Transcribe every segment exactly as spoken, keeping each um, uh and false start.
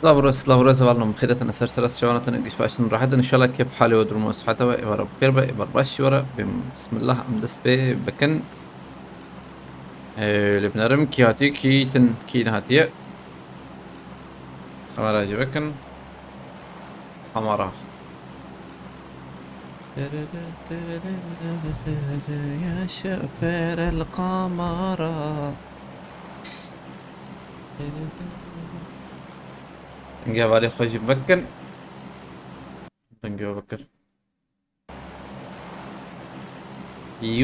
Silav û rêz, silav û rêz, hevalno, bi xêr hatin, ser sera siyawanatên, giş baş in, rahat in, inşallah kêf halê we, durum we, siheta we, ê we re bi xêr be, ê we re baş jî we re. Bê, bismillah, em dest pê bikin. Ê, lê binerim, kî hatiye, kî tin, kî nehatiye. Kamera jî bikin. Kamera. Yaşa Ferel Kamera. Dengê hevalê xwe jî vekin. Dengê we vekir.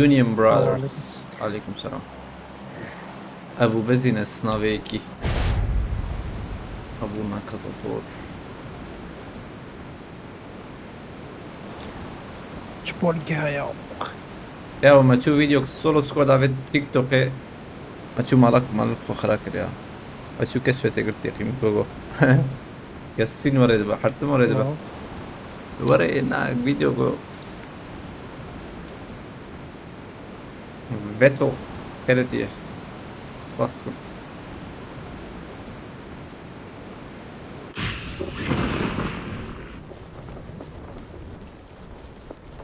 Union Brothers. Aleyküm selam. Ebu Bezînes navê yekî. Ebu Nakazator. Çi polî heye? Ya me çû video solo squad avê TikTokê. Me çû malak malak xwe xira kir ya. Me çû keşfetê girtiye qîm gogo. Kesîn were dibe, her tim were dibe. Tamam. Were na video go. Veto. Keretiye. Spas dikim.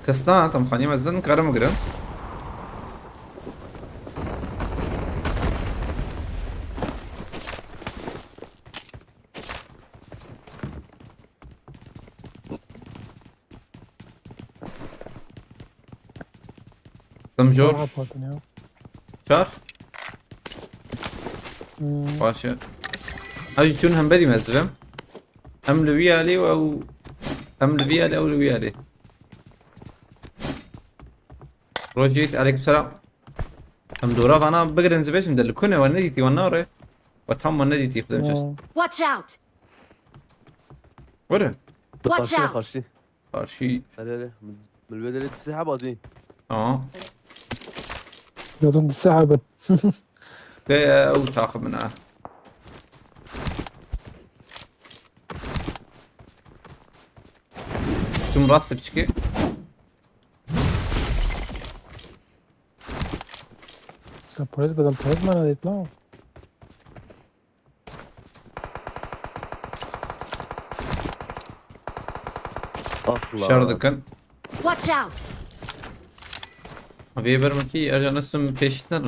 Kes na, tam xanî mezin, karim girin. Tam jor. Daha patın ya. Çar. Hmm. Baş e. Hajî çûn hemberî me zivim. Em li wî alî û ew, em li vî alî, ew li wî alî. Rojît, aleykümselam. Em dora vana bigirin zivê, şimdi li ku ne, we nedîtî, we nare. We tam we nedîtî, xwedê şaş. Hmm. Watch out! Were. Watch out! Karşî, karşî. Karşî. Hele hele. Min, min vê derê dîsa heba dî. Tamam. Dedim dîsa heba. Te ew taxim min a. Çûm rastê piçikê. Sen polis, ben polis mana detmem. Ah la. Şer dikin. Watch out! Abi, ê ber min kî, Ercan, nasıl peşinden?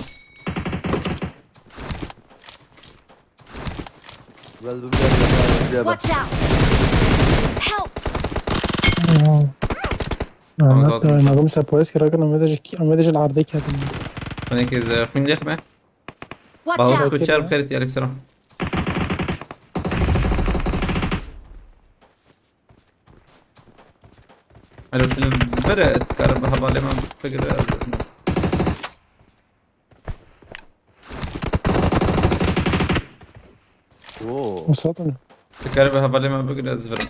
Gel, dur, gel, gel, gel, gel, bak. Watch out! Help! Tamam, zaten. Anlat, anladım. Sen polis kira kan, ama da, ama da arda kâdın. Sen ki zehir, xwîn lêx me. Watch out! Baho, ku şer bi xêr tî, aleyküm selam. Alo, tu li vir e, dikare bi hevalê me bigire. Oo. Musab mı? Dikare bi hevalê me bigire, ez virim.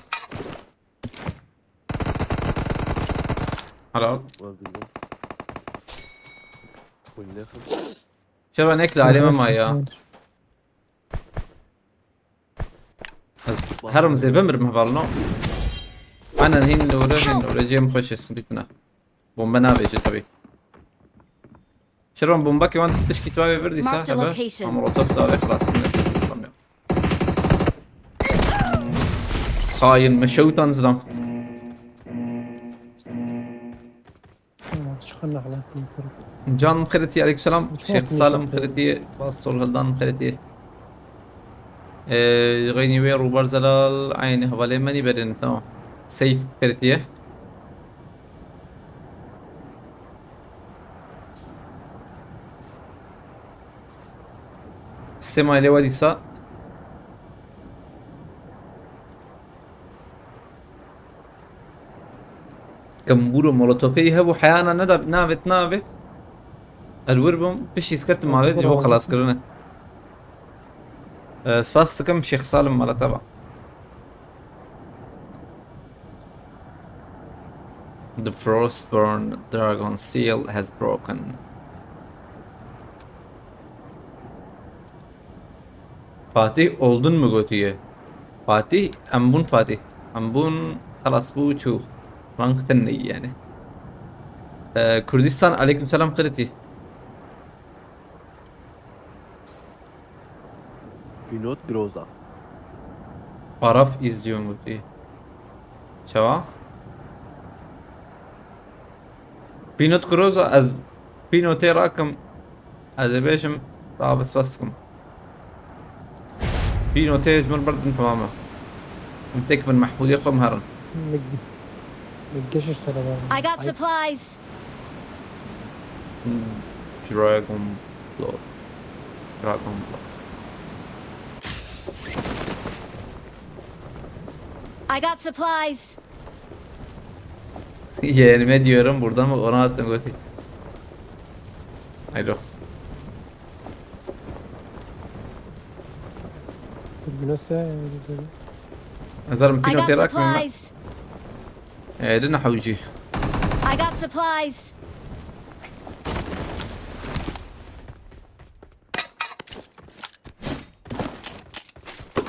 Helal. Öldürdüm. Oyun yakın. Şervan, ek li alê me ma ya. Ez herim zê bimirim hevalno. Aynen, hîn li were, hîn li were, cem xweş e, sindî tune. Bombe navêje tabii. Şervan, bomba ki wan tişkî tu avê vir dîsa hebe. Marked a location. Ama molotof da avê xelas kine. Tamam ya. Xayin, me şewtan zilam. Can Mixiriti, aleykümselam. Şêx Salim Mixiriti, Bastol Hildan Mixiriti. Ee, Xeynî wê Rûbar Zelal, aynı hevalê menî berên, tamam. Seyf Mixiriti ye. Sema ile var ise. Kembûr û molotofê hebû, heyana neda, navêt, navêt. Ez wir bûm, piştî sketim avêt, ji bo xelaskirine. Ee, spas dikim, Şêx Salim mala te ba. The Frostborn Dragon Seal has broken. Fatih oldun mu gotiye? Fatih, em bûn Fatih. Em bûn, xelas bû, çû. Rank tenê yani. Ee, Kurdistan, aleyküm selam, Xiriti. Pinot Groza. Araf izliyorum bu şeyi. Çawa? Pinot Groza ez Pinotê rakim. Ez ê bêjim. Sağ ol, spas dikim. Pinotê ji min birdin, tamam e. Em tek bin Mehmûdê xwe em herin. Min, min geş işte baba. I got supplies. Dragon Blood. Dragon Blood. I got supplies. Yerime diyorum, buradan mı? Ona attım götü. Haydi. Dur, bu nasıl ya? Nazarım I got Pinotê rakim. Supplies. Ee, dina hewcî. I got supplies.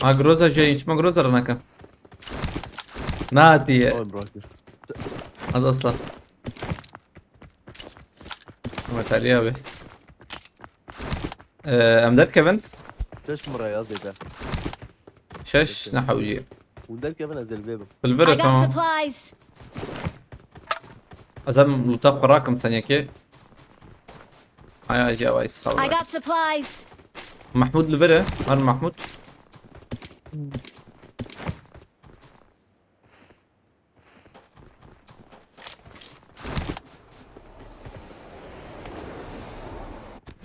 Ha, Groza jê, hiç me Groza re neke. Na diye. Oy, bırakır. Hadi aslan. Ama Talih abi. Ee, em derkevin. Şeş numara ya Zeyda. Şeş, ne hewcî. Hûn derkevin, ez ê li vê bim. Bilbire, I got tamam. Supplies. Ez em luta xwe rakim tenekê. Ay, ay, cevay, I sıkaldı. Got supplies. Mahmut li vir e. Her Mahmut.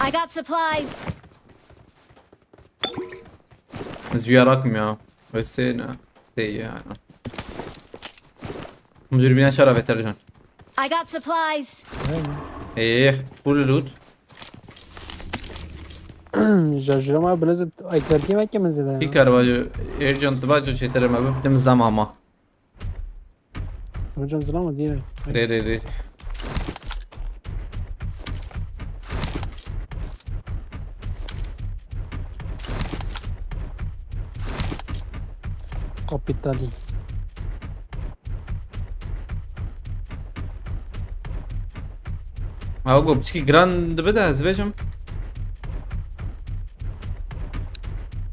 I got supplies. Ez bir yarakım ya. Öyleyse ne? Şey yani. Müdür bine çara vetercan. I got supplies. Eee, full loot. Şaşırma, biraz eklerteyim ki mi zede ya? Pîkar bacı, Ercan, tu bacı çetere me, bim zilama ama. Hocam zilama diye. Re, re, re. Kapitali. Ha, go, piçkî giran dibe de, ez bêjim.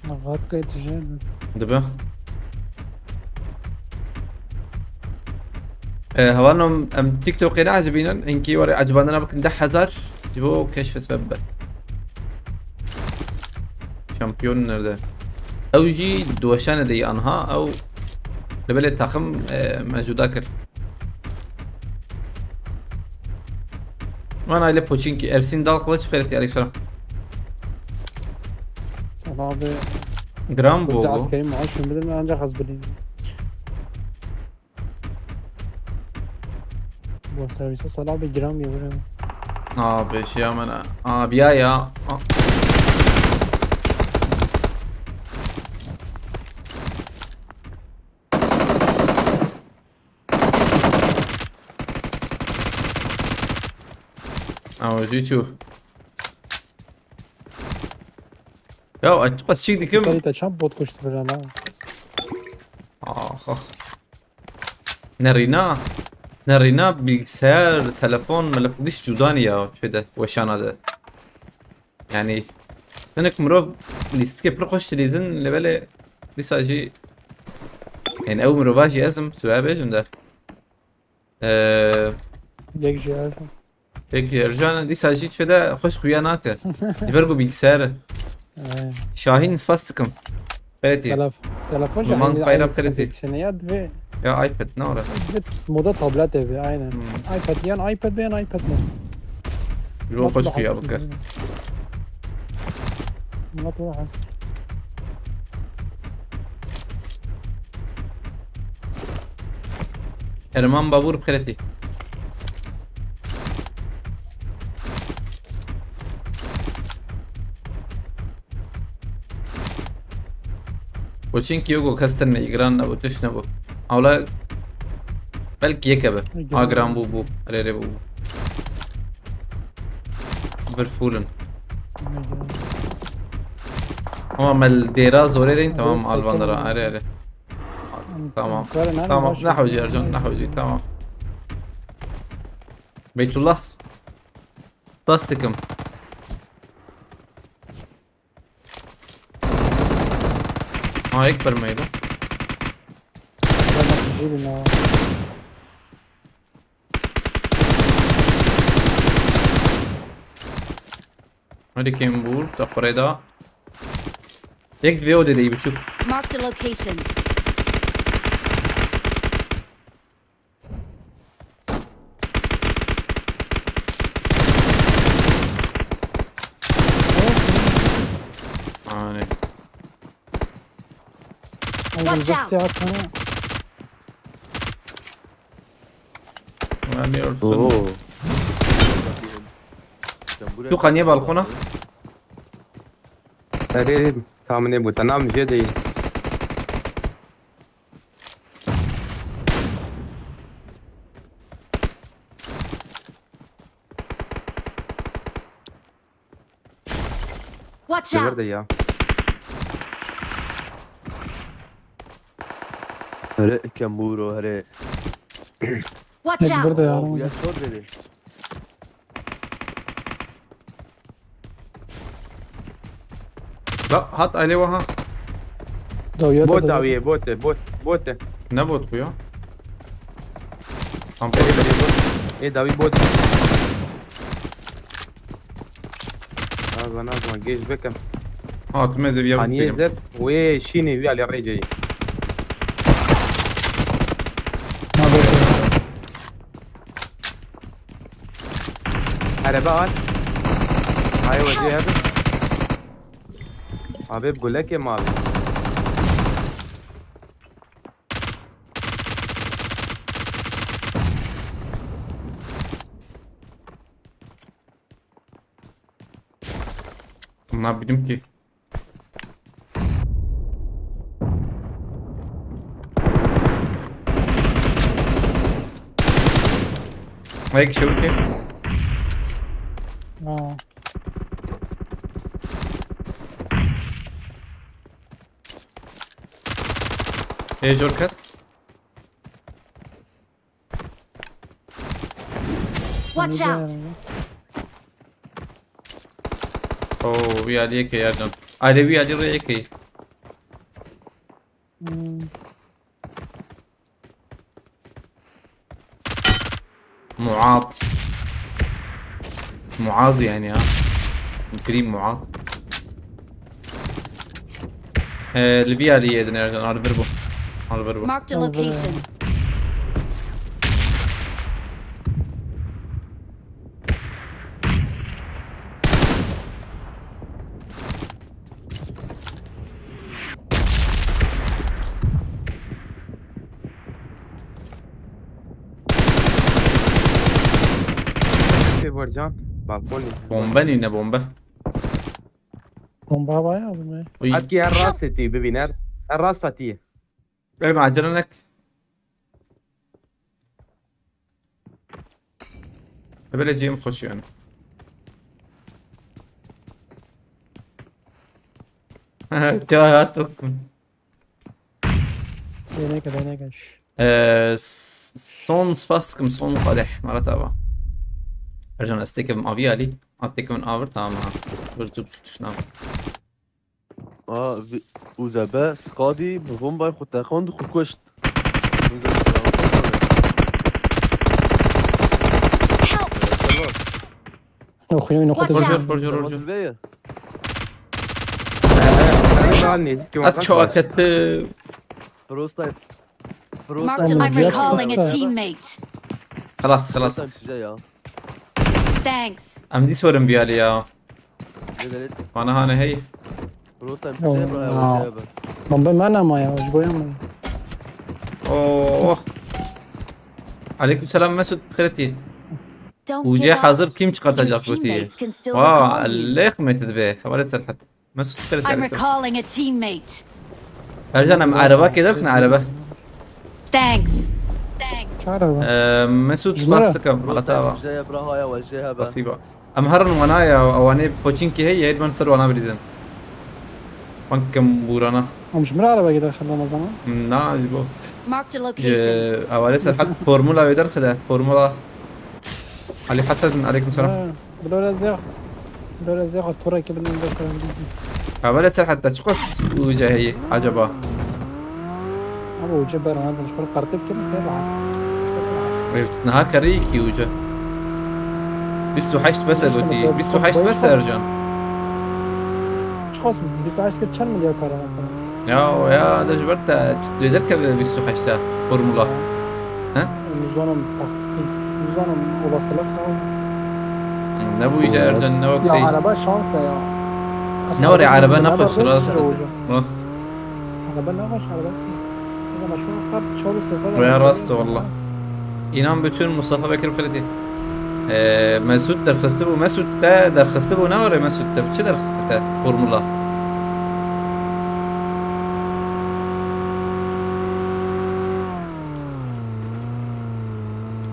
Rahat kayıt ücret. Dibe. E, hevalno em TikTokê neecibînin, hinkî were ecibandina bikin deh hezar, ji bo keşfet ve bibe. Şampiyon nerede? Ew jî diweşane de anha, ew li belê taxim, e, me cuda kir. Wan aile Poçinki, Ersin Dal Kılıç, Ferit, aleykümselam. Sana abi. Gram bu. Burada askeri maaş mı bilir mi? Ancak az bileyim. Bu servise sana abi gram ya, buranın. Abi şey hemen ha. Abi ya ya. A- Ama jî çû. Ya açık açık dikim. Kalite çam bot koştu bir ana. Ah, ah. Nerîna. Nerîna bilgisayar, telefon, melefon giş cudani ya şeyde, weşana de. Yani, hinek mirov lîstikê pir xweş dilîzin, lê belê dîsa jî, yani ew mirova jî ez im, tu bêjim de. Ee, Yek jî ez im. Peki, Ercan, dîsa jî çi de xweş xuya nake. Ji ber ku bilgisayar e. Ee. Şahîn, spas dikim. Xêretî. Telef-, telefon jî Duman aynı, kayra aynı xêretî. Sıkıntı. Şey ne ya, divê, Ya iPad, ne ora? Divê moda tablet evi, aynen. Hmm. iPad, yan iPad be, yan iPad mod. Ji bo xweş xuya bike. Murat Orhan. Erman Babur bi xêretî. Koçinkî yok, o kes tune, îgran nebû, tişt nebû. Hewla belkî yek e be. Ege. Agran bû, bû. Erê, erê, bû, bû. Bir full in. Ege. Ama me li dêra zorê deyin, tamam, Yok, alvan dira. Erê, erê. Tamam. Tamam. Tamam. Ne hewcî Ercan, ne hewcî, tamam. Beytullah. Plastikim. Ha, ek permaydı. Bilin ha. Hadi kim vur, da Freda. Tek vê odede iyi buçuk. Marked a location. Ani. Ay, Watch ben out. siyah sana. Ani Oo. olsun. Tu kaniye balkona. Erê, erê, tam nebû. Te nam jê deyî. Watch Sever out! de ya. Here Kemuro, here. Watch Tek burada out! ya. Oo, bu ya çor dedi. La hat alê wiha. Dawiye Bot de dawiye, bot, bot, bot. Ne bot bu ya? Tam Ê, bot. Ê, dawî bot. Azan, azan, geç bekim. Hatime zeviya Haniye bifikirim. zer. Wê şînê wî alê rêceyî. Araba var. Hayır, wacı abi. Abi, gulek yem abi. Ne bileyim ki. Ay kişi ki. Ha. Ê jor ket. Watch out! Oo, wî alî yekê Ercan. Alê wî alî rê yekê. Hmm. Muaz. Muaz yani ya. Krim Muaz. Ee, Libya diye edin Ercan. Al bir bu. Al bir bu. Marked a location. Şey var can. Balkon. Bombe nîne bombe. Bomba var ya abi. Uy. Hadi ya rast eti bibiner. Rast eti. Ey acele nek. Böyle cem hoş yani. Tewa ya tokum. Deneke deneke. Ee, s- son spas dikim, son qadeh. Marat ava. Ercan ez têkevim avî alî. A têkevin avir tamam ha. Bir cüp tutuşna. Aa, vi- Uzebe, Skadi, bi bombayê xwe texand, xwe kuşt. Uzebe, Help! Yok yok yok. Watch Roger, out! Roger, Roger. Veye. Daha nezik ki Az çok akıttı. Frostay. Marked a Oğlum, I'm diğer recalling a tarafta. Teammate. Xelas, xelas. Frostay size ya. Thanks. Em dî sorim biyalî ya. Ne delet? Bana hane hey. Frostay Oğlum, size bra ya. ya. Bomba ben ama ya. Hiç koyamam. Oh. Aleykümselam Mesut, xêretî. Don't Uce give up. Hazır, kim Your çıkartacak bu diye? teammates can still Vaa, recall you. Aleyküm Mesut be. Haber Serhat. Mesut, xêretî I'm Aleyküm. Recalling a teammate. Ercan em araba keder xine araba. Thanks. Çağır abi. Ee, Mesut Numara. spas dikim. Malata ava. Jeye bra haya we jeye be. Pasiba. Em herin wana ya, wane poçinkî heye, yê ben ser wana bilîzin. Bankem burana. Amca bir araba gider xırdan o zaman. Na, ji bo. Marked a Ji location. Awale Serhat formula wê derxide, formula. Ali Hasan, aleyküm selam. Ha, Blora zeh. Blora zeh, Tura ki bilmem ne kadar bilmem. Awale Serhat da çiqas uca heye acaba? Ama uca ber ona dönüş. Böyle kartı bir kere sen rahat. Niha kerê yekî uca. Bîst û heşt bes e gotî. Bîst û heşt bes e Ercan. Çıkasın. Bîst û heşt kere çend milyar para mesela? Ya ya de ji ber te dê derkeve bîst û heşt e formula. He? Nizanim taktik. Nizanim olasılık lazım. Ne bu iyice Ercan ne Ya vakti? Araba şans ya. Ne var ya araba ne Araba hoş değil rast. işte hocam. Rast. Araba ne hoş araba ki. Ama şu kadar çalışsa Veya rast valla. İnan bütün Mustafa Bekir Kredi. Ee, Mesut derxistibû, Mesut te derxistibû ne were Mesut te? Çi derxisti te? Formula.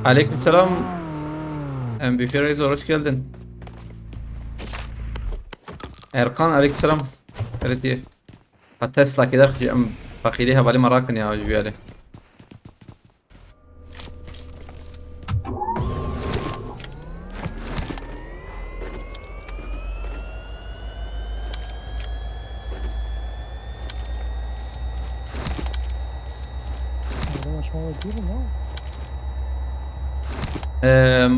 Aleykümselam. M V P Razor hoş geldin. Erkan aleykümselam. Kredi. Ha Tesla kê derxî em feqîrê hevalê me rakin ya ji vî alê. Araba şans değil mi? Eee,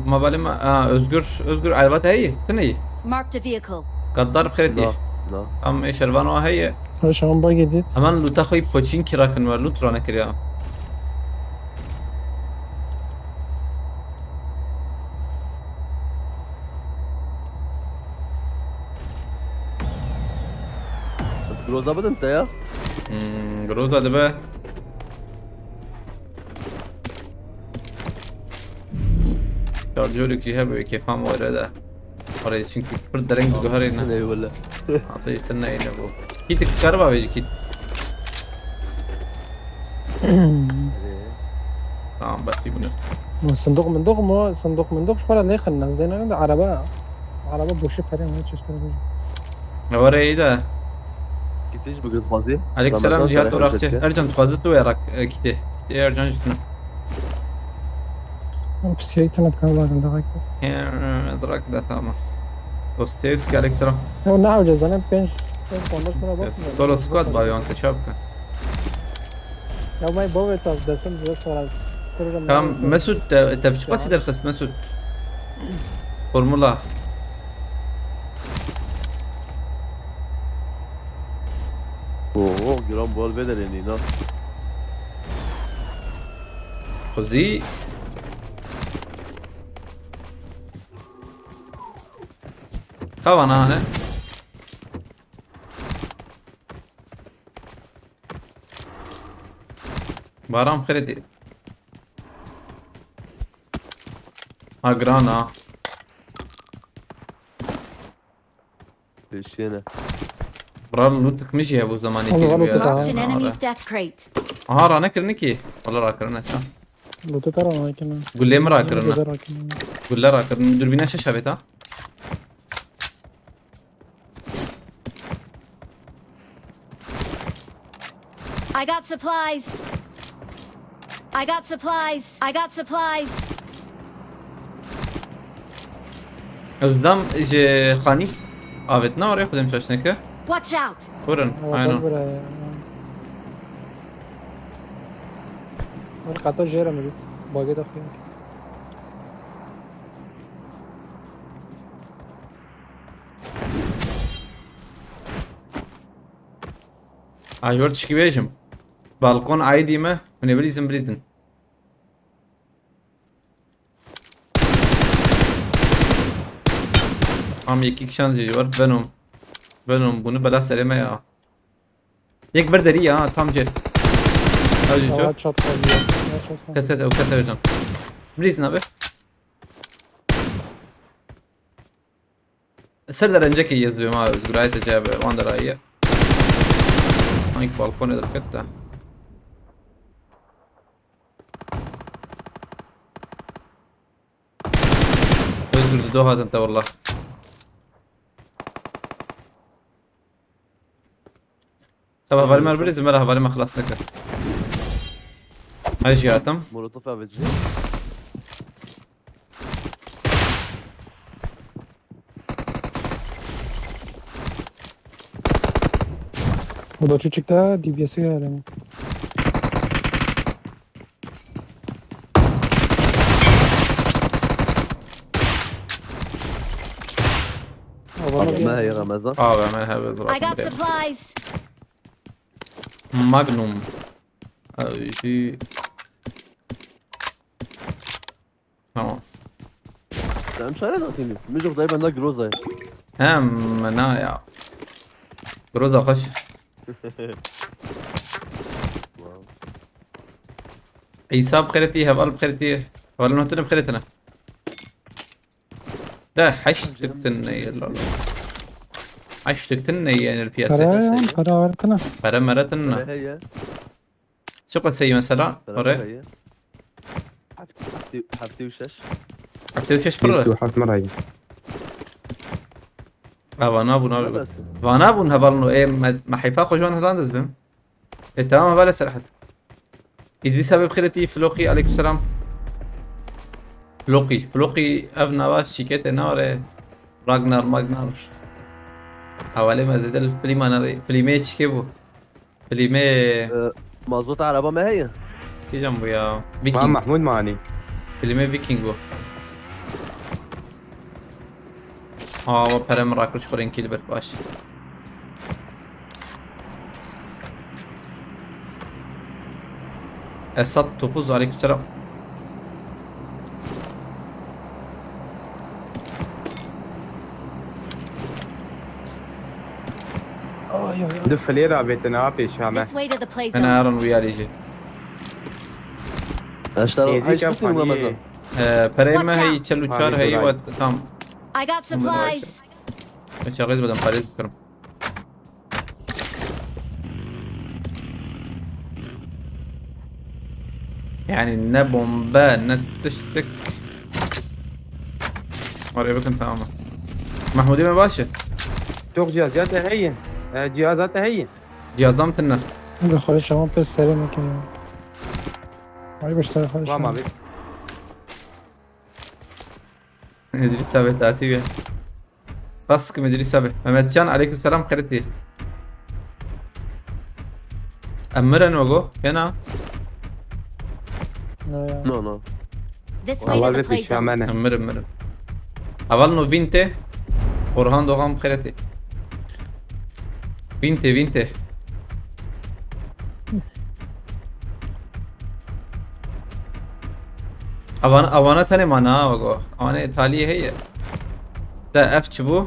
ma balê me, a, Özgür, Özgür araba te heye? Tune ye? Marked a vehicle. Gaddar bi xêrê tê. Na, na. Am ê şervan wa heye. Her şey on buggy dit. Hemen luta xwe poçînkî rakin we lut ranekiriya. Groza bidin te ya. Hmm, Groza dibe. Şarjörek jî hebe kêfan were de. Oraya çünkü pir dereng diguherê ne. Ne wele. Abi işte ne yine bu. Kit kariba vêjî kit. Tamam basî bunu. Sındık mındık mı? Sındık mındık şu para ne kılın? Zeyna ne araba. Araba boşu para ne çeşitleri. Ne var iyi de. Kitiş bu kız bazı. Aleykümselam Cihat Orakçı. Ercan tu xwazit tu yarak e, kiti. Kiti Ercan üstüne. Psikiyatrına kanallarında bak. He, drak da tamam. Dostoyevski aleykümselam. Ya ne yapacağız lan? Hep ben ben konuşmaya basmıyorum. Solo squad var ya te çabuk. Ya may bove tas desem size sorar. Sırrım Tamam Mesut te, te piçik basî derxist Mesut. Formula. Oo, gram bol beden eni na. Xuzî. Xewana ne? Baran xêrê dê. Ha giran ha. Peşiyene. Bral lootik min jî hebû zamanê Oğlum, kêlî oğlum, bûye. tamam. Marked an enemy's death crate. Aha rane kirin ki. Wala rakirine ça. Lootu tara ona kirin. Gulê min rakirine. Lootu tara ona. Gulle rakirin. Durbîne şeş avêt ha. I got supplies. I got supplies. I got supplies. Ez dam ji xanî avêtine orê xwedê min şaş neke. Watch out. Kurin. Aynen. Bura. Bura kata jêre mi git. Bagê de xiyar. Ay word çikî bêjim. Balkon aidî me. Hûn ê bilîzin bilîzin. Am yekî kişan jî var. Venom. Venom bunu bela serê me ya. Yek bir derî ya tam cê. Ew jî ço. Ya çat kaldı ya. Ya çat kaldı. Ket ket ew ket ew can. Bilîzin abi. Ser derencekê yê zibê ma Özgür ayete cebe wan deraye. Hangi balkonê derket de. Özgür de doha te wallah. Tabi hevalê me bilîzin, me hevalê me xilas nekir. Ay jî hatim. Molotof avêt jî. Bu da çocuk da D B S'e gelelim. Me heye Ramazan. Abi me heve zırat. I got supplies. Magnum. Abi şu... Tamam. Sen çare de atayım. Mücük dayı bende Groza. Hem na ya. Groza kaç? İsa bixêretî, heval bixêretî. Heval notine bixêretine. De heşt tıktın ne yalla. Heşt tıktın ne yenir piyasa. Para ya, para var tına. Para mara tınna. Heye. Çok sey mesela. Para Oraya. heye. Hafte hafte uşaş. Hepsi şeş para. Bîst û heft mira ye. Ha, vana bûn abi. Neredesin? Vana bûn hevalno. E, me, me heyfa xwe ji wan hilan diz bim. E, tamam heval Serhat. Îdrîs abi bixêretî, Floqî, aleyküm selam. Floqî, Floqî ev nava şîkete nare. Ragnar, Magnar. Hevalê me zêde li filma nare. Filmê çikê bû? Filmê... Ee, mazot araba me heye. Kîjan bû ya? Van Viking. Mahmud manî. Filmê Viking bû. Aa, o pere min rakir ji xwe rênkî li ber baş. Esat Topuz, aleykümselam. Du filê ra vêtin ha pêşa me. This way to the play Hena zone. Aaron wî alî jî. Eşler Nêzîk heşt ev tutayım xaniyê. Ramazan. Ee, pereyê me Watch hey out. çel û çar Alî hey Duray. wat tam. I got supplies. Çaxiz bedem parêz bikirim. Yani ne bombe ne tiştik. Oraya bakın tamam. Mahmudî me baş e. Çok cihazat heye. E, cihazat heye. Cihazam tinne. Hadi xwedê şema pê serê nekin ya. Ay baş tara xwedê Tamam şema. Abi. Îdrîs abi tatî be. Spas dikim Îdrîs abi. Mehmetcan, aleyküm selam, xêretî. Em mirin wego, hena? Ne ya. No no. This way Allah to the ve play pêşa zone. me ne. Em mirin, mirin. Heval no vîn tê. Orhan Doğan xêretî. Vîn tê, vîn tê. Avan, avana tenê mana ha wego. Avana taliyê heye. De ev çi bû?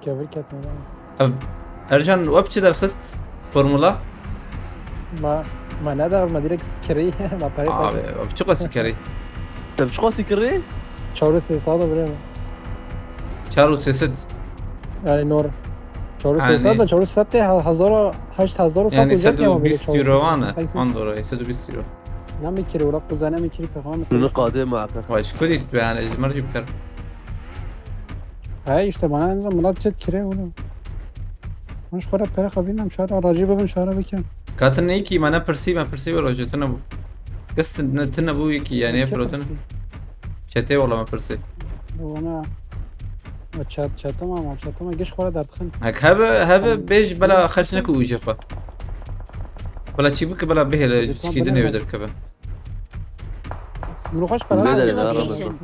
Kevir ketme lazım. Ev Ercan, web çi derxist? Formula? Ma, ma ne der ma direkt kirî, ma pere Abi, ev çi qasî kerî? Te çiqa sikirî? Çawrê sê sade bire. Çar û sê sed. Yani nor. Çawrê Yani- sê sade, çawrê sê sade hezar, heşt hezar Yani sed û bîst euro wane. An doğru, sed û bîst euro. Ne mi kiri, wala quzane mi kiri pexan. Şunu qadê muhakkak. Vay, şu kudî tu yani, ji mercî bikar. He işte bana en azından milat çet kire oğlum. Hoş xora pere xabînam şara racî bibin şara bikin. Katin ne ki, me ne pirsî, me pirsî ve roje tine bu. Kız ne tine bu ki yani, Çet filotin. pirsî. Çete ola me pirsî. Ona çat çatama ama çatama geç xora dertxin. Hek hebe, hebe bej bela xerç neku uce xwe. Bela çi bike bela bihêle Bir çikî tane dinê var. derkeve. Bunu kaç para? Ne Marked a dedim, location.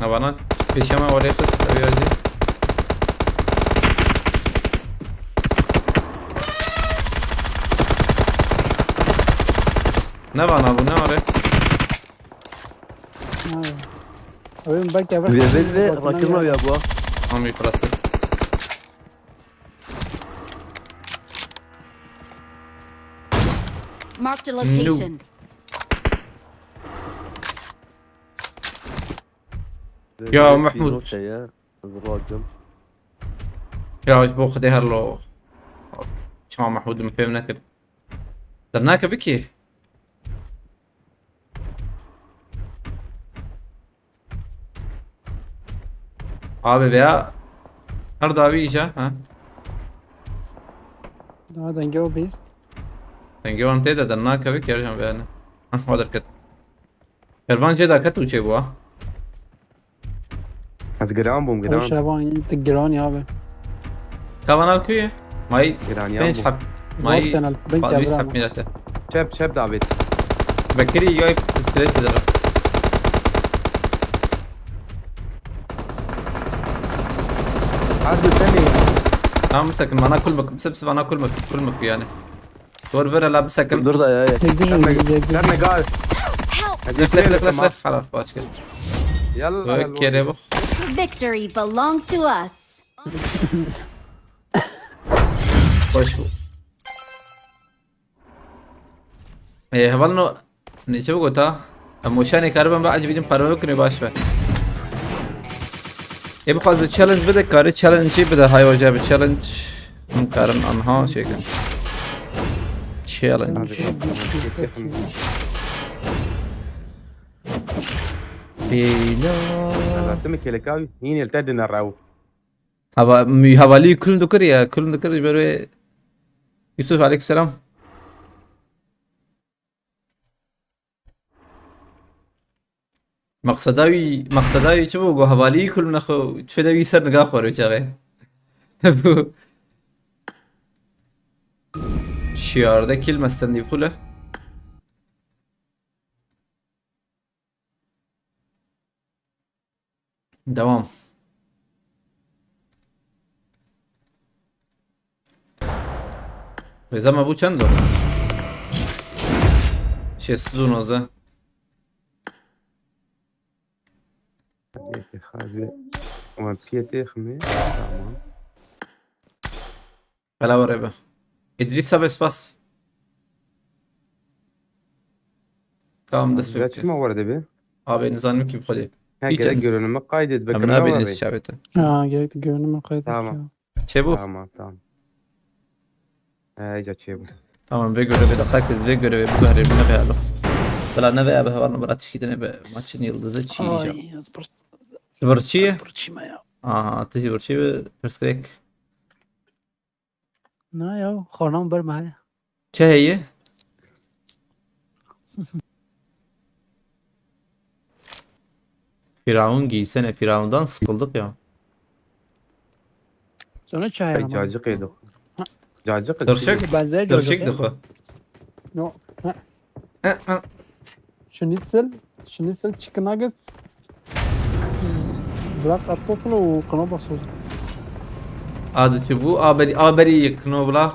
Navana pêşe me orê xist ev yazî. Ne vana bu, ne orê? Ha. Oyun belki ev. Level ve rakirma ya bu. Tam bir plastik. Marked a location. Ya Mahmud. Şeye, zıracım. Ya ji bo Xwedê her lo. Çima Mahmud min fêm nekir. Dernake bikî. Abi veya her dawî îja, ha? Daha denge o bîst. Dengê wan tê de dernake bikî, her jan veya ne. Ha, wa derket. Kervan jê daket û çêbû, ha? Ez giran bûm, O giran. şevan tu giran ya abi. Kavanal ku ye? Mayî Giran ya pênc bûm. heb. Mayî Boston al, ben pa-, bîst kevra heb ama. mînete. Çep, çep David. Bekirî yoy strêt didire. Hadi seni. Tamam, bisekin, vana kul bik, bise, bise, vana kul bik, kul bik yani. Dur, ver hele, bisekin. Dur da ya, ya. Sen ne, sen ne gal. Help! Lef, lef, lef, lef, lef. Halas, başka. Yalla, yalla. Kere bak. Victory belongs to us. Hoş bu. Ê, hevalno, ne çi bigota? Em weşanê karibin be, ecibî din parve bikin û baş be. Ê, bixwaze challenge bide, karê challenge jî bide, hay weja bi challenge. Hûn karin anha çêkin. Challenge. Bîna. Lazim keleka wî, yine el tedine rew. Hava, mü-, havalî kulm dikir ya, kulm dikir ji ber wê. Yusuf, aleyküm selam. Maqseda wî, maqseda wî çi bû? Got, hevalî kulm nexwe, tüfê de wî ser niga xwe wê çaxê. Nebû. Şiyarde kil mestendî fule. Devam. Rêza me bû çend o? Şêst û nozdeh. Wan piyê têximê. Tamam. Bela were be. Îdrîs abi spas. Kam dest pê bike. Çima were dibe? Abi nizanim kim xwedê. Ha, gerek görünümü kaydet, bakın ne var? Abi ne çavete. Ha, gerek görünümü kaydet. Tamam. Çê bû? Tamam, tamam. Ha, iyice çê bû. Tamam, vê görevi de kalk, vê görevi bu kadar evine kayalım. Bela ne veya be var mı bırak tişkidine be maçın yıldızı çiğneyeceğim. Ay, az bır-, Birçi? Birçi mi ya? Aha, tu ji birçi be pirsgirêk. Na ya, xornam ber me heye. Çi heye? Firavun giysene, Firavundan sıkıldık ya. Sonra çay. Ay, ama. Cacık yedik. Ha. Cacık yedik. Tırşık, benzer tırşık cacık dixwe. No. Ha. Eh, eh. Schnitzel, Schnitzel chicken nuggets. Bırak kartoffel o kana basıyor. Adı çi bu? Aberi, aberi Knoblauch.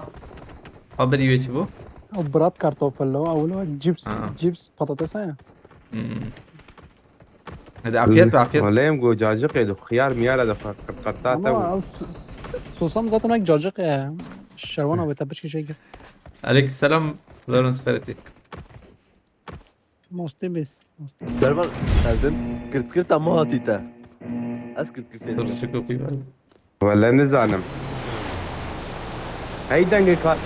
Aberi ve çi bu? O bırak kartoffel o. Avlu cips, Ha. Cips patates ya. Hmm. Hadi afiyet be, afiyet. Vallahi em go cacık yedik. Xiyar miyara da qat qat. Ama o su-, susam zaten ek cacık ya. Şervan abi tapiş ki şey gir. Aleyküm selam Florence Fereti. Mostê bês. Mostê bês. Servan, ez din girtgirta me hatî te. Ez girtgirtê Dur, te. Şu kapıyı ver. Wele nizanim. Hey dengê ka-,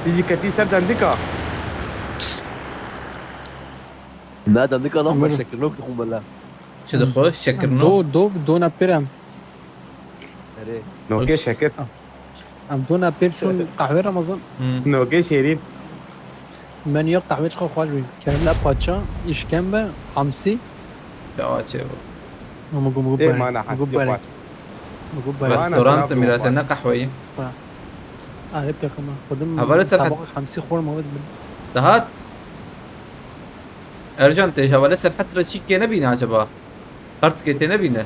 Tijî ketî ser dendika. Ne dendika lan, Emre. Şekirnok dixwim bela. Çi dixwe? Şekirnok? Do, do, do ne pirem. Erê. Nokê şekir. Em dûna pêr çûn qehwê Remezan. Hmm. Nokê şêrîn. Menüya qehwê çiqa xweş bû. Kelle paça, îşkembe, hamsî. Ya çê bû. Min got, min got Ê, berê. Min got berê. Min got berê. Restorant mirate ne qehweyî. Erê pêxema. Xwedim tabaq hamsî xwar ma wet bin. Dahat. Ercan, te ji hevalê Serhet re çîkê nebîne acaba? Qertikê tê nebîne?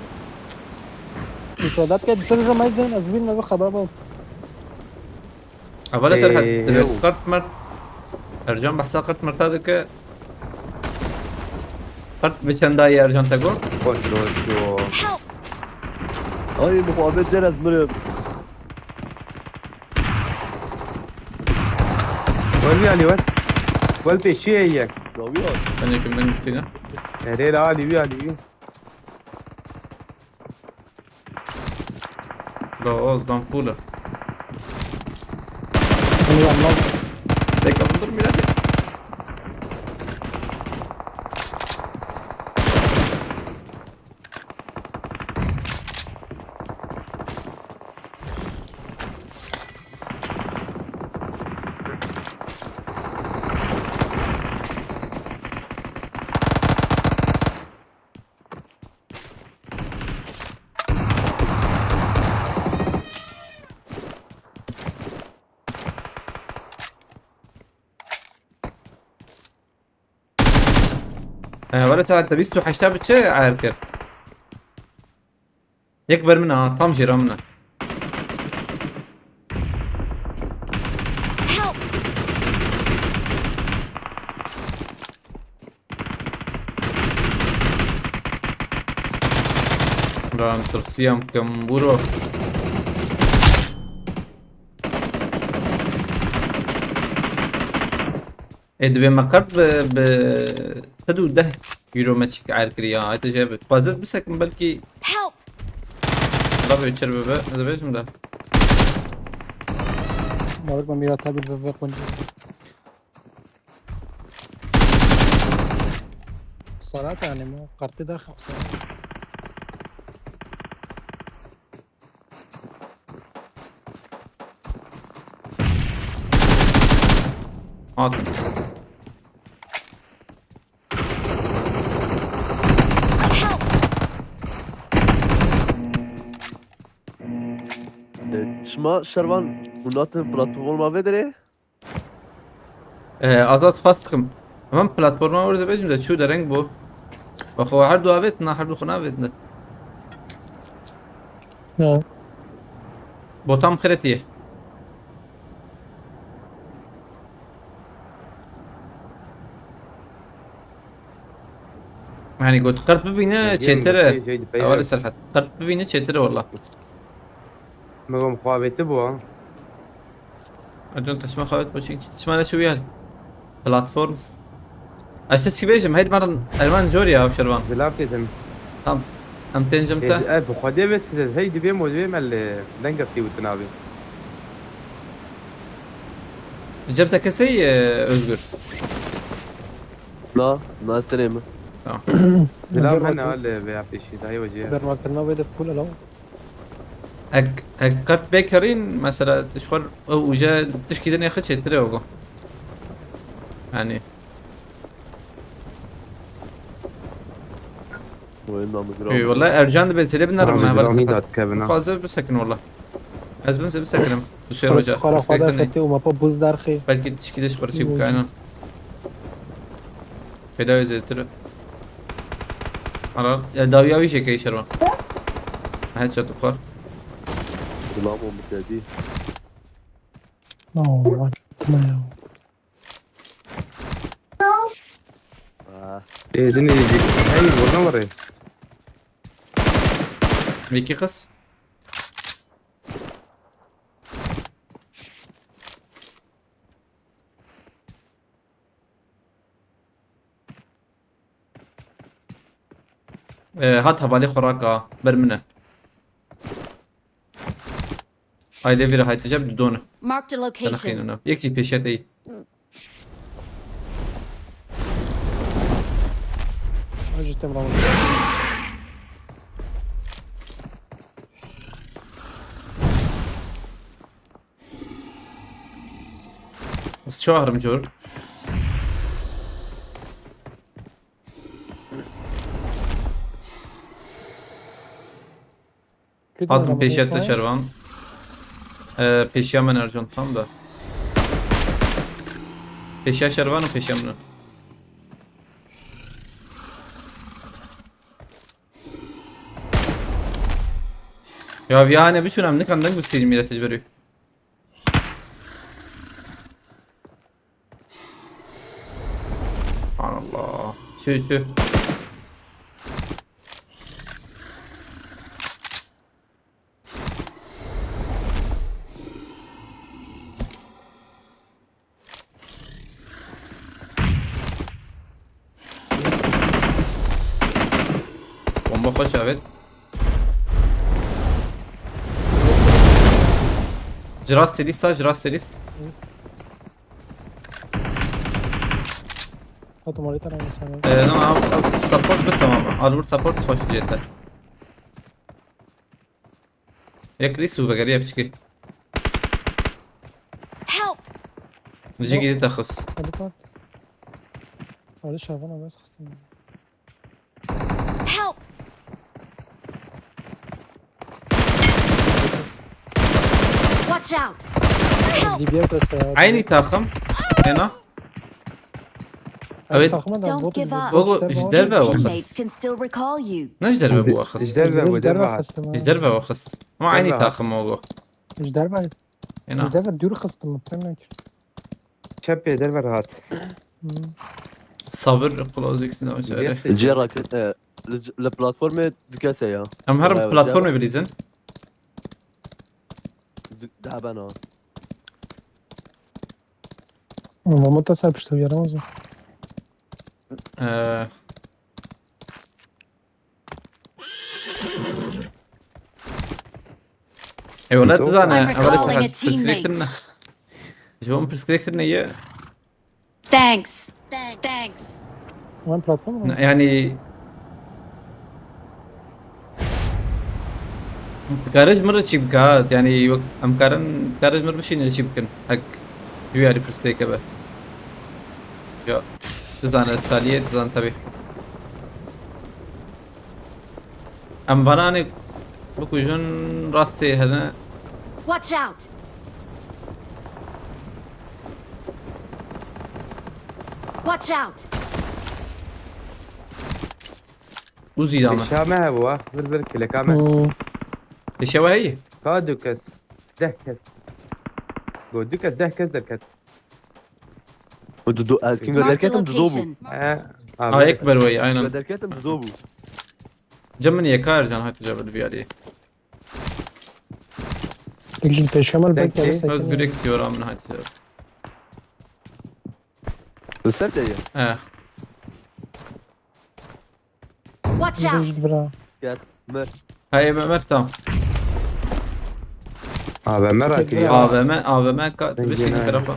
Îşadet ke dişir ji me zên, ez bîn me xeber bim. Hevalê Serhet, Ee, divê qert mert. Ercan behsa qert merta dike. Qert bi çendayî Ercan te got? Xweş lo, xweş lo. Ay, muhabbet cer ez mirim. Wel wî alî wel. Wel pêşiyê ye. Dawî al. Ben yekimden gitsin ya. Erê la alî wî alî wî. Da az dan pula. Eyvallah. Tek alındır mı ya? Ee, wele saet bîst û heşta bi çi ayar kir? Yek ber min e ha, tam jêra min e. Help! Lan tirsiyam kim buro. Ê, divê me kart bi, bi sed û deh euro me çik er kiriya. Hete jê bi. Dixwazir bisekim belkî. Help! Bavê çir bibe. Ez dibêjim de. Marek me mîra tabil ve ve quncu. Sarat yani mi? Kartı derxem sana. Hat. Help! E, Şima şervan hûn hatin platforma vê derê? Ee, Azad, spas dikim. Hemen platforma orada bêjim de çû dereng bû. Bexwe her du avêt, na her du xwe navêt ne. Ya. Botam xiretiye. Yani got qert bibîne çêtir e. Hevalê Serhat. Qert bibîne çêtir e walla. Me gom xwe avêtibû ha. Ercan, taşma xawet başın ki. Taşma ne şu yer. Platform. Aşağı çi bêjim? Heydi maran Erman jor ya şervan. Zilav têdim. Tamam. Em tên cem te. Ev bi xwedê ve siz hey dibê mo dibê me li dengestî witinabi. Cem te kesey, e, Özgür. Na, na tenê min. Zilav Zilav hene têdim. Li veya pêşî dayê wecê. Bermakirina ve de full alo. Ek, ek kart bê kerîn mesela tişxor ew uca tişkî de nêxi çêtir e ogo. Yani. Oyun namı Ey, wala Ercan de bezele bin arım Abi, heval Rami sefer. dat kevin ha. Xwaze bisekin wala. Ez bin ze bisekinim. Du sê Xwara roja. xwara xwara Bisekinim. Xwete û me pa buz derxê. Belki tişkî de ji xwe çî bikayna. Feda zêtir. Ara, ya dawiya wî jêkeyî şervan. Headshot xwar. Zilam o mutedî. Oh, atma ya. Ah, Ê dinê hey, buradan var ê. Vekî qis. Ee, hat hevalê xwe raka ber min e. Aile vira hayte cem done. Marked a location. Tanıxînine. Yek jî pêşiya te yî. Acı tamam. Ez çawa herim cor? Hatim pêşiya te şervan. Ee, pêşiya min Ercan tam da. Pêşiya şervan û pêşiya min. Ya viya hane biçûn em nikan deng bi sêrî mîretê ji berî. Subhanallah. Çi, çi. Bomba xweş avêt. Ji rastê lîst sa, ji rastê lîst. Otomobil tarafı sana. Ee, no, abi, abi, support bir tamam. Albert support xweş diyete. Yek lîst û vegeriya piçkî. Help! Jî gidî te xist. Hadi kalk. Hadi şaban abi sıkıştım. Help! Watch out! Help! Dibiye kaçtı ya. Aynı takım. Ena. Evet. Takıma da Don't bot give izliyor. Up. Gogo, Bot ji derve Your teammates waxist. Can still recall you. Ne ji derve bot waxist? Ji derve, ji derve hat. Xistim ha. Ji derve waxist. Ama aynı derve hat. Takım Gogo. Ji derve. Ena. Ji derve dûr xistim. Çepê derve rahat. Hmm. Sabir, Close X ne çare. Cera ke, e, li, li platformê du kese ya. Em her platformê bilîzin. Daha ben o. Ama mı tasar pişti yaramaz o. Ee. E, wala dizane, em wala sefer pirsgirêk kirine. Ji bo pirsgirêk kirine ye. Thanks. Thanks. Wan platform mu? Yani Dikare ji min re çî bike, ha? Yani wek em karin, dikare ji min re bişîne çî bikin. Hek ji wî yarî pirsgirêk hebe. Ya, dizane, saliyê dizan tabii. Em vananê bikujin rastê hene. Watch out! Watch out! Uzi dame. Pêşa me hebû ha. Vir vir kileka me. Hmm. Pêşa we heye? Ka du kes. Deh kes. Go du kes, deh kes derket. O du, du, ez kinga derketim, du do bû. Marked a location. E, abi. Ayek berwey, aynen. Kinga derketim, du do bû. Cem min yekar can hatice bir bir yari. Bilgin pêşa me belki. Öz gürek diyor amına hatice. Li ser te ye. Eh. Watch out! Bira. Gel, mer. Hey, Ömer, tamam. A V M rakî ya. A V M, A V M ka, ben beşinci tarafa.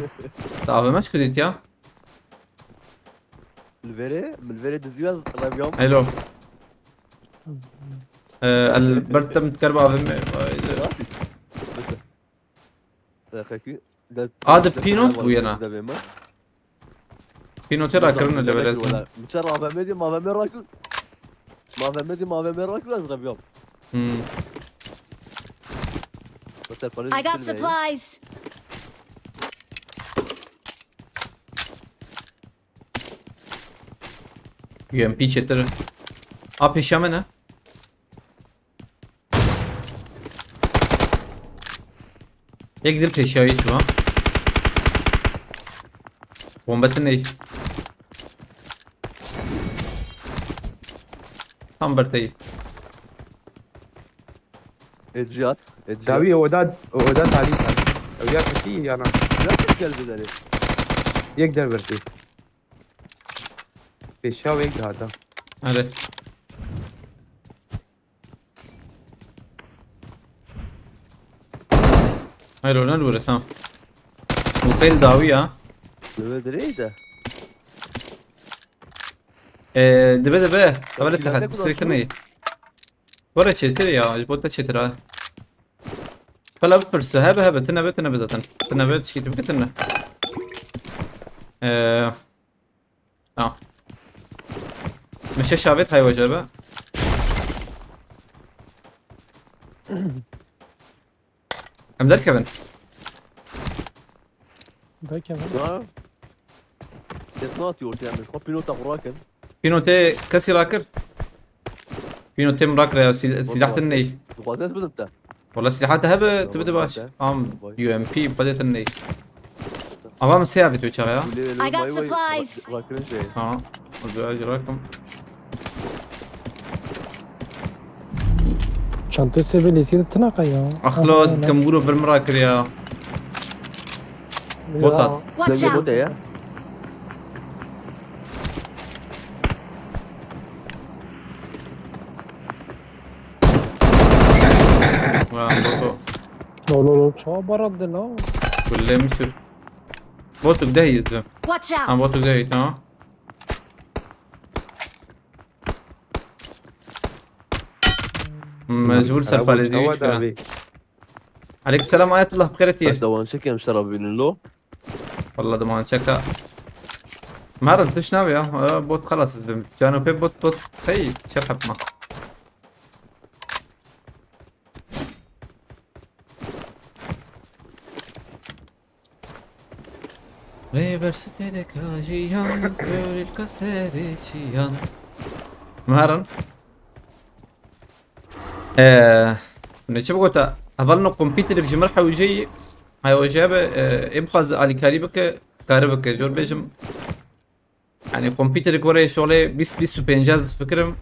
A V M şu kudit ya. Milvere, milvere diziyor, tabii ya. Hello. Ee, Albert'te mütkar bir A V M. Peki. A, di pînot bû yena. Pînotê rakirine level ez. Min çar A V M dî, ma A V M rakir. Ma A V M dî, ma A V M rakir, ez reviyam. Hmm. I got supplies. U M P çetir. A, pêşiya me ne? Yek dil pêşiya wî çû ha. Bombetin ney. Tam berteyî. Ê Cihat, ê Cihat. Dawî oda, oda talî. Ew ya kişî ya na. Ya kişî gel biderê. Yek der berteyî. Pêşiya wê hata. Erê. Hayır, oradan vurdu, tamam. Bu fel dawi ya. Dibe dirê de. Ee, dibe dibe. Tabela sekat. Sekirneyi. Bora çetir ya. Bota çetir ha. Fela bir pırsı. Hebe hebe. Tine be, tine be zaten. Tine be, çekil be, tine. Ee, Tamam. Mişe şavet hay hoca be. Em derkevin. Derkevin. Ya. Kes ne atıyor ortaya? Xwe pînota xwe rakin. Pînotê kesî rakir. Pînotê min rakir ya, sil-, silah din ney. Dixwazin ez bidim te. Wala silaha te hebe, tu bide baş. Am, U M P, xwedê te ney. Ava min sê avê tu çaxa ya? I got supplies. Ha, o da acı rakım. Çantayı seviye leziyeti tına kay ya. Ahlo, kemguro bir mi rakir ya. Bot at. Watch out. Ulan botu. Lol, lol, lol, çawa barandı la? Kullemişim. Botu bir de yüzdü. Watch out. Ha, botu bir de yüzdü, tamam. Mecbur serparêzî wî şikana. Aleyküm selam Ayetullah, bi xêretî. Bes dewan çekem şerab bînin lo. Valla dewan çeka. Marin tiş nabe ya. Bot xelas ez bim. Cano pê bot bot. Hey, çek hepma. Rêber stêreka jiyan, körîlka serê çiyan. Meharan. Ee, ne çi bigota? Hevalno kompîterek ji mir hewjeyî, hewjeye be, e, ê bixwaze alîkarî bike, kare bike. Jor bêjim, yani kompîterek were şolê bîst, bîst û pênc ez fikirim.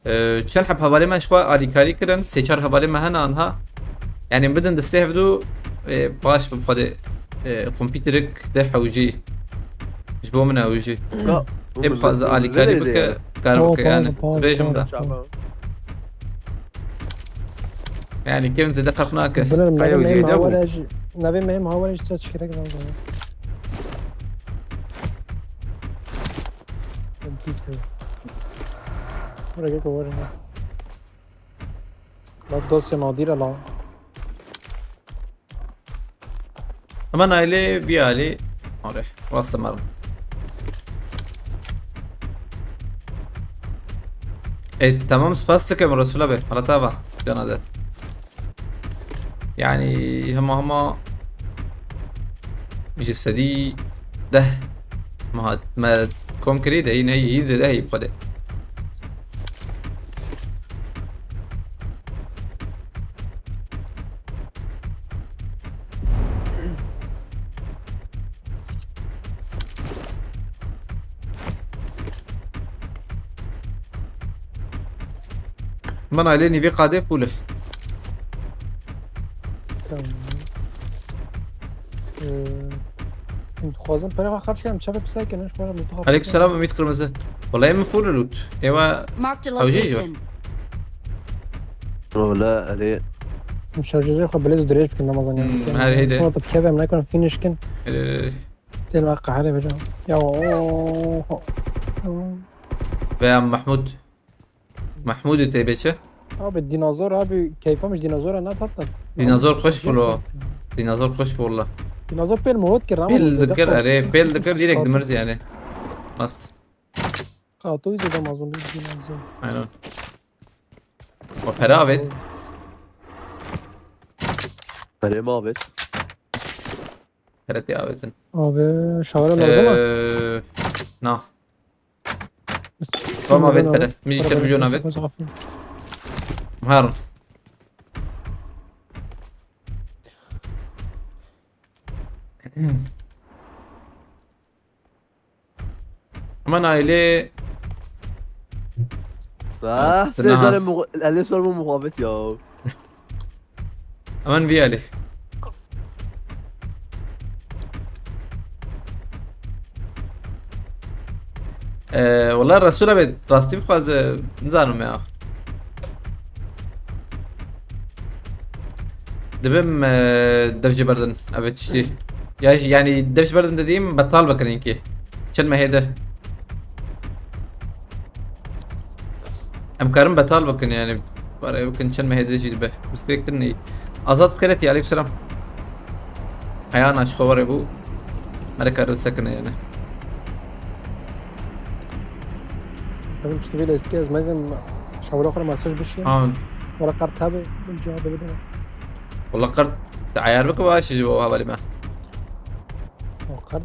Ee, çend heb hevalê me ji xwe alîkarî kirin, sê çar hevalê me hene anha. Yani bidin destê hevdu, e, baş bi xwe de, e, kompîterek de hewjî. Ji bo min hewjî. Ê bixwaze alîkarî bike, kar bike yani. Dibêjim da. Yani kêm zêde ferq nake. Bilerim, navê me hema were ji, navê me hema were ji çeşkerek lan. Kompîter. Were geko were ne. Bak dosya nadîr e la. Hemen aile bir aile. Are, rast emarim. E, tamam, spas dikim Resul abi. Halat ava. Cana de. Yani hema hema ji sedî deh me, me kom kirî de yine yî zêde heyî bi xwe de. Min ailê nîvê qadê pûl e. Tamam. Ee, dixwazim pere xwe xerc kem, çape pisayke ne, ji xwe re mutlu. Aleyküm selam Ümit Kırmızı. Vallahi min full loot. Ewa. Marked a location. Wala, erê. Şarjörê xwe bilez dirêj bikin, Ramazan, yani. Hmm, her heyde. Sonra da kevem ne kan finish kin. Erê. Têl me qehre bêje. Ya, oho. Veya Mahmud. Mahmudê tê bê çi? Abi dinozor abi, keyfim ji dinozora ne tatlı. Dinozor xweş bû lo. Dinozor xweş bû walla. Dinozor pêl mi hot kir ama. Pêl dikir, erê, pêl dikir direkt dimiriz yani. Rast. Qatoy zêde mezin bir dinozor. Aynen. O pere avêt. Pere mi avêt? Pere tê avêtin. Abi, şahara lazım mı? Ee, na. Tamam, avêt pere. Min jî çil milyon avêt. Herin. Aman aile. Ah, sen jare mu-, elê sor bu muhabbet ya. Aman vî alî. Ee, wala Resul abi rastî bixwaze, nizanim ya. Dibim, e, dev jî berdin, evet, tiştî. Ya, yani dev jî berdin dediğim betal bikin ki. Çend mehê de. Em karin betal bikin yani. Bare bikin çend mehê de jî dibe. Biskrektir ney. Azat bi xêretî, aleykum selam. Heya naşxwe were bû. Mereka rû sekine yani. Benim işte böyle eski ez mezim şavla xwe mesaj bişin. Ha. Wala qert tabi, bil cevabı bidin. Wala qert te ayar bike baş ji bo hevalî me. O qert,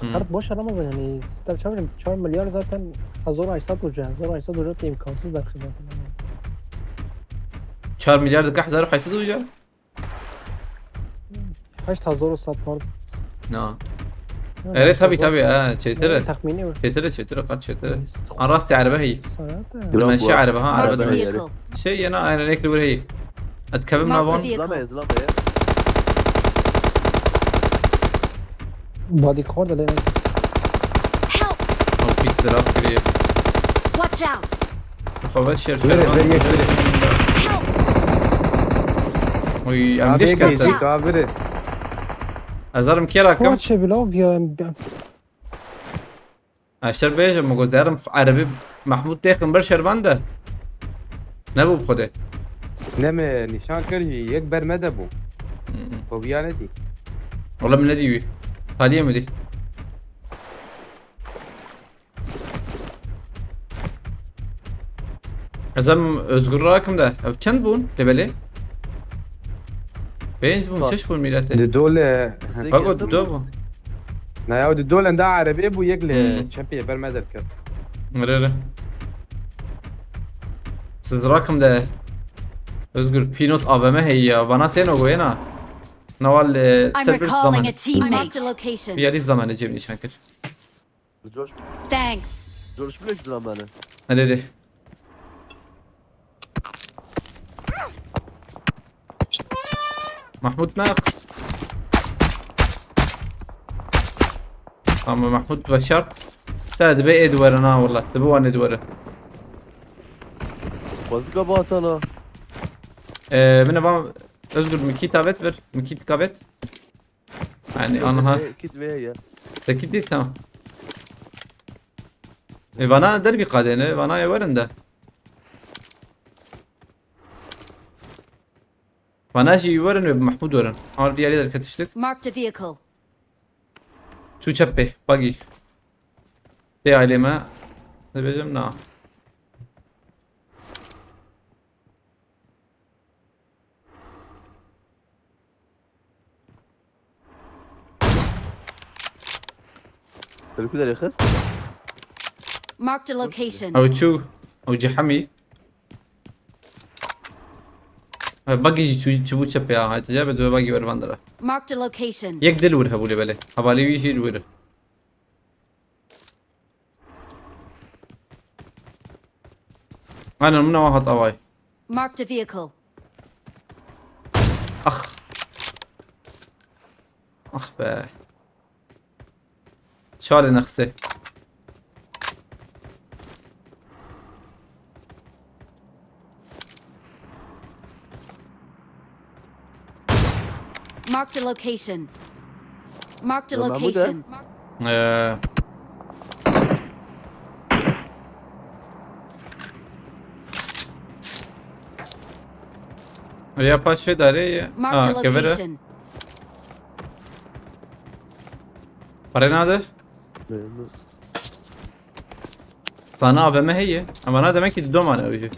şu Hmm. qert boş alamaz yani. Tabii çavurum, çar milyar zaten hazır aysat hoca, hazır aysat hoca da imkansız derxi zaten. Çar milyar dike hezar heyşt sed hoca? Heşt hazar û sed pardon. Na. Ha, Ere heşt tabi hazar. Tabi ha, çetere. Tahmini mi? Çetere, çetere, kaç çetere? Yüz doksan. Ha, rastî erebe heyî. Sanat ha. Li meşe erebe ha, erebe. Marked a vehicle. Şey yana aynen ekli bir heyî. Et kevim Marked a navon. Vehicle. Zlame, zlame. Body xor de lê. Help! Al pit ziraf kiriye. Watch out! Xwe şer Vire, kervan. Vire, vire. Help! Oy, em Abi, deş kete. Ka vire. Ezarim kera kim? Koç e, bila ya. Eşter bêje, min goz derim, Erebî Mahmûd têxin ber şervan de. Nebû bi xwedê. Ne me nîşan kir jî, yek ber me de bû. Hmm. Xwe viya nedî. Wala min nedî wî. Taliyê min dî. Ez em Özgür rakim de. Ev çend bûn? Tebelê? Pênc bûn, Bak. Şeş bûn mîletê. Di dole. Bak o, du bûn. Na ya, di dolên de erebê bû, yek li Hmm. çepê ber me derket. Rê rê. Siz rakım de Özgür Pinot A V M heye ya. Vana têno goyena. Nawal, e, I'm server recalling a izlamane. Teammate. Marked a location. Bir yer izlamane cem nişan kir. George, Thanks. George Bush izlamane. Hadi hadi. Mahmut nak. Ama Mahmut ve şart. Ta dibe ê duwere na wala. Dibe wan ê duwere. Xwezika batana. Ee, bine bam Özgür mi kit avet ver. Mi kit kavet. Yani anha. Kit ve ya. Te kit değil, tamam. E, vana derbi kadene, vana ê werin de. Vana jî werin ve Mahmud werin. Har bir yere derketiştik. Marked a vehicle. Çû çepê, buggy. Tê ailê me. Dibêjim na. Te li ku derê xist? Marked a location. Ew çû, ew cihemî. Ev bagî jî çû, çûbû çepê ya, hayte ya, bi bagî wer van dira. Marked a location. Yek dil wir hebû lê belê. Hevalê wî jî li wir. Aynen, min ewa hat avay. Marked a vehicle. Ah. Ah be. Şalê nexsê. Marked a location. Marked a Yo, Mahmut e? Location. Ee. Ya paşê darê. Marked a Ha, kevere. Location. Parê nade? Memnun. Sana A V M heye. Ama na demek ki domane öyle.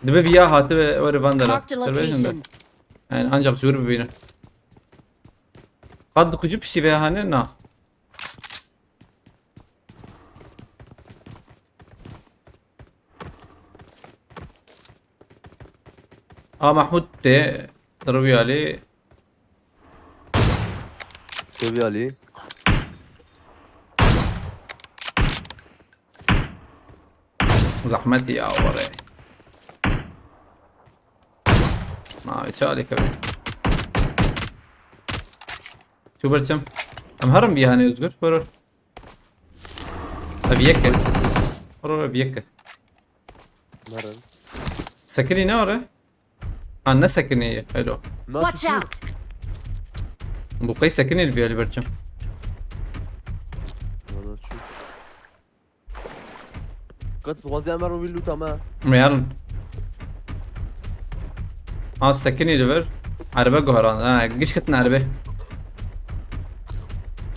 Dibe viya hati ve öyle vandara. Marked a location. Yani ancak jür bibîne. Qad kucu pişî ve hane na. A Mahmud de Rüyali. Rüyali. Zahmet ya were. Ma içali kebe. Şu berçem. Em herim bir yani Özgür. Vurur. Ev yeke. Vurur ev yeke. Nerede? Sekinî ne ara? Ha, ne sekinî? Hello. Watch out! Bu qey sekinî li biyali berçem. Qet dixwazî em herin wî lûta me. Me herin. Ha, sekinî li vir. Erbe guheran. Ha, giş ketin erbe.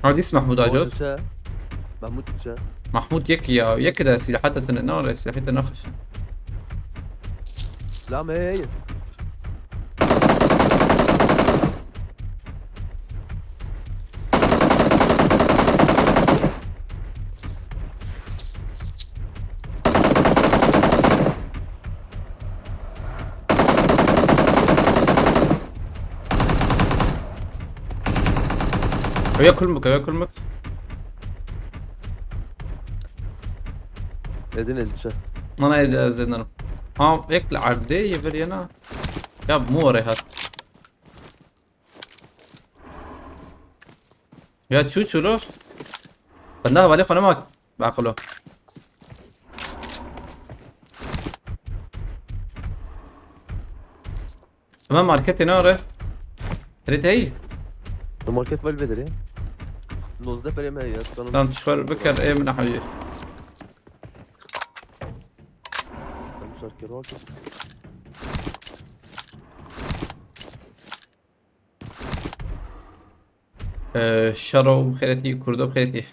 Ha, dîs Mahmud Acot. Diçe. Mahmud diçe. Mahmud yek ya. Yek de silahata tine. Ne var? Silahata ne xweş. Silah me heye. Ew ya kulmik, ew ya kulmik. Edin edin. Mana edin, ez êdinim. Ha, ek li erdê yê vir yena. Ya mû were hat. Ya çû çû lo. Benda hevalê xwe nema beqilo. Hemen marketê ne are? Rê te heyî? Li market vel vê derê. Nozdeh perê me heye. Tamam, çixwer biker ê min heyî. Em şarkê roket. Ee, Şaro xêretî, Kurdo xêretî.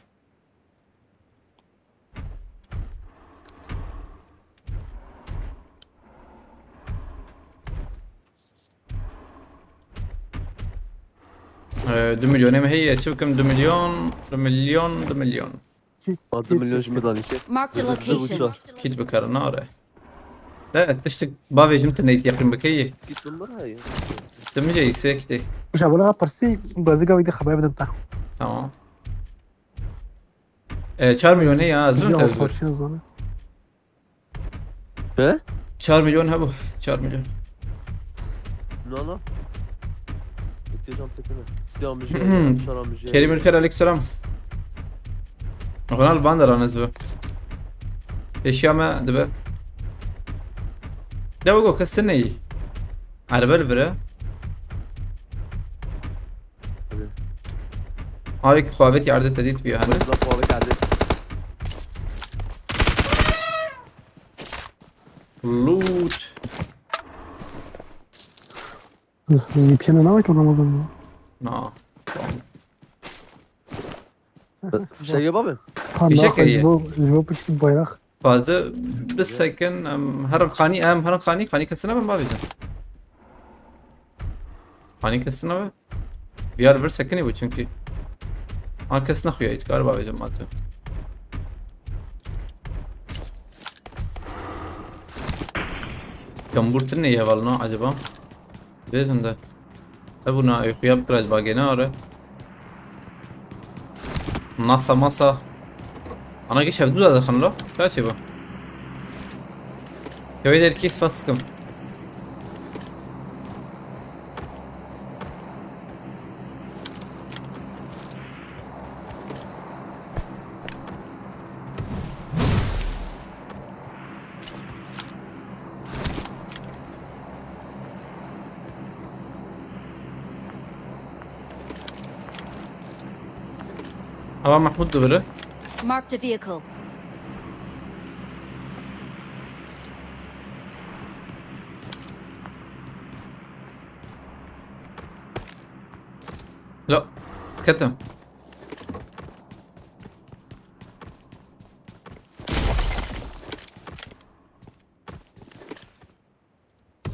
Ee, du milyonê me heye, çi bikim? Du milyon, du milyon, du milyon. Kit, Altı milyon kit, şimdi kit. Daha iki. Marked a location. Kit bikare, nare. De, tiştik bavêjim tu neyt yaqîn bikeyî. Git numara ya. Tu min jê îsê kitê. Ji wela pirsî, bezîga wî de xeber bidin te. Tamam. Ee, çar milyon heye, ha, zûn Ya tevzûr. saçın zana. He? Çar milyon hebû, çar milyon. No no. Bitti cam tekene. Siyah müziği. Şara müziği. Kerîm Ülker, aleykümselam. Ronald Van der Anes bi. Eşya me dibe. De wego kes tine yî. Erbe li vire. Abi ki xwavêt yerde tedît biyo hani. Bizden kuavet geldi. Loot. V P N'e ne vakit Ramazan mı? Na. Şey yok abi. Ha, Fişek ne hediye. Jibo, jibo pişt bayrak. Fazla bir second, em, herin qanî, em, herin qanî, qanî kesine ben bavêjim. Qanî kesine be. Diyar bir secondî bu çünkü. An kesine xuya it galiba bavêjim matı. Kamburtin ne yeval no acaba? Bêjim de. Hebûna, ew xuya bikira ji bagê neare. Nasa masa. Ana geç hevdû da dixin lo. Kaçê bu? Kewê derkî spas dikim. Ava Mahmud dibire. Marked a vehicle. Lo. Sketim.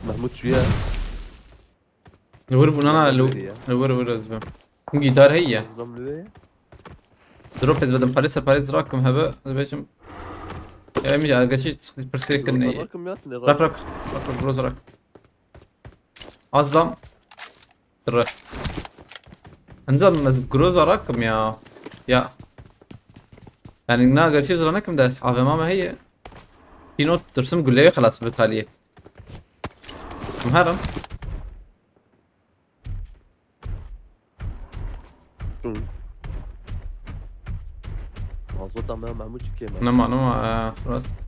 Mahmut şuraya. Li wir bûna na li Ya. li wir wir ez bim. Hûn gîtar heye. Zlam lüve. Drop ez bedim parê ser parê zirakim hebe. Ez bêjim. Ev min ji ergeçî pirsê kirinê ye. Bakım ya. Rak rak. Rak rak groza rak. Azlam. Tırı. Nizam ez groza rakim ya. Ya. Yani na gerçi zira nakim de A V M me heye. Pînot tirsim guleyê xelas bi taliyê. Em herin. Mazot ama Mahmut çıkıyor. Nema nema, e, rast.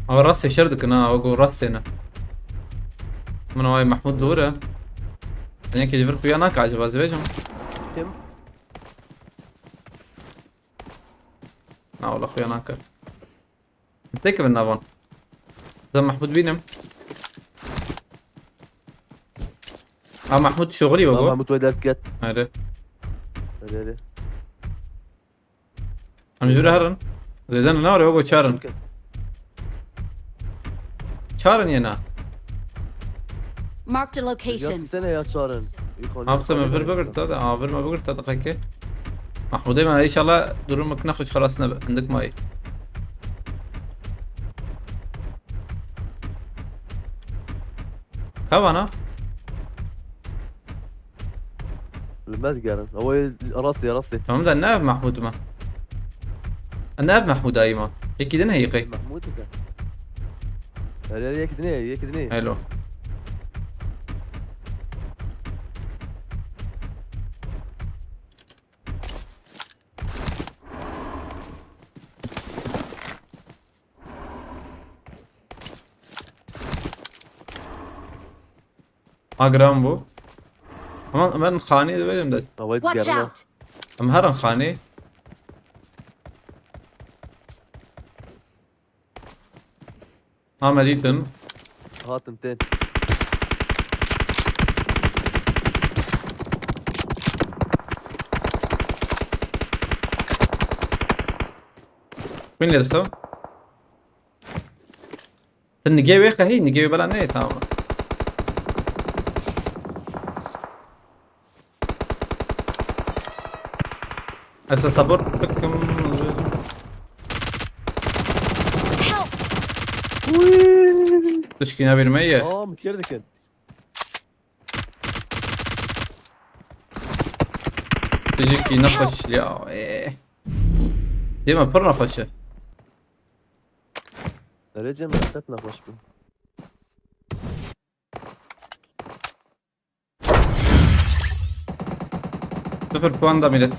Ama rast seçer dikin ha, o go rast sene. Min o ay Mahmud doğru. Sen ki bir kuya nak acaba zibecim. Kim? Na ola kuya nak. Tek ben navan. Da Mahmud benim. Ha Mahmud şoğlu Tamam baba. Mahmut ve dert gel. Hayır. Hadi hadi. Em jûre herin. Zêde ne were, wego çarin. Çarin yena. Marked a location. Sene ya çağırın. Hapse me vir bigirta da, a vir me bigirta da kake. Mahmudê me inşallah durumek ne xweş xelas nebe. Hindik mayî. Kavana? Bilmez gelin. Ama rastı ya rastı. Tamam da ne ev Mahmud ma? Ne ev Mahmud ayı ma? Peki de ne yıkay? Mahmud da. Her yer yek dinle, yek dinle. Hello. Agram bu. Ama ben xanî de benim de. Havayı Watch gelin. Out! Em herin xanî. Ha me dîtin. Hatın ten. Bin lirsa. Sen nigê wê qehî, nigê wê bela neyê, tamam. Ez te support bikim. Help! Tişkî nebîr me ye. Aa, min kêr dikin. Tişkî nexweş ya. Eh. Dê me pir nexweş e. Erê Cem, min qet nexweş bû. Sıfır puan da millet.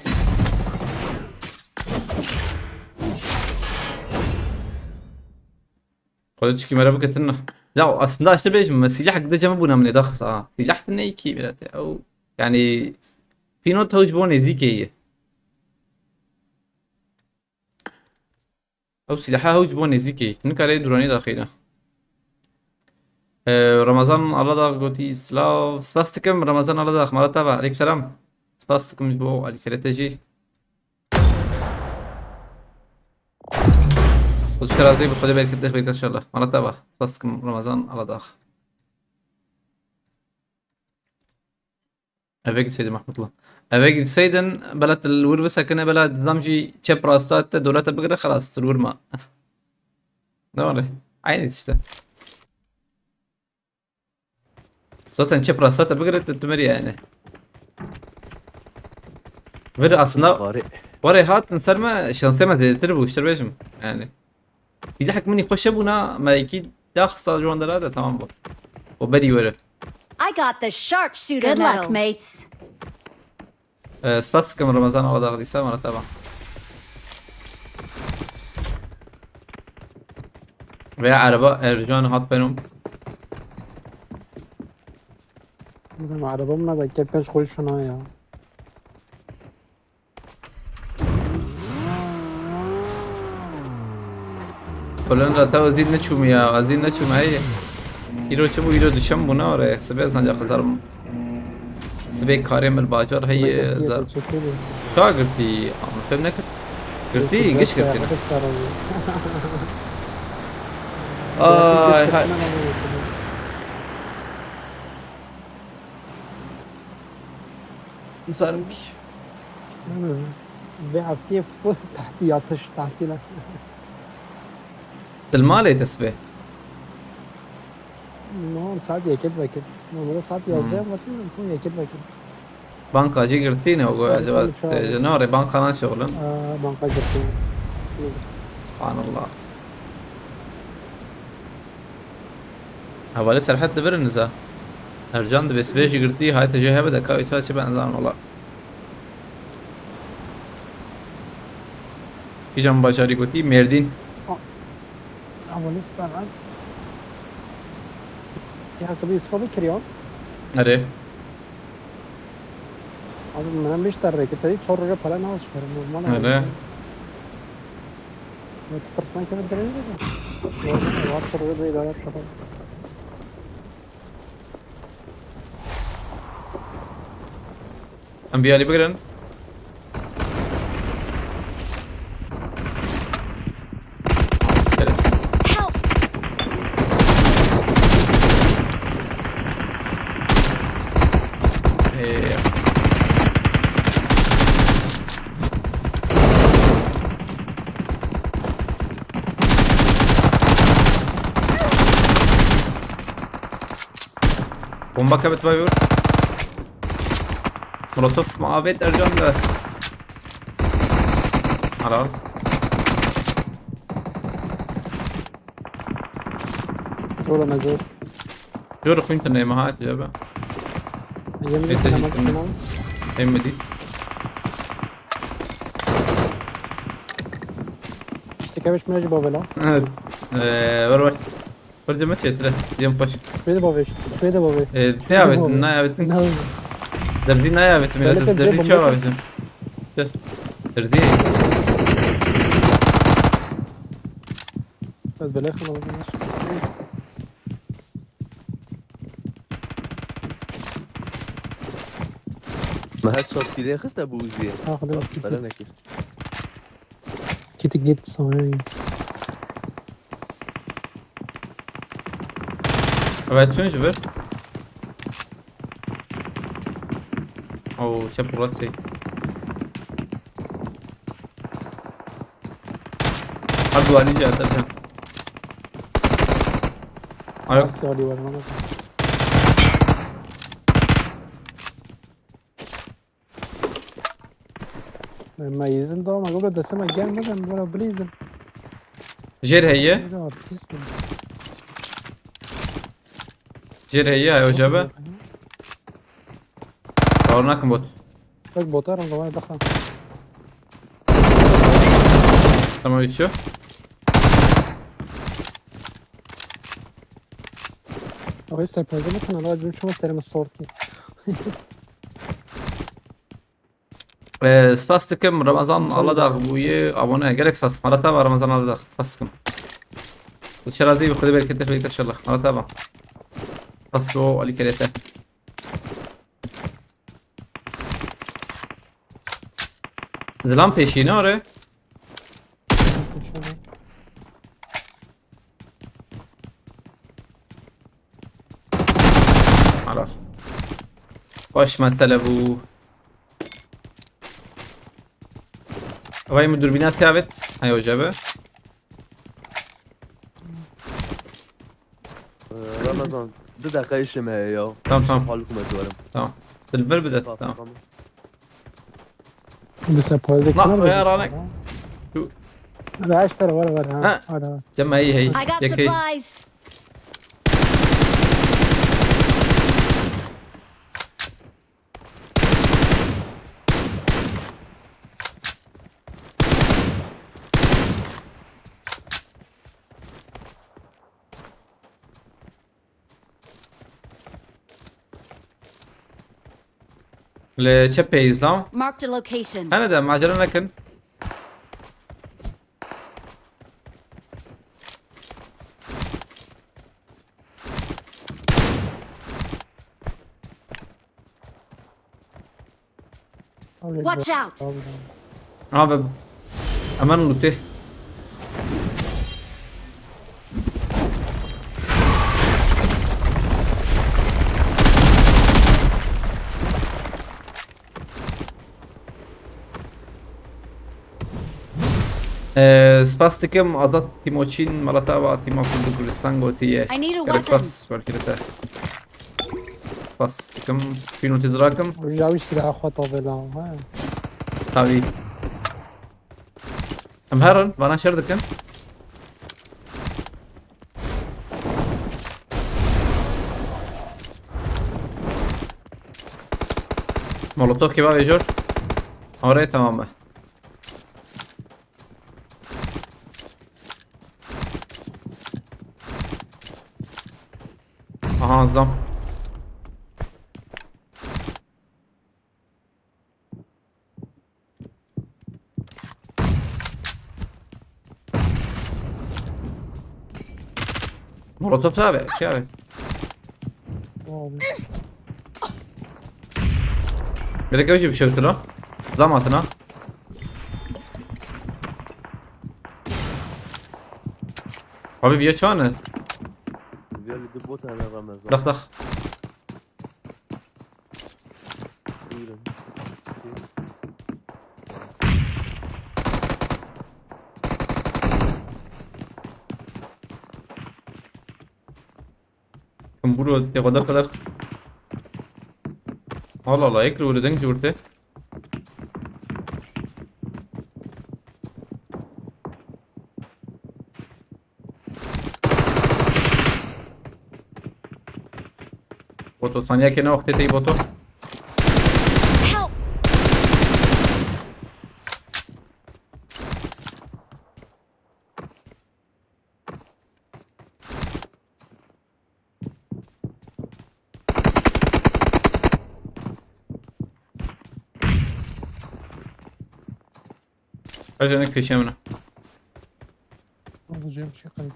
Xwedê çikî me re biketin. Ya aslında işte bêjim me sîleh gide cem bûna min ê daxisa ha. Sîleh de ne kî millet ya. Ew, yani pîno tewj bo nêzîkê ye. Ew sîleha ew ji bo nêzîkê, tu nikarê duranî daxîne. Ee, Ramazan Aladağ gotî silav. Spas dikim Ramazan Aladağ, mala te be. Aleykum selam. Spas dikim ji bo alîkere te jî. Xwedê şerazê bi Xwedê bereket, bereket inşallah. Mala te be. Spas dikim Ramazan Aladağ. Eve gitseydin Mahmutlu. Eve gitseydin, bela tu li wir bisekine, bela dizam jî çep rasta te dewlete bigire, xelas, tu li wir ma. Ne var? Aynı işte. Zaten çep rasta te bigire, tu, tu merî yani. Vir aslında Bari. warê hatin ser me, şansê me zêdetir bû, işte bêjim. Yani. Sîlehek min î xweş hebûna, me yekî daxista ji wan dera de, tamam bû. O berî were. I got the sharpshooter medal. Good luck, mates. Ee, spas dikim Ramazan Aladağ dîsa, mala te be. Veya araba Ercan hat benim. Bizim arabam ne de kepkaç koy şuna ya. Kolonra te ez dî neçûm ya, ez dî neçûm ey. Îro çi bû, îro duşem bû ne ore, sibê zanca xizar bû. Sibê karê min bajar heye, zar. Ka girtî, ama fem nekir. Girtî, giş girtî ne. Ay, hay. Zalim ki. Ve afiye full tahti yatış, tahti la. Dilmalê te sibê. No, saat yekê vekir. Normalde saat yazdeh vekir, son yekê vekir. Banka jî girtî ne o goya acaba? Canavê banka naşexulin. Aa, banka girtî. Subhanallah. Hevalê Serhet li vir in niza. Ercan dibê sibê jî girtî, hayte jê hebe de ka wî çaçi ben zan wala. Kîjan bajarî gotî? Mêrdîn. Hevalê Serhet. Ya hesabê Yusuf abi kiriya. Erê. Abi, min hem beş derre ki, tedî çar roja pere navşkere, normal. Öyle. Ne tırsına kadar derece de. Var çar roja da idare şaka. Em bir alî bigirin. Help! Ee, Bomba kebit vay vur. Molotof muhabbet Ercan da. Ara. Şöyle mezar. Jor xwîn tu nême ha, tu be. Yemin Neyse, ederim. gittim. Em mi dit? İşte kemiş mine jî bavela. Evet. Ee, ver ver. Bir de maç yetire. Yem baş. Şöyle baveş. Şöyle baveş. Ee, ne yaptın? Ne yaptın? Ne oldu? Derdî ne yaptın? Böyle Biraz bir derdî bomba çawa yok. Bizim. Gel. Derdî. Biraz böyle kalalım. Me her çar kîlê xiste bû jî. Ha, xwedê Bela nekir. Kitik git sonra. Evet, çün ji bir. Oo, çep burası. Duanî jî Eser can. Ayo. Nasıl alıyor bana? Ben meyizin daha ama burada desem gelmeden bana blizim. Jêr heye. Neyse, artist mi? Jêr heye, ayo cebe. Bawer nakim bot. Bak bota ranga var daha. Tamam, düşüyor. Abi sen perde mi kanala acım şuna serime sorti. Ee, spas dikim Ramazan Aladağ bûye abone. Gelek spas. Mala te ava Ramazan Aladağ. Spas dikim. Û şerazî bi Xwedê bereketê xelîte inşallah. Mala te ava. Spas bo alîkariyê te. Zilam pêşî ne are? Helal. Baş mesele bû. Vay min durbîna siyah vet. Hey hoca be. Ee, Ramazan, du deqa işim heye ya. Tamam, tamam. Halkuma diyorum. Tamam. Dilber bir de. Tamam, tamam. Tamam. Mesela poz Na, ekranı ya da Ranek. Şu. Hadi aç ver, var, var, ha. Ha. Hadi, hadi. Cem, hey, hey. I got supplies. Li çepê îzlam. Marked a location. Hene de macera nekin. Watch out! Abi. Hemen loot'e. Ee, spas dikim Azad Tîmoçîn, mala te ava, tîma Kurd û Kurdistan gotiye. I need a weapon. Gelek spas, welkirite. Spas dikim. Pînotî zirakim. Û ji awî silaha xwe tavêla, he. Tabii. Em herin, vana şer dikin. Molotof kebabê jor. Oraya tamam mı? Aha, azlam. Molotof abi, şey abi. Abi. Gerek yok bir şey lan. Zam atın ha. Abi, viya çane. Viya li du bot hene Ramazan. Dak, dak. Buyurun. Kim buro te kadar kadar. Allah Allah, ek lo deng jurte. Boto, saniye kene wextê tey boto. Help! Her jenek peşiya min e. Alacağım şey kaydı.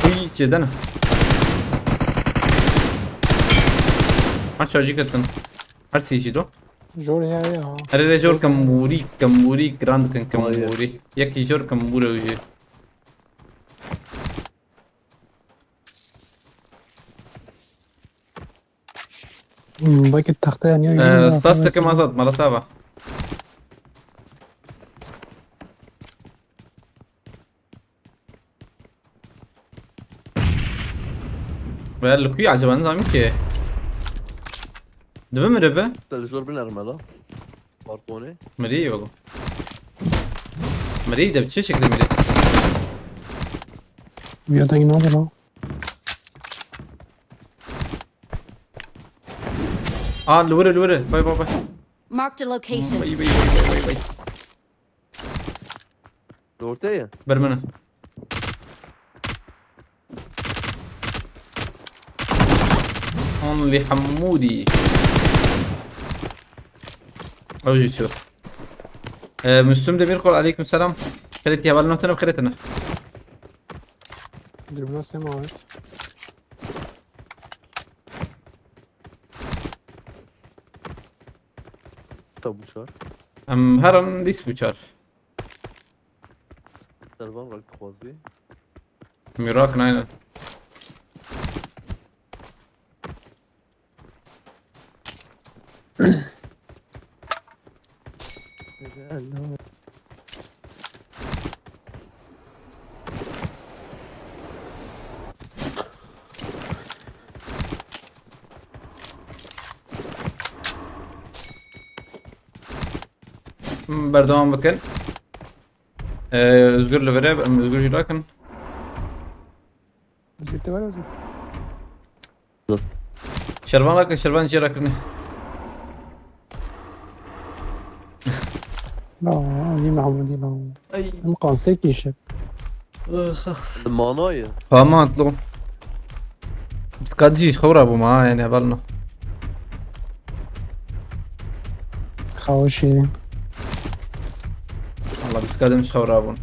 Uy, çêdene. Her çarjî ketin. Her sê jî do. Jor heye ya. Erê, erê, jor kemûrî, kemûrî, giran dikin kemûrî. Yekî jor kemûrî ew jî. Hmm, belki taxtaya niye Ee, yüzüne spas dikim Azad, mala te ava. Ve li ku ye acaba, nizanîm ki. Dibe miribe? Te li jor binerme la. Balkonê. Mirî welo. Mirî de çi şekilde mirî? Ya da inandı lan. Aa, li wir e, li wir e. Bay, bay, bay. Marked a location. Bay, bay, bay, bay, bay, bay. Li ortê ye. Ber min e. Only Hamudi. Ew jî çi? Ee, Müslüm Demirkol, aleyküm selam. Xêrê te ye, hevalên te ne, bi xêrê te ne. Dürbün Sema abi. Tabu çar. Em her an lîst bû çar. Servan rak dixwazî. Mirak nayne. Hmm, berdewam bikin. Ee, Özgür li vir e, em Özgür jî rakin. Özgür te var Özgür. Şervan rakin, Şervan jê rakirine. La, Ali Mahmudi la. Ay. Em qansek işe. Ih. Manayê. Xama atlo. Biz kadî jî xew rabûm ha, yani hevalno. Xew şîrin. Allah, biz kadî jî xew rabûn.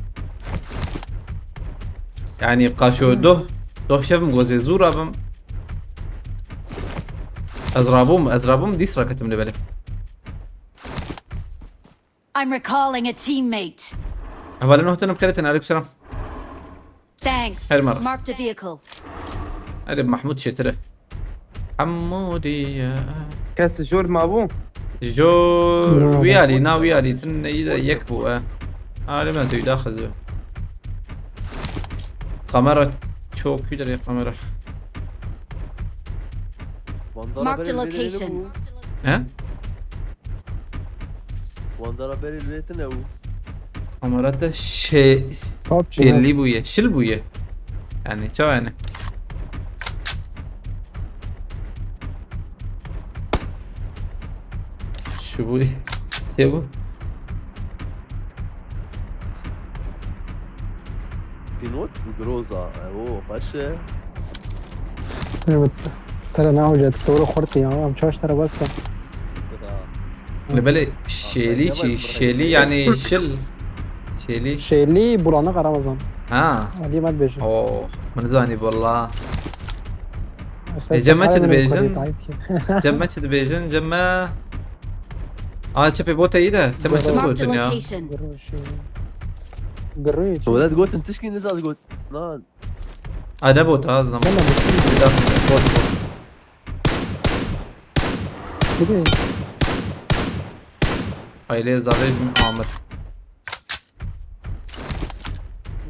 Yani qaşo doh, doh şev min gozê zû rabim. Ez rabûm, ez rabûm, dîs raketim li belê. I'm recalling a teammate. Hevalên, hotin bi xêrê têne, aleykum selam. Thanks. Her mara. Marked a vehicle. Erê, Mahmud şêtire. Hamudi. Kes jor mabû? Jor wî alî, na wî alî, tin neyî de yek bû, e. Alî me tüy daxil. Kamera çok iyidir ya, kamera. Marked a location. He? Wandara berê lê tine û. Kamera te şey PUBG belli bûye, şil bûye. Yani çawa yani? Şu bu. Şey bu. Pinot bu groza. E, o xweş e. Evet. Tera ne hoca, doğru xorti ya. Am çaş tera basa. Li belê şêlî çi? Şêlî yani şil. Şêlî. Şêlî bulanık Ramazan. Ha. Alî me dibêjin. Oo, min zanî valla. Ê, cem me çi dibêjin? Cem me çi dibêjin? Cem me. Aa, çepê botê iyi de. Cem me çi digotin ya? Gırı şey. Gırı için. Welat gotin tişkî nizan got. Na. Ay, ne bot ha, zaman. Tamam. Bir daha bot, bot. Gidin. Aile zade Ahmet.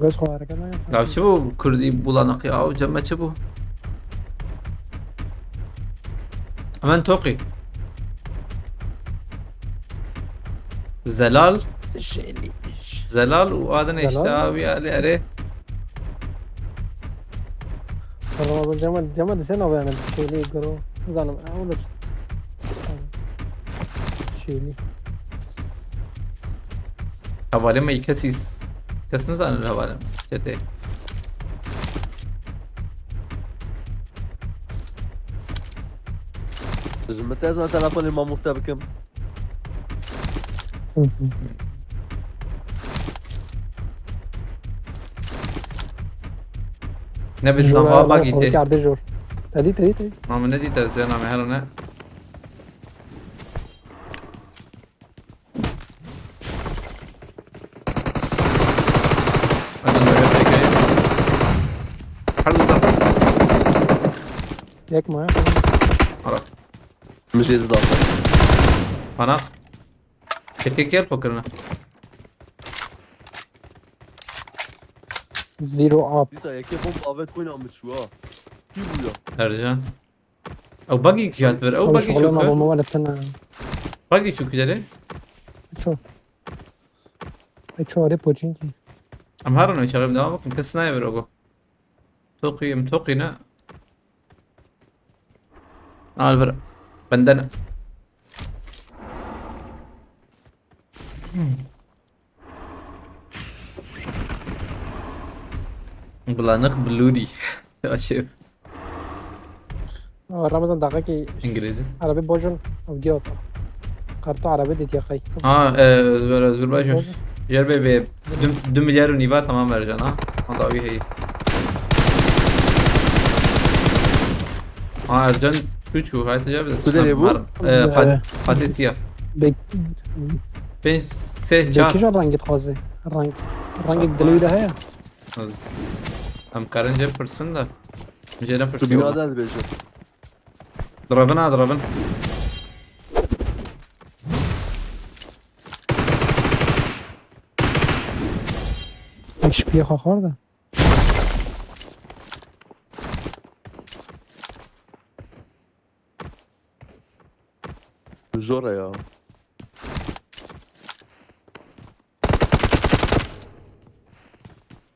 Göz kola hareket yapma. Ya çi bu Kurdî bulanık ya, o cemme çi bu? Hemen toqî. Zelal. Şêlî. Zelal û adine Zelal işte mı? Abi ya, erê. Tamam, Cemal, Cemal, sen abi yani şêlî, gro. Zalim, e, olur. Şêlî. Hevalê me kesî s-, kes nizane li hevalê me. Çetê. Ji min te ez ne telefonê mamoste bikim. Hı hı. Ne bi Jor, Islam, ha, bagi te. Kerde jor. Tedî, tedî, tedî. Ma min nedî te, zêna me herine. Hadi, hadi, hadi. Hadi, hadi. Yakma ya. Ara. Min jê didaxwe. Ana. Yekê kêr xwe kirine. Zero up. Dîsa yekê bom avêt xwîna min çû ha. Kî bû ya? Ercan. Ew bagî jat vir. Ew bagî Şoxlê ma çû. bomba were tine. Bagî çû derê. Ço. E ço arê poçinkî. Em her ne çaxim devam bikin. Kes nayê vir ogo. Toqî em toqî ne. Al vir. Benden. Bulanık blurry. Aşırı. Ramazan daxekî İngilizce. Arabê bojin ew diya. Karto arabê dê diya xey. Ha, e, özür özür başım. Yer be be. Düm, düm milyar univa tamam Ercan ha. Onda bir hey. Ha Ercan üç bu hayat acaba. Bu da ne bu? E, pat, patates ya. Bek Ben se çar. Bekî jî rengî dixwaze. Reng rengî dilê wî de heye. Em karin jê pirsin de. Jê ne Tu pirsiyor. binada dibêjim. Drabin ha drabin. Şpiye xwe xwar de. Zor e ya.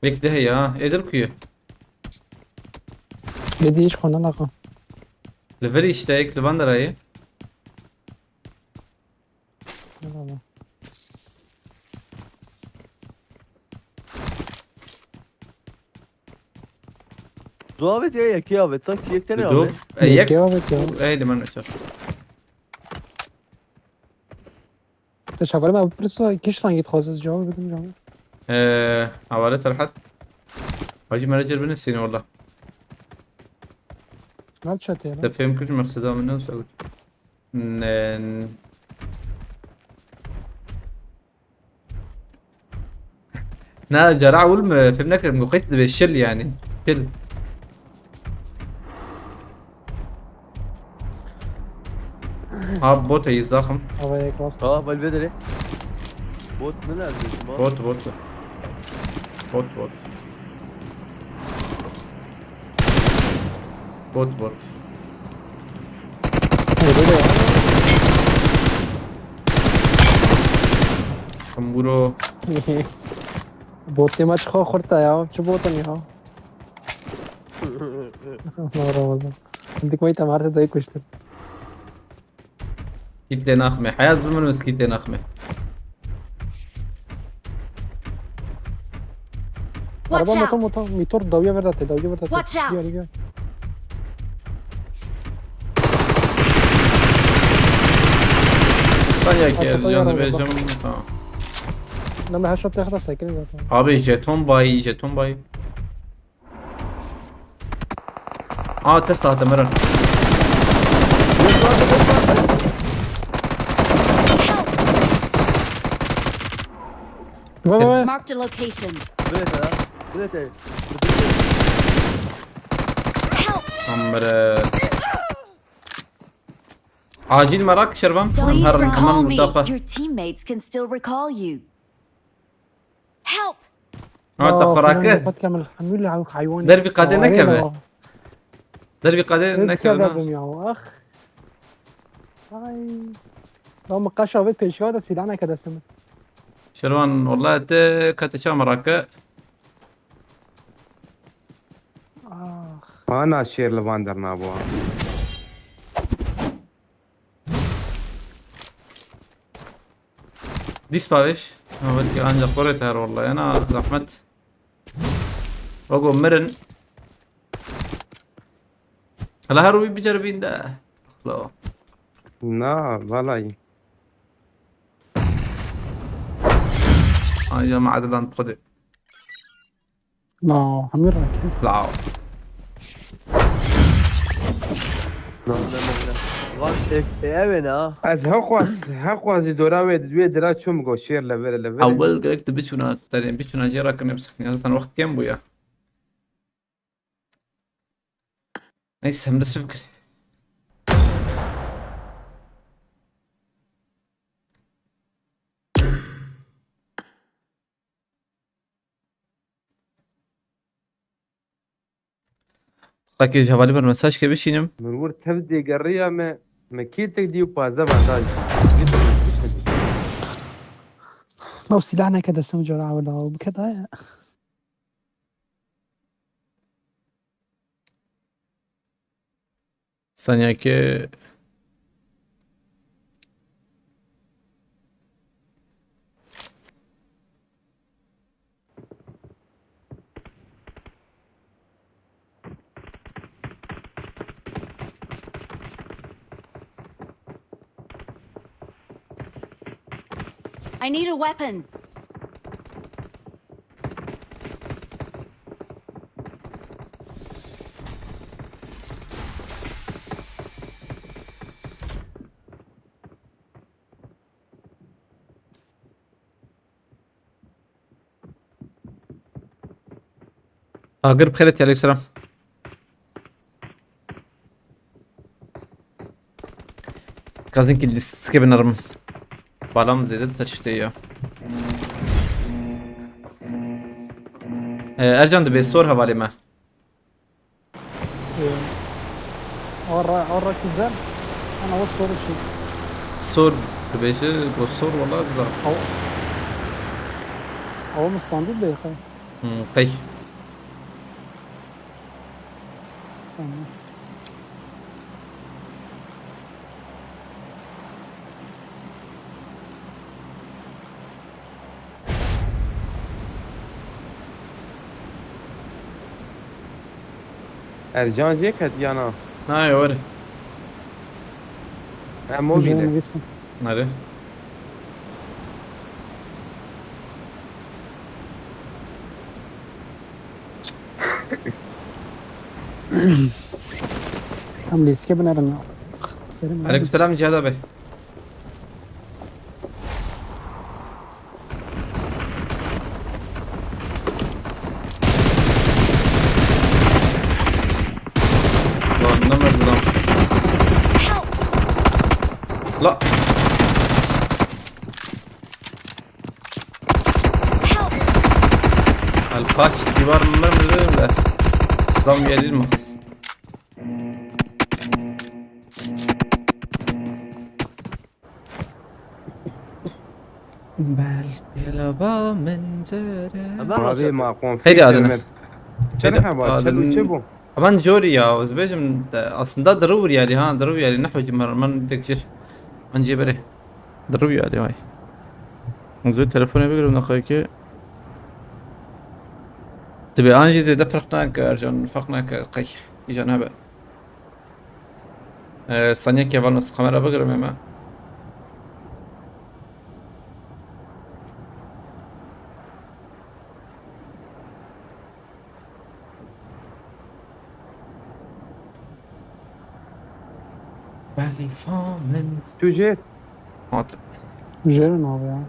Vek de heye ha. Êdir kuyu. Êdî hiç xwe nelaqa. Li vir işte ek li van derayê. Du avêt ya yekê avêt. Sanki yek tane Du. avêt. E, yek. Yekê avêt ya. Ey li men uçar. Te şevalê me pirsa kîş rengî dixwaze ez cevabê bidim canım. Eee, havale Serhat. Hacı Meracer beni seni orada. Snapchat ya lan. Te fehim kir mekseda min ne usta. Ne. Na cara ewil mi fehim nekirim. Got qeyt dibe şil yani. Şil. Ha bot ey zaxim. Havaya cross. Ha, Valve dere. Bot ne lazım ha? Bot bot. Bot bot. Bot bot. Öyle de ya. Kamburo. Botê me çi xwe xurta ya. Çi botin ya. Allah Ramazan. Dik me temarte dayı kuştur. Kît lê naxme. Heyat bi min û kît lê naxme. Araba Watch motor out! Motor motor dawiye verdate, dawiye verdate. Watch out! Gel gel. Saniye Arka gel dawiye yanında araba. vereceğim. Tamam. Lan ben headshot yakada sakin zaten. Abi jeton bay, jeton bay. Aa Tesla hatta Meral. Ve ve ve. Marked a location. Bilete ya. Bilete. Help! Amre. Acil merak şervan. Please Her recall hemen me. müdafaa. Your teammates can still recall you. Help! Ha ta xurake. Qet kamil hamil hayvan. Derbi qade Hayvan nekeve. ya. Derbi qade Hep nekeve. sebebim ya. Ah. Ay. Lan qaşa ve peşka da silah nekede simi. Şervan vallahi te kateşa merake. Ah. Ana şêr li van dernabû. Dîs pavêj. Ha belkî ancak xorê te her vallahi. Ena zahmet. Vago mirin. Hala her wî biceribîn de. Xlo. Na, vallahi. Ay ya maadilan xwedê. No, hamir rakî. Lao. Wan e, e, ev e na. Ez hexwaz, hexwazî dora wê, wê dira çûm go şêr li vir, li vir. Ewil gerek tu biçûna, tenê biçûna jê rakirine bisexnî. Zaten wext kêm bû ya. Neyse, em dest pê bikir. Qakê ji hevalê min mesaj ke bişînim. Min wir tev dêgeriya me, me kê tek dî û pazdeh bandaj. Ew sîlah neke destim cara wila bike daye. Saniyekê. I need a weapon. Agir bi xêr hatî, aleyhisselam. Kazin ki listke binerim. Balam zêde diter tiştê ya. Ee, Ercan, dibê sor hevalê me. Ee, ara, ara güzel. Ana o soru şey. Sor dibêje, got sor, wala güzel. Hava, hava mı standı değil, ha? Hmm, qey. Tamam. Ercan jê ket ya na? Na, ya were. Em o bîne. Nere? Em lîske binerin. Serim. Aleykümselam Cihat abi. Lan ne merdin lan. La. Help! Alpaç, civar mı mı mı mı? Zam gelir mi kız? Belki lava mencere. Abi ma konflikt. Heydi adını. Çerha var, çebu çebu. Aman jori ya, ez bêjim, aslında dırı vur yani ha, dırı vur yani, ne hocam, man dek jir. Man cebere. Dırı vur yani vay. Ez bir telefonu bir ne ki. Tabi an jî zêde ferq nake, Ercan, ferq nake, qey. Îcan hebe. Ee, saniye kevan kamera bigirim hemen. Belî famin. Tu jê? Hat. Jêrin abi ya.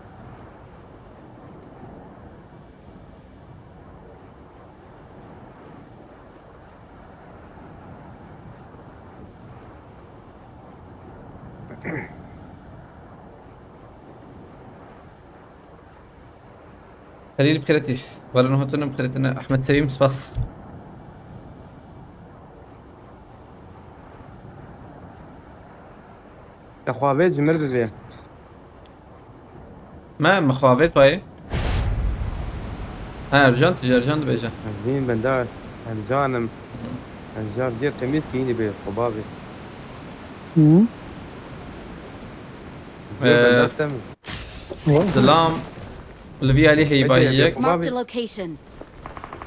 Xelîl bi xêretî. Wala nû hatine bi xêretine. Ehmed Sevîm, spas. Te xwavê ji mir bibê. Me, me xwavê xwayê. Ha, Ercan, tu ji Ercan dibêje. Ez bîn benda Ercan im. Ercan jê qemîz kî yînî bê xwe bavê. Hı. Jê Ee, benda te mi? Silam. Li vî alî heybayî yek. Marked a location.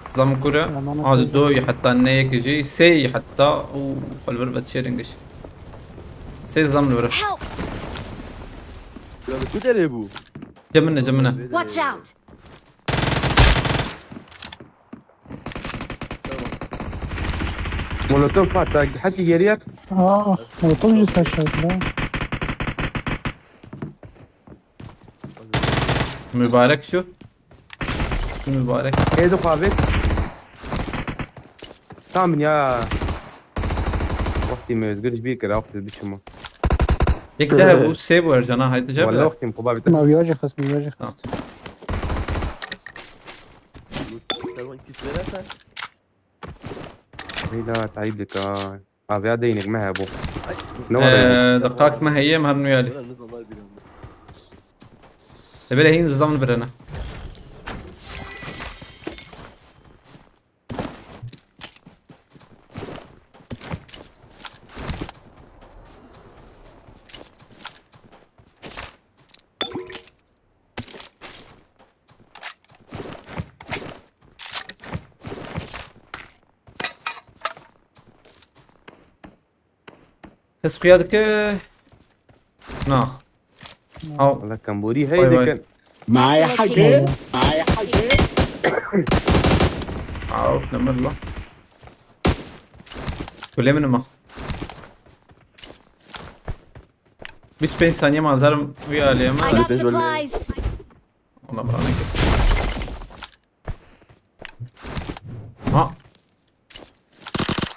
Silam kure. Hadi do yî heta ne yek jî. Sê yî heta. Û xwe li vir ve dişêrin giş. Sê zam li vir. Help! Ya li ku derê bû? Cem min e, cem min e. Watch out! Molotof patlak. Hadi geriye. Aa, molotof jî ser şart la. Mübarek şu. Şu mübarek. Ê dixwavê. Tam ya. Wextî me özgür ji bîr kir, wextî biçim. Yek de hebû, sê bû Ercan ha, haydi cebe. Wala wextî me xwe bavê te. Ma viya jî xist, viya jî xist. Tamam. Serwan iki lira sen. Leyla, tayîb dika. Aviya deynek me hebû. Ne were? Ee, deqak me heye, em her nû yalî. Ebele hîn zidan birine. Kes xuya dike. Na. Aw. Wala kembûrî hey dikin. Marked a location. Aw, nemir la. Kulê min ma. Bîst û pênc saniye ma zarim wî aliyê me. I got supplies. Ona bana ne? Ha.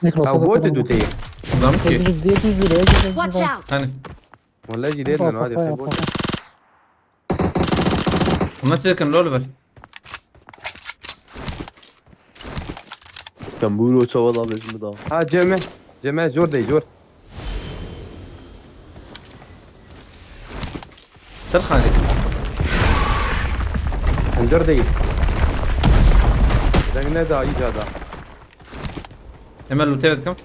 Ew bot e dûteyê. Adam ki. Watch out! Hani? Wala jî dê dino hadi bot. Nasıl yakın lol ver. Kembûro çawa da bêjim da. Ha, ceme. Ceme, jor dey, jor. Ser xanê. Hundir dey. Deng neda, îca da. Hemen loot'e bakayım.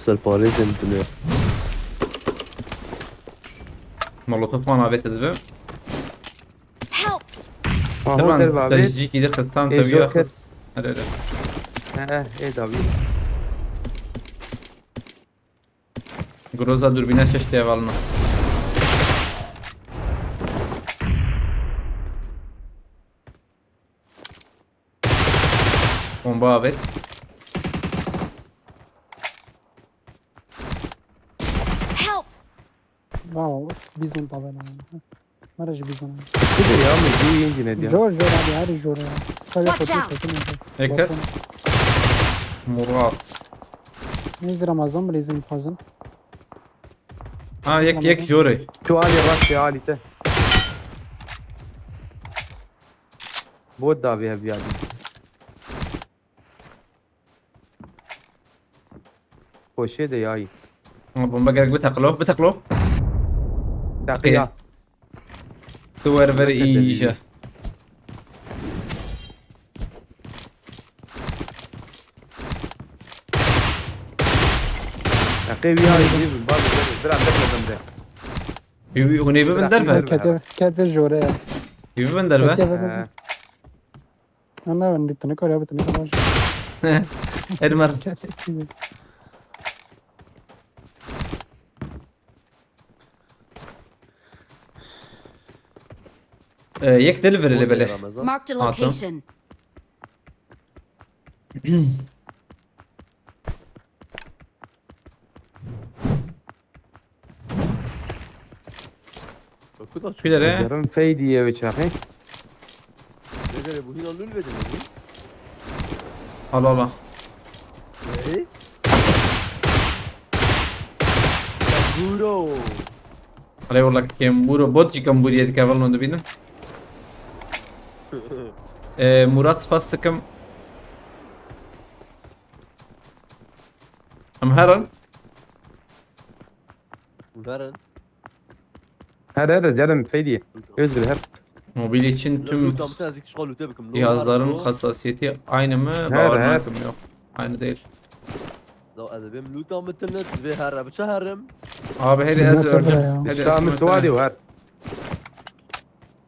Serparêzên tune. Molotof wan avêt ez ve. Help! Aho Derman, derva te avêt. Jî kî de xistan. Ê, te jor wiya kes. Xis. Here, here. He, he, ê davî. Groza durbîna şeş tê hevalno. Bomba avêt. Help! Wow, bizon tavena. Mara ji bizon. Kide ya, mi ji yên jine diya. Jor, jor abi, her jor ya. Watch out! Eket. Murat. Neyse Ramazan, bilezim fazla. Ha, yek, yek jore. Tu alî rast ya, alî te. Bot davê hev ya. Koşê de yayî. Ama bomba gerek biteqilo, biteqilo. Teqiya. Tu wer ver îje. Teqê wî yayî, baz bira, bira, bira. Wî, wî, hûn ê bibin derve. Kete, kete jore ya. Wî bibin derve. Kete bibin. He. Ama ben de tını kare, tını kare. Her mar. Ee, yek dil verile bele. Marked a location. Çi dere? Gerim feydiye ve çaxê. Bedere bu hîna lul bedere bu. Al, al, al. Ne? Buro. Alê wala kembûro, bot jî kembûriyê dike, hevalno dibînin. Ee, Murat, spas dikim. Em herin. Verin. Her, her, canım, feydiye. Özgür, her. Mobil için tüm cihazların hassasiyeti aynı mı? Her, her. Yok. Aynı değil. Da ez bêm luta mi tinet ve her biçe herim. Abi, hadi ez ördüm. Hadi ez suadi her.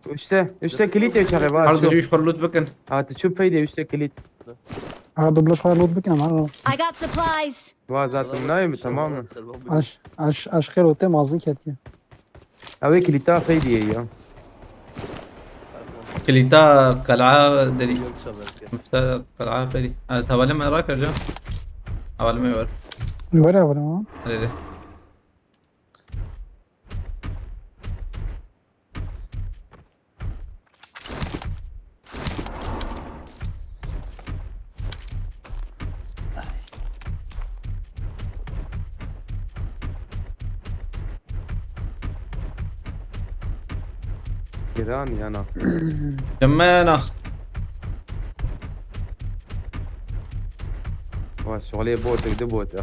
Üste, üste kilit ya çare var. Arda şu. Üç fırlat bakın. Ha, tu çöp feydiye üste kilit. Ha, dublaj xwe load bikin ama. I got supplies. Wa zaten nayê mi, tamam mı? Aş, aş, aşkê rote mazin ketiye. Ew ê kilîta feydiye ya. Kilîta qel'a derî. Mifta qel'a ferî. Ha, tavale me rakir can. Tavale me ver. Ver ya, ver ama. Hadi, hadi. Giran yana. Demena. Şolê botek, du botek.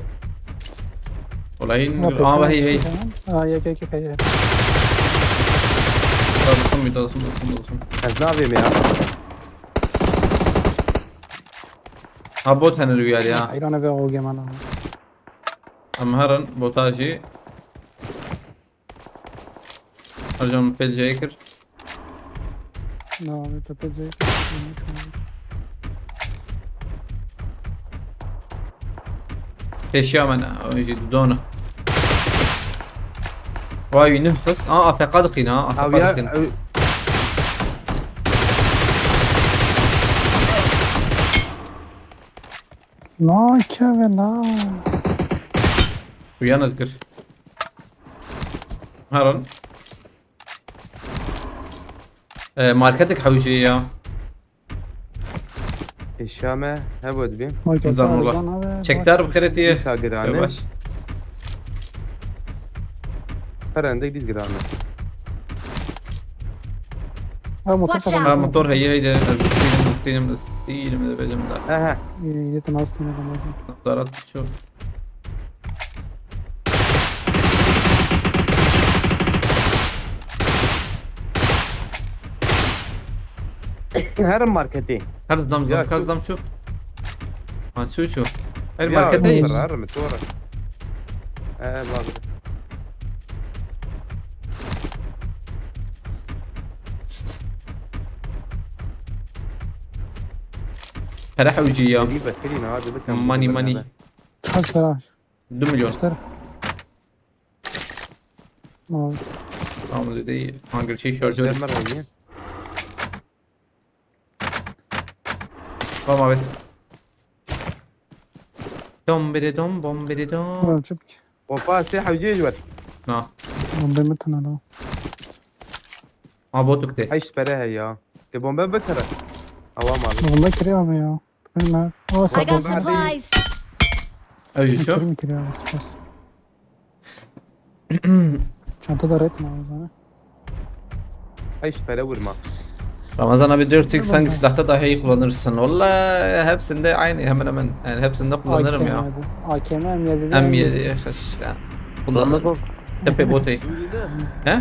Wala hîn, aa, hey, hey. Aa, yek, yek, yek, hey, hey. Dostum, dostum, dostum, dostum. Ez navêm ya. Ha, bot hene rüyar ya. Hayran eve o gemana. Em herin, bota jî. Ercan pêl jeyê kir. Na, te pêl jeyê kir. Pêşiya me ne, ew jî dudona. Vay, wî nûh xist. Aa, A F K diqîne, ha, A F K diqîne. Na, keve na. Uyan dikir. Herin. Ee, marketek hewcê ya. Eşya me hebo dibî. Market Zan wala. Çekdar bi xêretî ye. Dîsa girane. Baş. Herendek dîs girane. Ha, motor Watch out. Ha, motor heye, heyde. Ez distînim, distînim, distînim, dibêjim da. Aha. Yetin astine de lazım. Darat şu. Her marketê. Her zam zam, Ya, ka şu zam şu. Ha, şu şu. Her Ya, marketê. Her mi, doğru. Ee, bak. Pere hewcî ya. Geribe, kirîne, hadi bakalım. Money, money. Kaç para? Du milyon. Göster. Tamam. Tamam, dedi. Hangi şey şarjör? Gösterme abi. Tamam abi. Dom biri dom, bom biri dom. Tamam, çık. Bomba sê hewcê ji wer. Na. Bombe mi tane la? Ha, botuk te. Heşt pere he ya. Te bombe bikire. Awa mal. Bombe kire abi ya. Bilmem. O I got supplies. Ew jî ço? Kire abi, spas. Çanta da ret mi abi sana? Heşt pere vurma. Ramazan abi, dört x hangi silahta daha iyi kullanırsın? Valla hepsinde aynı, hemen hemen. Yani hepsinde kullanırım ya. A K M, A K M, M yedi. M yedi, ya, ya. Kullanırım. Tepe botey. He?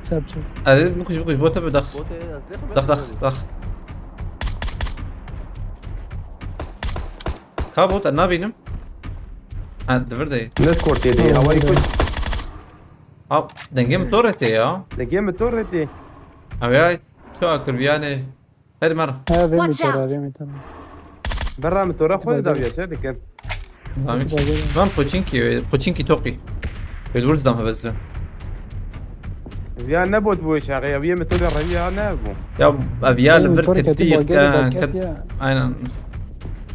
Çap, çap. Hadi bu kuş, bu kuş, bota bir dak. Dak, dak, dak. Ka bota, ne yapayım? Ha, dıvır değil. Ne kortiydi? Havayı kuş. Ha, denge mi torete ya? Denge mi torete? Abi ya, çok akır yani. Her mer. Ha, vê Watch motora, out. Vê motora. Berra motora xwe de dawiya çê dikin. Tamam. Watch out. Ben Pochinki, Pochinki toqî. Wê li wir zidam hevez be. Ya ne bot bu iş, ya, ya, vê motora reviya ne bu? Ya, ev ya li vir ketî, ket, aynen.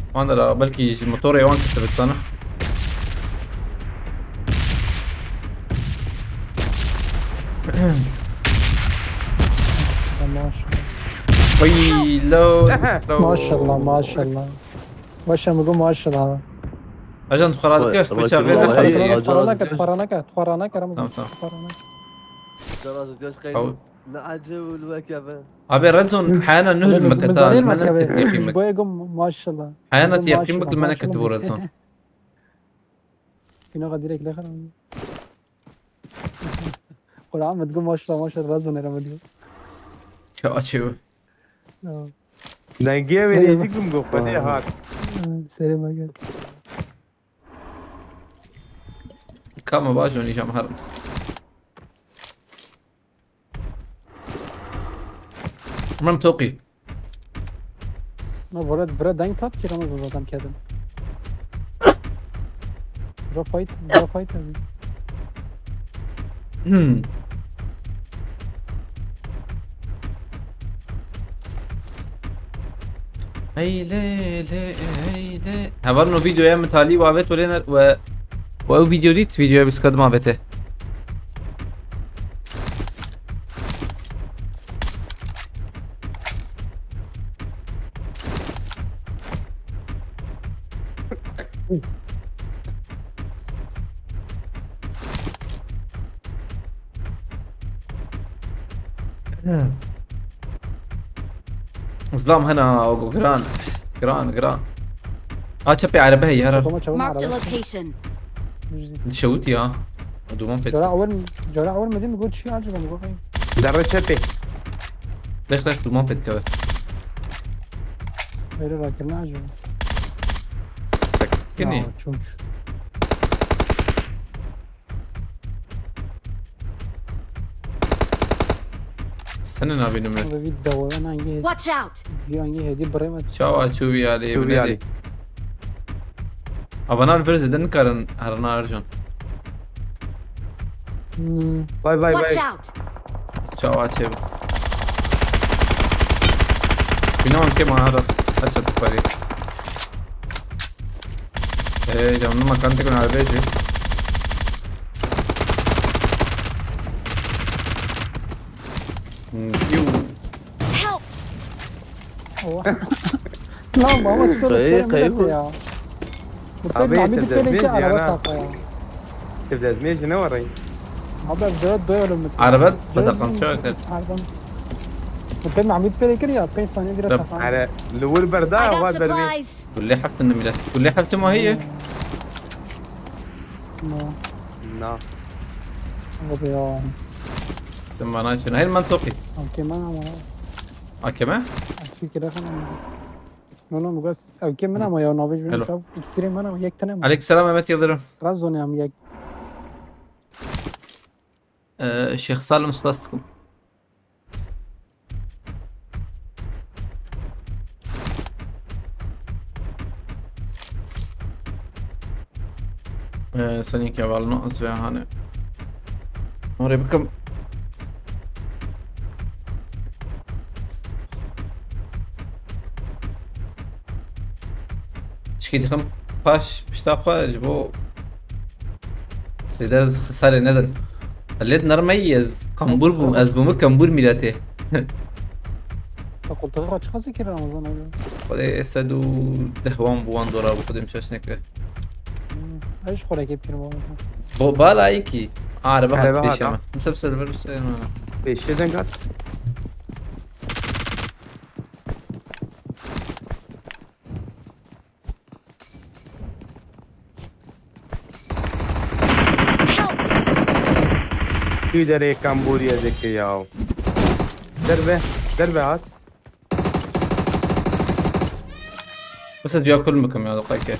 Wan de ra belkî ji motorê wan ketibit sana. Maşallah. Oy, low, low. Maşallah, maşallah. Başa mı bu maşallah. Ajan, tu xara dike, bıçağı ver, xara dike. Xara neke, xara neke, xara neke, Ramazan. Tamam, tamam. Xara neke. Abi, Red Zone, heyana nuh li me kete, li me nekete yaqîn bik. Boya gum, maşallah. Heyana tu yaqîn bik, li me nekete bu Red Zone. Fînaxa direkt lexer. Qul Ahmet gum maşallah, maşallah, Red Zone era diyor. Ya, açıyor. Dengê wê nêzîk bûm, got Xwedê hat. Serê me gel. Ka me baş nîşan herin. Min toqî. Ma bura, bura deng tat ki Ramazan zaten kedim. Bura fight, bura fight abi. Hmm. Hey le le hey le. Hevalno videoya min talî wavet wê lê ne we, we ew video dît, videoya biskadim avete. Zlam hena, o giran. Giran, giran. A çepê erebe heye, her her. Çatoma çatoma Marked a araba. Location. Yüz yedi. Dişewitî ha. Duman pêt. Cara awel cara awel me dî mi got çi acaba mi got. Derre çepê. Dex dex duman pêt keve. Öyle rakirine acaba. Sekinî. Ya çuç. Sene nabînim mi? Ama bir davadan hangi Watch out! bir hangi hedi bireme. Çawa çû vî alî Çû vî binedî. alî. Avana li vir zêde nikarin herina Ercan. Hmm. Vay vay Watch vay. Out! Çawa çê bû. Bîna wan kêm a her. Her çat parî. Ee, canlı makan tek ön arbeydi. Yuh. Help! Lan baba şu Kayı- şey kayı millet bu. ya. Bu Abi, pek abi bir tebdezmeye pek ki araba ziyana. Takla ya. Tebdezmeye ne var ayın? Abi dört dört ölüm. Araba batakam çok. Pardon. Bu pek Mahmut Pelekir ya. Pek saniye bir Tabii. takla. Hani li wir berda I got wa bermê. Supplies! Kulli heft ne millet. Kulli heft ma heye. No. Na. Abi ya. Sen bana için. Hayır, mantıklı. Okey ben ama. Akeme? Aksi kere falan. No no bu gaz. Okey ben ama ya no bir Hello. çav. İksiri ben ama yek tane mi? Aleykümselam, Mehmet Yıldırım. Razon ya yek. Ee, Şeyh Salim, spas dikim. Ee, senî kevalno ez vê hanê. Orê bikim. Çikî dixim paş pişta xwe ji bo zêde ez xisarê nedin. Lê di nermeyî ez qembûr bûm, ez bûme kembûr mîretê. Fakultede xwe çiqas kir Ramazan abi. Xwedê sed û deh wan bû wan dora bû, Xwedê min şaş neke. Eş xwe kep kir baba. Bo bala yekî. Araba Araba hat hat, pêşe ha. me. Miseb ser ver ser. Pêşê deng hat. Help! Tu derê kambûriyê dike ya. Derve, derve hat. Bes ez biya kul bikim ya, diqayke.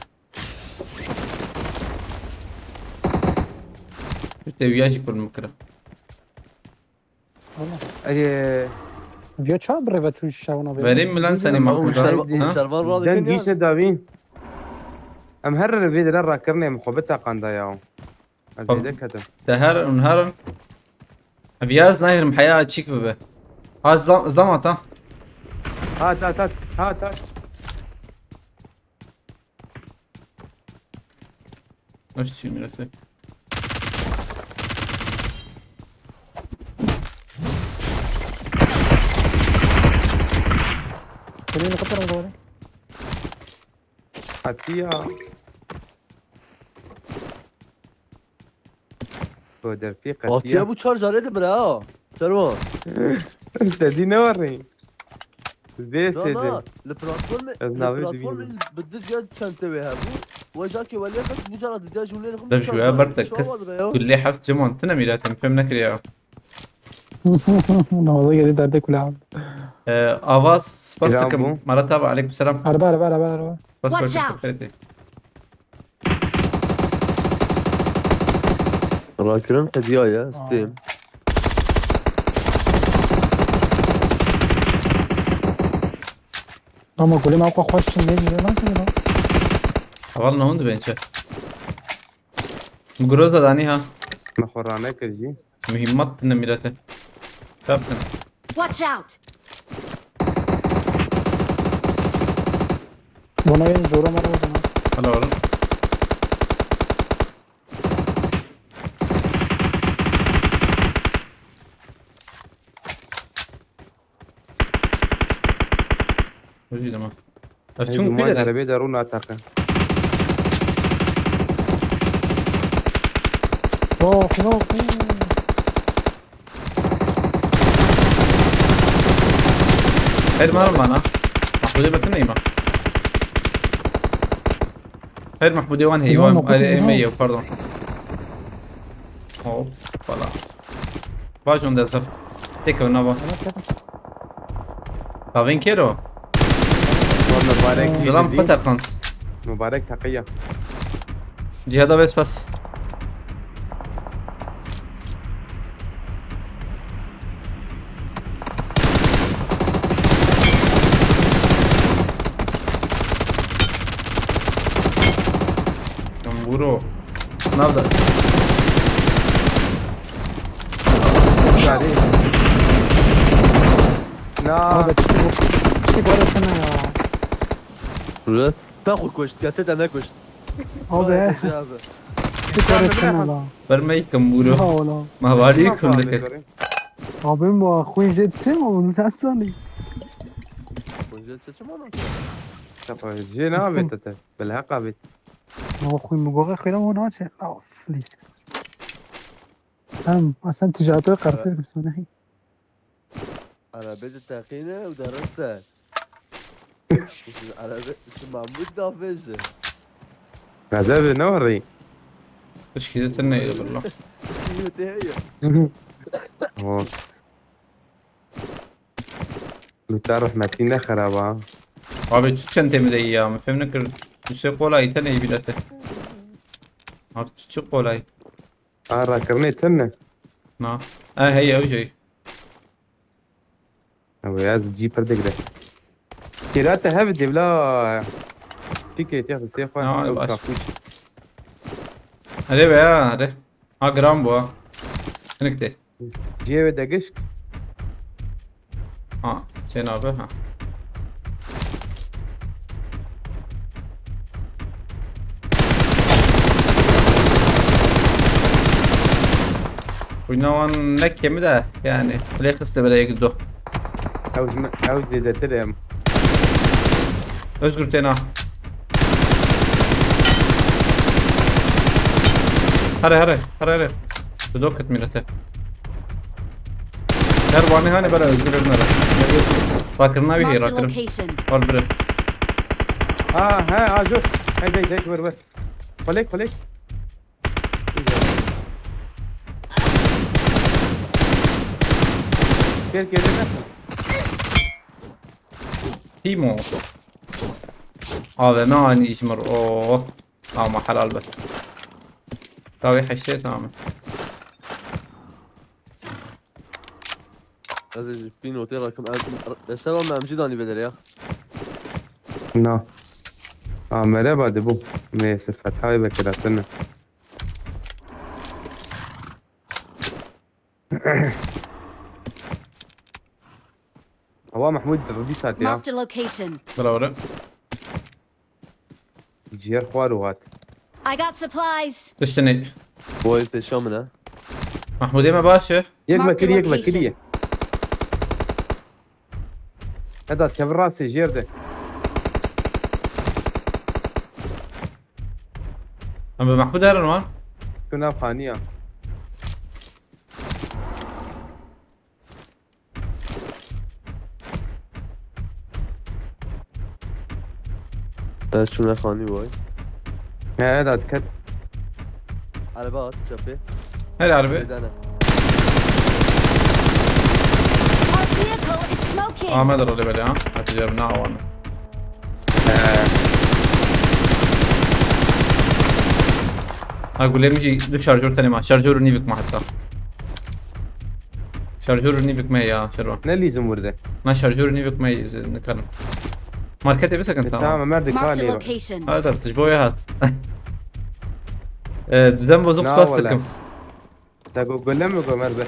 Te wiya jî kul bikirim. Ê, Viya çawa birêve tu şewna bê? Vereyim mi lan seni Mahmut abi? Şervan, Ha? Şervan Den radikal ya. dîse davîn. Em her vê dire rakirinê em xwe bitaqanda ya. Ez Tamam. zêde ketim. Te her un her un. Viya ez nahirim heya açık bibe. Ha zam zam ata. Hat hat hat hat hat. Nasıl şimdi? Seni ne kadar oldu? Qetiya. Koderpî Atiye qetiya. bu çar carê de bira ha. Servo. Te dî ne warî? Zê Na sêde. na. Li platformê. Ez Li navê platformê dibînim. Bi didiya çentê wê hebû. Wê cakê welê xist bu cara didiya ji wê lê xist. Dev ji we ber te kes kulê heft cem wan tine mîret em fêm nekiriya. Navaza geldi derdê kule abi. Ee, Avaz, spas Selam dikim. bu. Marat abi, aleyküm selam. Araba araba araba araba. Spas Watch dikim, out. xeyrê. Rakirin qediya ya. Stêm. Ama gulê me xwe xweş çin ne diyor lan ki lan. Heval nehûn dibên çi? Min giroz da danî ha. Me xwe rane kir jî. Mühimmat tine mîrete. Kaptin. Watch out! Buna yeni zora mara oldu lan. Hala oğlum. Özür dilerim. Ev Hey, çûn duman kulere. Erebê de rû nateqe. Yok yok. Her mar bana. Mahmudê betin neyma. Her Mahmudê wan heyvan. Tamam, Ali, Mahmudê wan. Emeği, pardon. Hop, voilà. Bajon de zaf. Tek o nava. Tamam, tamam. Tavên kero. Wan mübarek. Zilam xwe teqand. Mübarek teqiya. Cihada bes pas. Kanguru. Nav da. Şarî. Na. Abi, çi, çi karasana ya. Rıza. Te xwe kuşt, kesê te nekuşt. Abi. Vay be abi. Çi karasana la. Vermeyik kanguru. Ha ola. Mavarî kundeke. Abi ma xwîn jê çi mi? Bunu nasıl? Xwîn jê çi mi? Jê ne abi tete? Belheq abi. Ma xwîn mi goxe xwîna o naçe. La flis. Hem aslında ticarete kartı bir sonra. Arabê diteqîne û deriste. Arabê, tu Mahmud davêje. Gaza bi ne warî? Tişkî de tune ye valla. Tişkî te heye. Oh. Lütfen rahmetî ne xeraba. Abi çi çentê min de ya? Min fêm nekir. Çi kolayî tune ye bîra te. Abi çi kolayî. A, rakirinê tune. Na. E, heye, ew jî. Ew ya, cî pir digre. Kêra te hev dê bila. Çi kê te xisê xwe. Ya, ew baş. Çakû. Erê be ya, erê. Ha, giran bû ha. Hinik tê. Cihê wê de gişk. Ha, çê nabe ha. Oyna wan ne kemi de yani. Play xiste bile yek do. Ew ji min, ew zêdetir em. Özgür têna. Here, here, here, here. Tu do kit millete. Her vanê hanê bera Özgür evine re. Rakirina wî hê, Marked a rakirin. Location. Var biri. Ha, he, a jor. Hey, hey, hey, ver, ver. Kolek, kolek. Gel, gel, gel. Timo. A V M aynı ijmir. Oo. Ama helal be. Tabii heşte tamam. Ez ê ji pî notê rakim. Em, deşeva me em jî danî bedere ya. Na. A, mereba de bu. Me sifet hay be kiratine. Awa Mahmud, ribî sat ya. Marked a location. Bira were. Ciğer xwar û hat. I got supplies. Tiştine. Boy pêşa min e. Mahmudê me baş e. Yek Marked a vekir, yek vekir location. Ye. Heda, tev rastê jêr de. Em bi Mahmud herin wan. Tu nav xaniya. Te çûne xanî way. He, da diket. Araba at çapê. Her araba. Bir tane. Our vehicle is smoking. Ahmet arada böyle ha. Hatice abi ne havanı. He. Ha, gulê min jî du şarjör tenê ma. Şarjör û nîvik ma heta. Şarjör û nîvik me ya, Şervan. Ne lîzim wirde? Na şarjör û nîvik me, e, nikarim. Marketê bisekin, e, tamam. Tamam, Ömer de. Marked a kalê. Location. Ha, da, tij boya hat. E, düzen bozuk. Na spas wala. Takım. Te go-, gole mi go, Ömer be?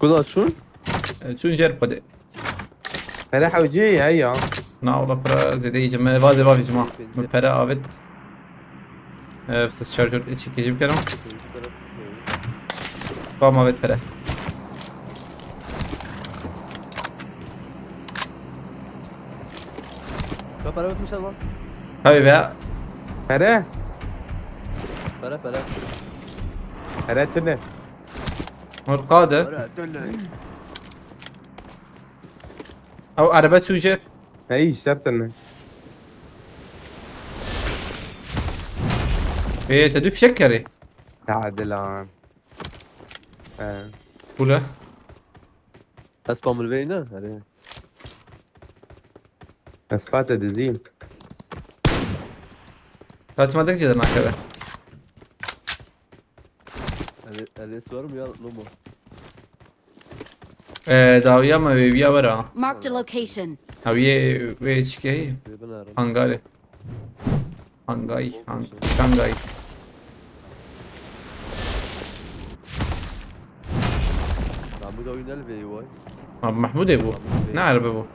Kuda çûn? E, çûn jêr xwedê. Pere hewcê ye ya. Na, wala pere zêde yî cime, vazê bavê cima. Min pere avêt. E, siz şarjör çekicim kerim. Tamam, avêt pere. Ka pere bitmiş lan. Tabii be. Pere? Pere, pere. Pere tune. Hor qade. Pere tune. Ew araba çû jêr. Hey, şertene. Ê, te du fişek kerê. Tadilan. He. Kule. Ez pamil veyne. Herê. Ez fate dizî. Kaçma dek ceder nakeve. Ele, ele sorum ya lomo. Ee, dawiya me vê viya wera. Marked a location. Dawiye vê çikeyî. Bê binarim. Hangari. Hangay, hang, Hangay. Mahmud oyun el vey vay. Abi Mahmud e bu. Ne araba bu?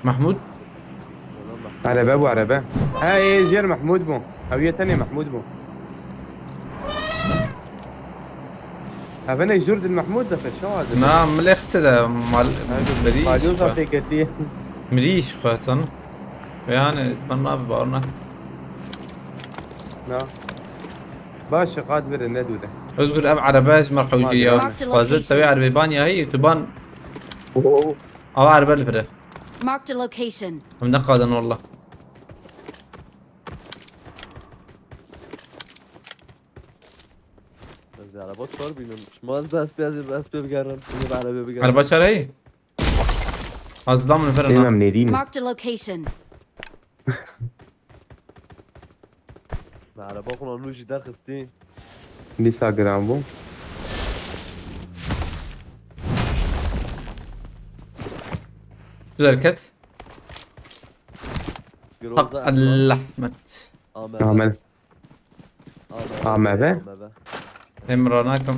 Mahmud. Ona Mahmud. Arebe bu arebe. Ha, ê jêr Mahmud bu. Ew yê tenê Mahmud bu. Evene jurdin Mahmud de fe şawazin. Na milê xitse de mal. Mirîş Balyoza xwe. Feketî. Mirîş xwe tan. Yani ben abi bağırına. Na. Baş qad vere ne dûre. Özgür ev araba ji mer hewcî ya. Marked a Fazil location. tevê arabê ban ya hî tu ban. Ev araba li vire. Marked a location. Em ne qadin wallah. Ez araba çar bînim. Şima ez bes bes bes pê bigerin. Şima araba bigerin. Araba çar heyî. Az dam li vire na. Bilmem ne diyeyim. Marked a location. Me araba xwe nû jî derxistî. Lîsa giran bû. Tu derket. Giroza Hak Allahmet. Amebe. Amel. Amebe. Amebe. Amebe. Em ranakim.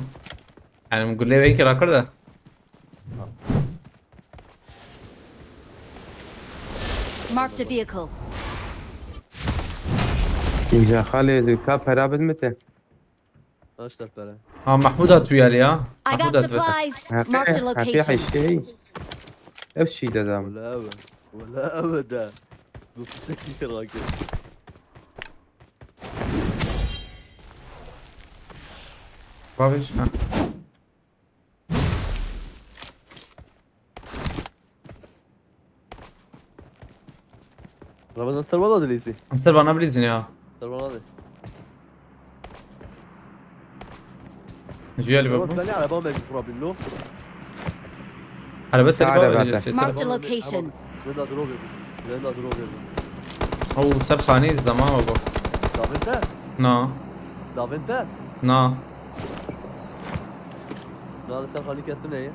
Yani gulê wekî rakir de. Marked a vehicle. Îja xalê ka pera bidmite. Kaç tane para? Ha Mahmud hat tu ya. I Mahmud got hat. supplies. Hepê, Marked a hepê location. heştê. Ev şî dedam. Wala ev. Wala ev de. Bu fişek rakir. Babiş. Ha. Ramazan ser valla dileysi. Ser bana bilizin ya. Ser valla de. Jüyeli Tamam, bu. ben araba mecbur kurabilirim lo. Araba seri Araba baba zaten. şey. Marked a location. Wenda droge bu. Wenda droge bu. Ew ser xanî zaman o bu. Davente. Na. Davente. Na. Na ser xanî kesin ne?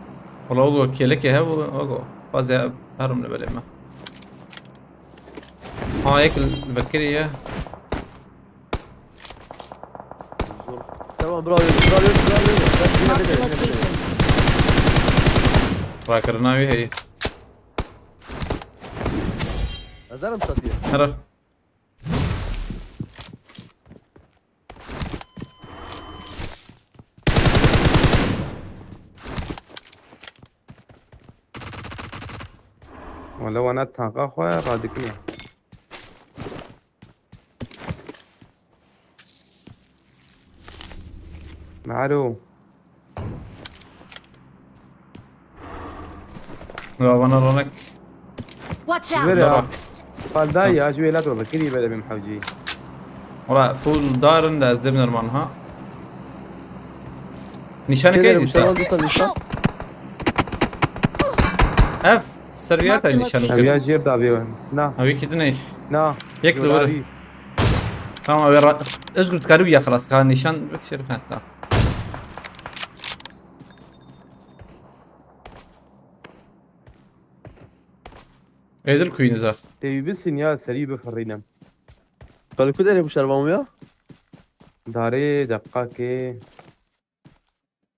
Wala o kelekê hev o go. Bazı herim li belê me. Ha yek li vekirî ye. Tamam, bravo, bravo, bravo. Marked a location. Rakirina wî heyî. Hazırım çatıya. Herar. Wala wana tanka xwe radikine. Maro. Ya bana ronek. Watch Ver out! Dara. ya. Palda ya ji wêla dor kiri bere bim hewcî. Wala pul darin de ez dibnerim anha. Nîşanê key dîsa? Ev seriyata Marked nîşanê location. Ev ya key. jêr davê we. Na. Ev ki dinê. Na. Yek Jor li wir. avî. Tamam ev ra-, Özgür tu karî ya xelas ka nîşan bik şerif hatta. Edil Queen zaf. Tê wî bisin ya serî bifirînim. Kalı kuderê bu şervan ya? Darê deqakê.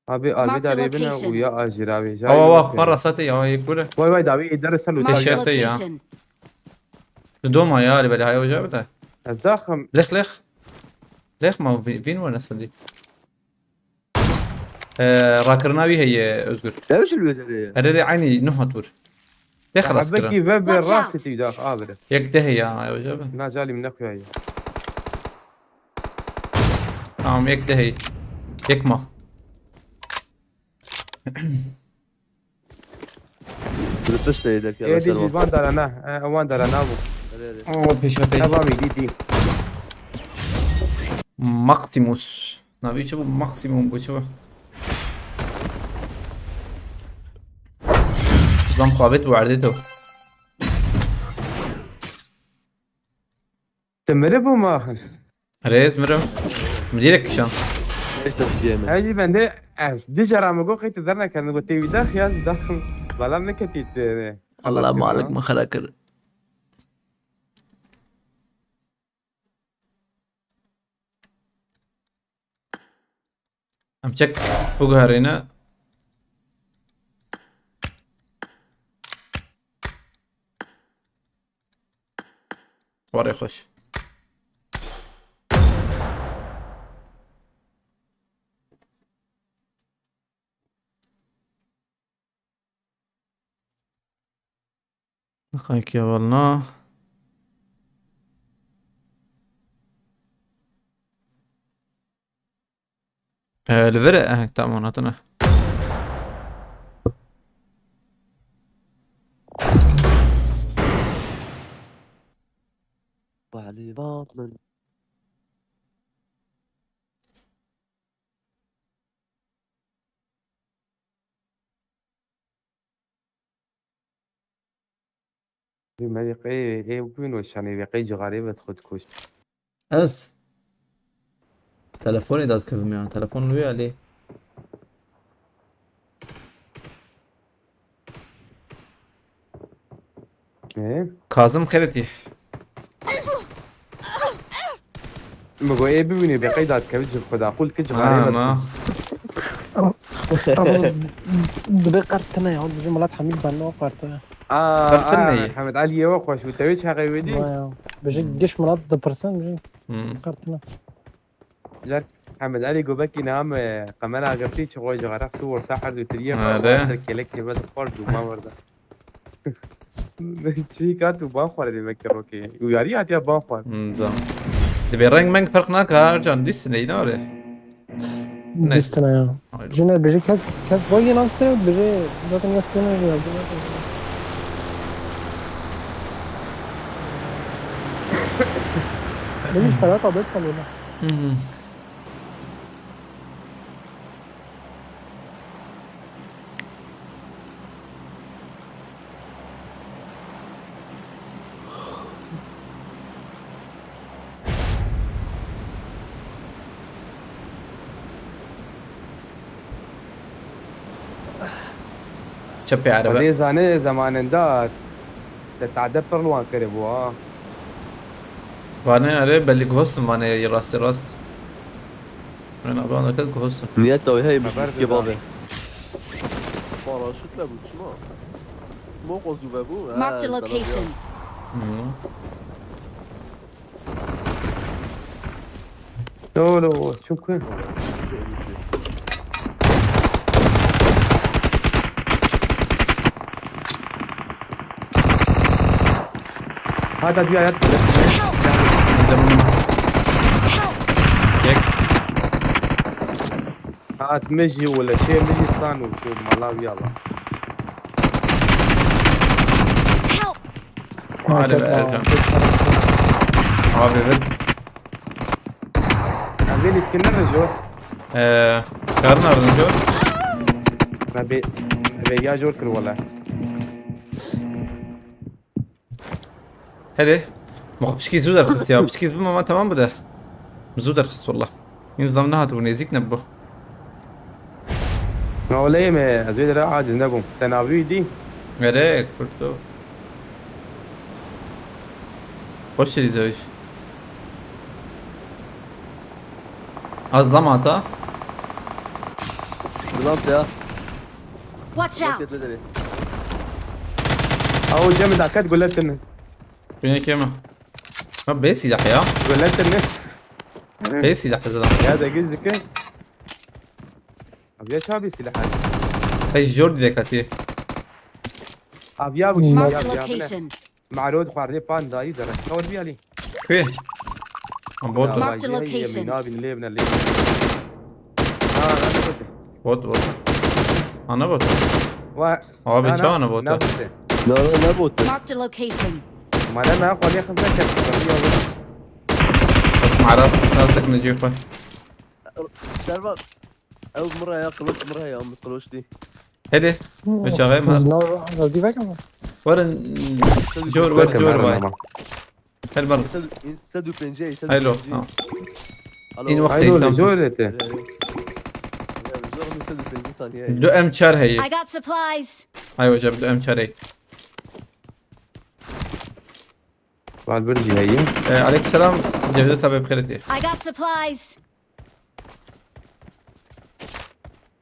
Abi alvê Marked a darê bine location. û ya ajîravê. Awa wa xwe rasate ya yek bure. Vay vay dawî dere sel û Marked a Teşekkür ya. location. Tu doma ya li belê haya hoca bide. Ez daxim. Lex lex. Lex ma vî-, vîn were nesildî. Ee, rakirina wî heye Özgür. Ne biçim bir derê? Herê rê aynî nuh hat vur. Te xelas kirin. Ebekî ve ve Watch out. rastî tî dax abire. Yek de heye ya hoca be. Na calî min nexuyaye. Tamam yek de heye. Yek ma. Bir pişt de yedek ya. Ê dî jî van darana. E, wan darana bû. Oo peşme peşme. Heva mî dî dî. Maximus. Navê çi bû? Maximum bû çi bû? Zam xabet bû erdê to. Tu miribû maxin. Rêz mirim. Min dîrek kişan. Beş dakika yemin. Hecî bende ez. Dijara min got qey tu dernekirin. Got tê wî dax ya dax. Bela min ketî tu. Allah malik min xera kir. Em çek biguherîne. Warê xweş. Nixaykiya wal na. Ee, li vir e, eh, tamam, hatine. Belê vat min. Dû me vê qey ê bûn weşanê vê qey cixarê ve xwe dikuşt. Ez telefonê dadikevim ya. Telefon wê alê. Ee? Kazım Xeretî. Min got ê bibînî bê qey dadikevî ji xwe de qul ki cixarê Ha, ve ma. Ama, ama dibe qert tine ya. Bizim Milat Hamid ben o qert ya. Aa, Qert tine aa, yê. Hemed Aliyê we xweş bû. Tewê çaxê wê dî? Ma ya. Bêje Hmm. giş Milat dipirsin, bêje Hmm. qert tine. Car Hemed Alî Gobekî niha me qemera girtî, çi xwe ji xeref tu orta her du tiriyê Are. Ser kelekê me dixwar dûma werda. Çi ka tu ban xwar dê me kerokê. Û yarî hatiya ban xwar. Hmm, zan. Dibê reng meng ferq nake ha, can dîstine yine are. Ne? Dîstine ya. Hayır. Jine bêje kes, kes boy yine sene bêje zaten yaz kene ya. Benim işte bak abes kalıyor. Hı hı. Çepê erebe. Xwedê zane zemanên da te tade pirlwan kiribû ha. Vane erê belî guhostin vane yê rastê rast. Ren aban deket guhostin. Niyet dawî heye Haber bi bavê. Paraşütle bu çima? Mo qozu ve bu. Marked a location. Hı. Lo, lo, çimkû. Hada bir hayat böyle. Çek. Hat me jî û leşê min jî san û şu mala wî ala. Help! Hadi be Ercan. Abi evet. Em vê lîskin ne rejo? Ee, karın ardınca. Me be, be ya jor kir wala. Herê. Muxu piçkî zû derxist ya. Piçkî zû mama tamam bu de. Zû derxist wallah. În zlam nehat bu nêzîk ne bu. Mewleyê me, ez wê dere aciz nebûm. Te navî dî? Herê, kurto. Hoş dî zewj. Az lam hata. Zlam ya. Watch out! Aw cem daket guletin. Kuyne kema. Ha, bê silah ya. Guletin ne? Bê silah zira. Ya da gizli ke. Abi ya çabi silah. Hey, Jordi de katî. Abi ya bu Marked a location. Marod xwardê pan dayî dere. Kawir biyalî. Kuê? Ha, bot. Marked a location. Yemin abin levne levne. Ha, ne bot. Bot, bot. Ana bot. Wa. Abi çana bot. Ne bot. Ne, ne, ne bot. Marked a location. Mala na xwalê xizmet ket. Bot ma Arap, nasıl ne cevap? Şervan. Ew mira ya, kloç mira ya, mi kloç dî. Hele. Meşaxê me. Zina zevdî vekim. Werin. Jor, wer jor vay. Her bar. Sed û pêncî, sed û pêncî. Haylo. Ha. Alo. În wextê Haylo, tam. li jor te. Ee, ya, zor mu sed û pêncî saniye. Du M çar heye. I got supplies. Ay hocam, du M çar heye. Val bir jî heye. Ee, aleykümselam. Cevdet abi, bixêr etî. I got supplies.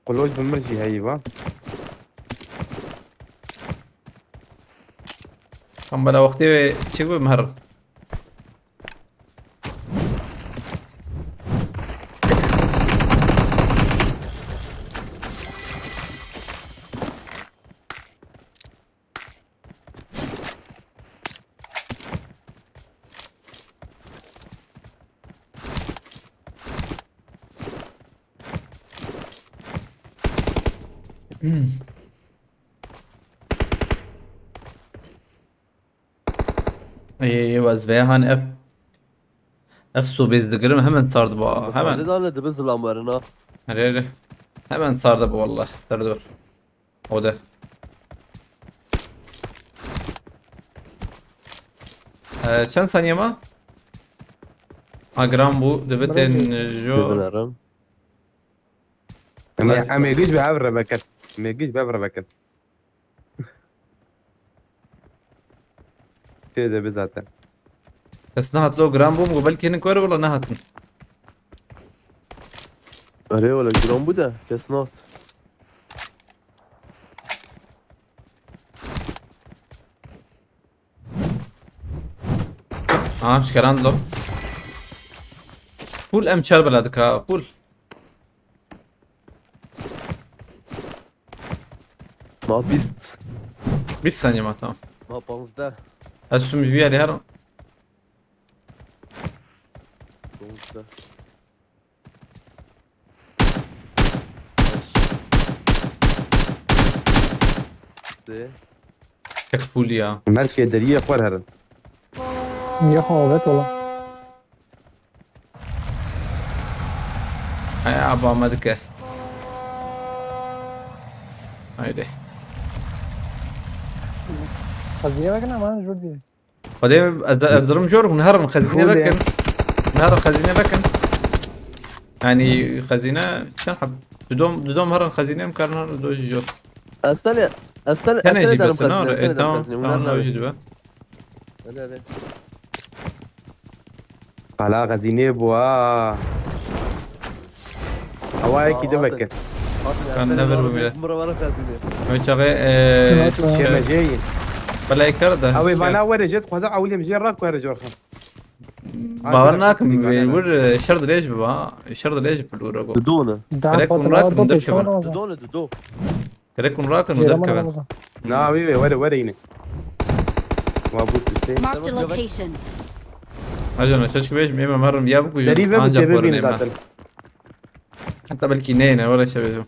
Quloj bi mir jî heye va. Tam bela wextê wê çi bi meherim. Ê, ez vê han ev. Ev sobêz digirim, hemen sar diba. Hemen. Hadi da ne dibi zilam verin ha. Erê, erê. Hemen sar diba wallah. Serdor. O de. Ee, çend saniye ma? Agram bu, dibitên jo. Dibinerim. Em ê, em ê giş bi hev re vekin. Em ê giş bi hev re vekin. Tê de bi zaten. Kes nehat lo, gram bûm, got belkî hinek were, wala nehatin. Erê wala giran bû de, kes nehat. Aha, şikerand lo. Full M çar bela dika, full. Ma bîst. Bîst saniye ma, tamam. Ma panzdeh. Ez tüm ji vî yerê herim. Panzdeh. Sê. Tek full ya. Merkê deriyê xwe herin. Niye xavet ola? Ay, aba me dike. Haydi. Xezîne vekin ama jor diye. Xwedê ez, ez dirim jor, hûn herin xezîne Cool vekin. ya. Hûn herin xezîne vekin. Yani xezîne çend heb? Dudom, dudom herin xezîne em karin herin do jî jor. Estelê, estelê, Tenê estelê jî derim besin ha, xezîne, e, estelê derim tamam, xezîne. tamam, Bunlar o ne? jî dibe. Hadi, hadi. Qala xezînê bû ha. Hewayekî Aa, din veke. Hadi, Ben estelê never derim, bu bile. Mura vara xezîne. Ew çaxê, e, Tamam. Şemeceyî. Belê kar da. Ew ê vana were jê dixwaze ewilê min jê re ku here jor xwe. Bawer nakim, wê wir, e, şer dilêj biba, ha. Şer dilêj bi lûra go. Didone. Daha Direkt patron Murat aldı Mundar peşman Kemal. Ramazan. Didone, dido. Gerek hûn rakin û Jêraman derkevin. Ramazan. Na wî wê were were yine. Wa bû tiştê. Marked a location. Ajana, çeşke bêjim, ême merim ya bikujin, Derî ve ancak bikeve werin bin ême. zaten. Hatta belkî neyne, were şevêjim.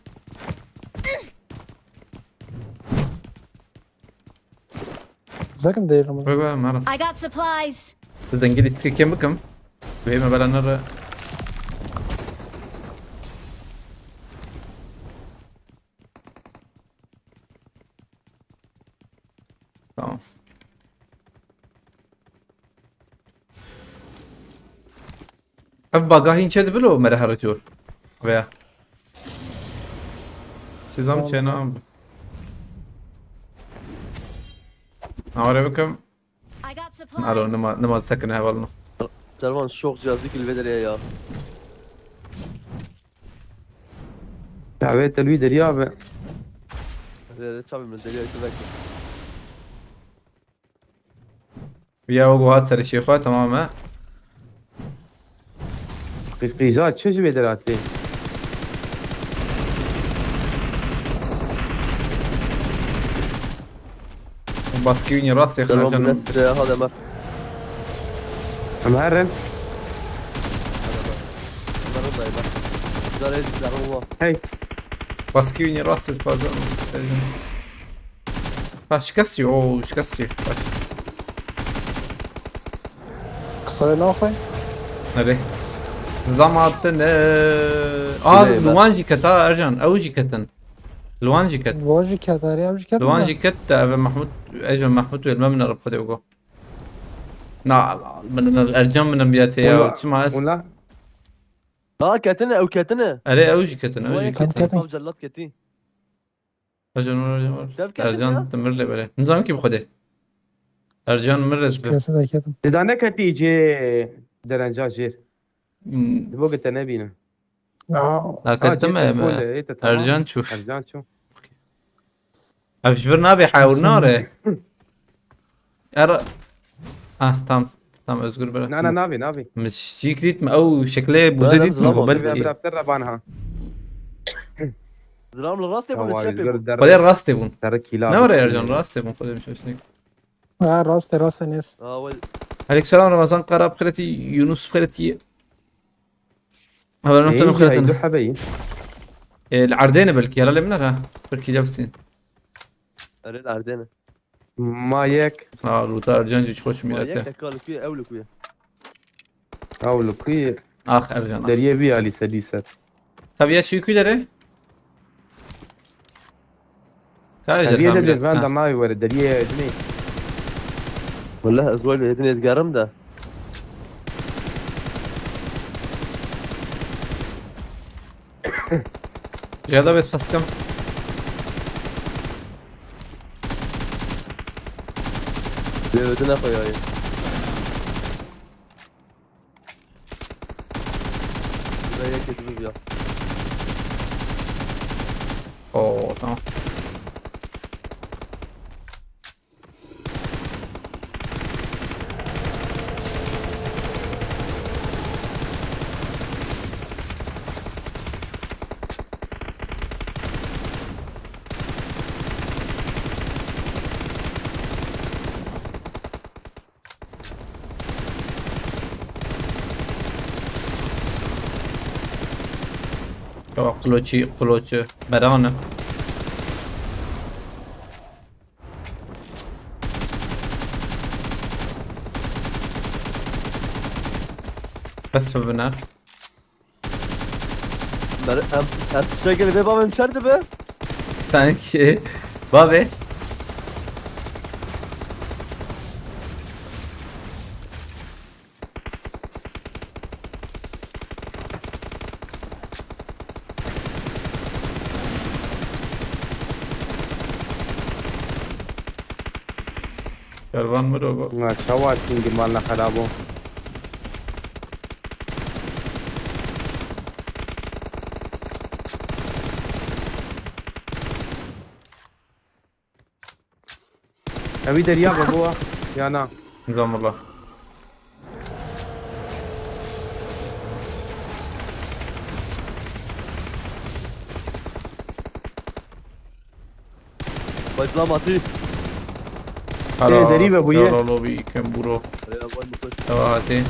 Zaten değil Ramazan. Wê wê merim. I got supplies. Tu dengê lîstikê kêm bikim. Wê ême bela nere. Tamam. Ev bagahîn çê dibilo mere here cor. Veya. Sezam çê ne am. Aware bikim. I got supplies. Alo, nima, nima sekine hevalno. Servan şok cihazı kilve dereye ya. Dawê te lûyî derya be. Re, re, çabim dereye kilve. Viya o hat serê şêxwa, tamam e. Qîzqîza çi ji vê deratê? Baskî wînî rastê Servan xina bu canım. nestre ya, hadi Ömer. Em herin. Ömer dayı bak. Zare zare. Hey. Baskî wînî rastê dixwazim. Ha, şikestî, o şikestî. Baş. Kısa ve ne yapayım? Hadi. Zam hatine. Aa, li wan jî ket ha, Ercan. Ew jî ketin. Li wan jî ket. Li wan jî ket, erê, ew jî ket. Li wan jî ket de, ev Mahmut, ev Mahmut wê, me min erib xwedê go. Na, min, min, Ercan min em biyate ya. Çima ez? Wala. Ha, ketine, ew ketine. Erê, ew jî ketine, ew jî ketine. Ketine. Cellat ketî. Ercan, Ercan, Ercan. Dev ketin ya. Ercan, tu mir lê belê. Nizam ki bi xwedê. Ercan mir lê. Piyasa derketim. Dida neketî cê derenca jêr. Hmm. Bo gete nebîne. Aa. Ha, ketim cê me, telefon me. De, ê, te tamam. Ercan çû. Ercan çû. Ev ji vir nabê hewr nare. Era. Ah, tam. Tam Özgür bira. Na, na, nabê, nabê. Min şîk dît mi? Ew şekilê buzê dît mi? Bira, bira, bira, bira, bana ha. Zilam li rastê bûn, li çepê bûn. Xwedê rastê bûn. Ne were Ercan, rastê bûn, xwedê min şaştî. Ha, rastê, rastê nêz. Aleykümselam Ramazan Kara, bi xêretî, Yunus bi xêretî. Haber nokta nokta. Ê, du hebeyî. E, li erdê ne belkî, herhalde min nere. Belkî de bisîn. Erê, li erdê ne. Ma yek. Ha, Ruta Ercan jî xweş mîrete. Ma yek, eka li ku ye, ew li ku ye? Ew li ku ye? Ax Ercan, ax. Deriyê vî alî sedî ser. Tabii ya çi ku dere? Ka deriyê de venda nayê were, deriyê dinê. Wele ez wele dinê digerim de. Ya da bes paskam. Lê ödüne koyayım. Buraya yek ediniz ya. Oo, tamam. Tamam, kloçi, kloçi. Berane. Bes bibine. Ber-, em, em fişekê li vê bavê min çer dibe? Sanki bavê. Şervan miro bu. Na, çawa tîngî mal ne xerabo. Evî derya be bû ya na? Nizam wala. Başlamatî. Hala derî ve bûye. Yara lobi iken buro. Ewa hatî.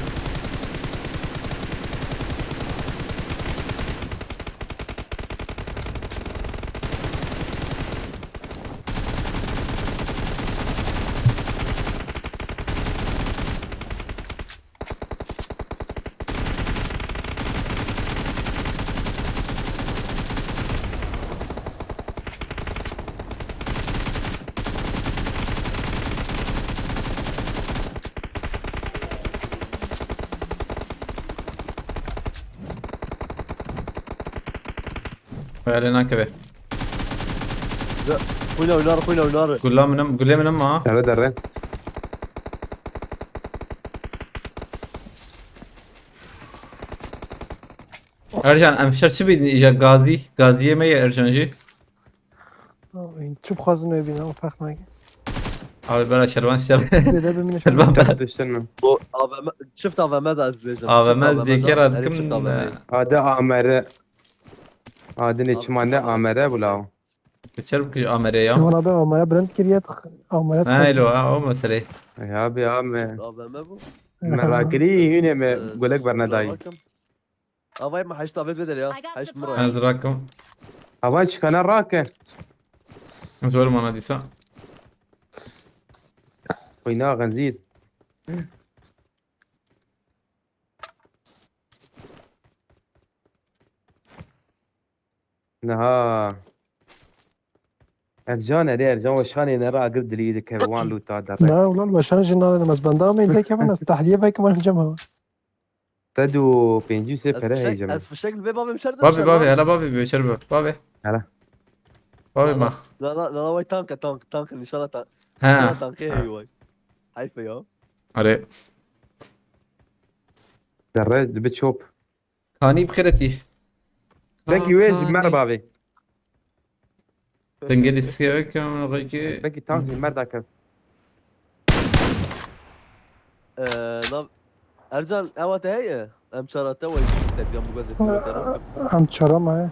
Xeyalê nakeve. Xwîna wî nare, xwîna wî nare. Gula min em, gulê min em ha. Dere dere. Ercan, em şer çi bînin îja gazî? Gaziyê me ye Ercan jî. Çi bixwazin wê bîne, o ferq nake. Abi bera şervan şer. Zêde bimîne şervan şervan. Bera. Diştin min. Bu A V M, çift A V M de ez dibêjim. A V M ez dêker dikim. Ade amere. Adinê çima ne amere bula. Geçer bu kişi amere ya. Bana be amere brand kiriye amere. Ha, elo ha, o mesele. Ya bi ame. A V M bu. Merakili hüne me golek bernedayı. Avay me heşt avêt vê derê ya. Heşt mira. Ez rakim. Avay çikana rake. Ez werim ana dîsa. Oyna genzîr. Niha. Ercan, erê Ercan, weşanê ne ragir dilî dike wan lûta derre. Na, ulan weşanê jî nalênim ez benda me, îndekevin ez tahliye vekim, em cem hewa. Sed û pêncî sê pere heyce me. Ez fişek li vê bavê bişer. Bavê, bavê, hele bavê bişer be. Bavê. Hele. Bavê max. La, la, la, la, vay tank e, tank, tank, nîşana tank. He. Nîşana tankê heyî vay. Heyf e ya. Erê. Derre dibi çop. Kanî bi xêretî. Belkî wê ji mer bavê. Dengê lîstikê weke min xwekî. Belkî tank ji mer dakev. Ee, nav-, Ercan, ewa te heye? Em çara te wayî tedgan bigozê pîrotera. Em çara me heye.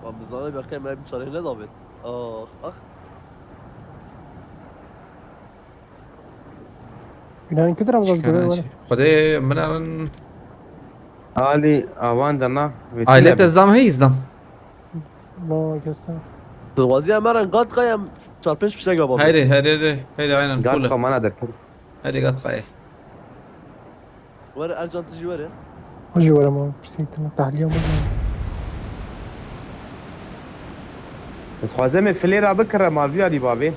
Wan bizane be qey me em çarê nedabêt. Ax, ax. Günaydın, Kadir abi, Çi bak, görev var. Xwedê min erin. Alî, awan de na. Aile te zam hey izlam. No, kesin. Dixwazî em erin gat qayem çar pênc fişek ava. Haydi, haydi, haydi, haydi, aynen. Gat cool. Kamana derkir. Haydi gat qaye. Were Ercan tu jî were. O jî were ma, pirsî tine tahliye mi? Dixwazim ê filêra bikire ma vîya dî bavê.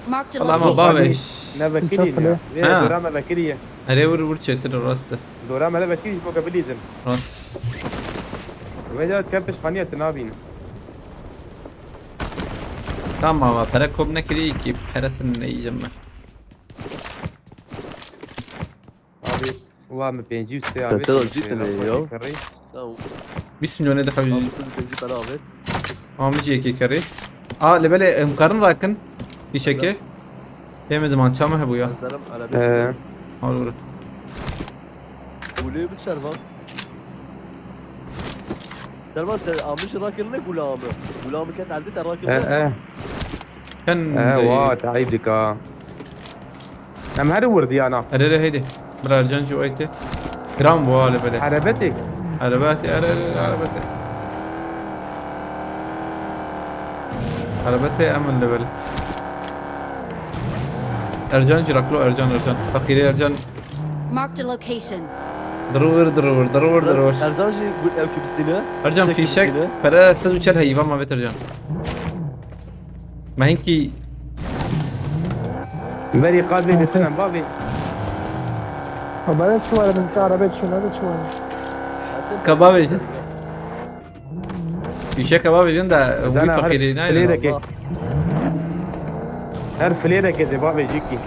Marked a location. Bavê. Ne vekirî ne. Vê dora me vekirî ye. Erê wir wir çêtir rast e. Dora me vekirî ji bo ke bilîzin. Rast. Vê de kempiş xaniye tu nabînin. Tamam, pere kom nekirî ki pere tu neyî me. Abi, wa min pêncî û sê avêt. Te de cî tine ya. Bîst milyonê dixew jî. Abi, tu pêncî pere avêt. Ama min jî yekê kerê. A, lê belê, em karin rakin. Fîşekê. Têm diman çama hebû ya. Selam, arabê. Ee. Al vur. Gulê bi çervan. Çervan te amiş rakirine gula abi. Gula abi ket elde te rakirine. Ee, ee. Ken Ee, de- wa, te ayıp dika. Em her wir diyana. Erê, erê, heydi. Bira Ercan jî waytê. Gram bu hale böyle. Erebetê. Erebetê, erê, erê, erebetê. Erebetê emin de böyle. Ercan jî raklo, Ercan, Ercan. Fakirê Ercan. Marked a location. Dirûr, dirûr, dirûr, dirûr. Ercan jî gu-, ew kibistîne. Ercan fîşek, fîşek kibistîne. Pere sed û çel heyvan ma vêt Ercan. Me hinkî Berî qadê dîtinan bavê. Ha, bana çi var, min ka arabet çi, ne de çi var? Ka bavê jin. Fîşeka bavê jin de wî Zana her fakirî nayê. Filêrekê. Her filêrekê de bavê jikî.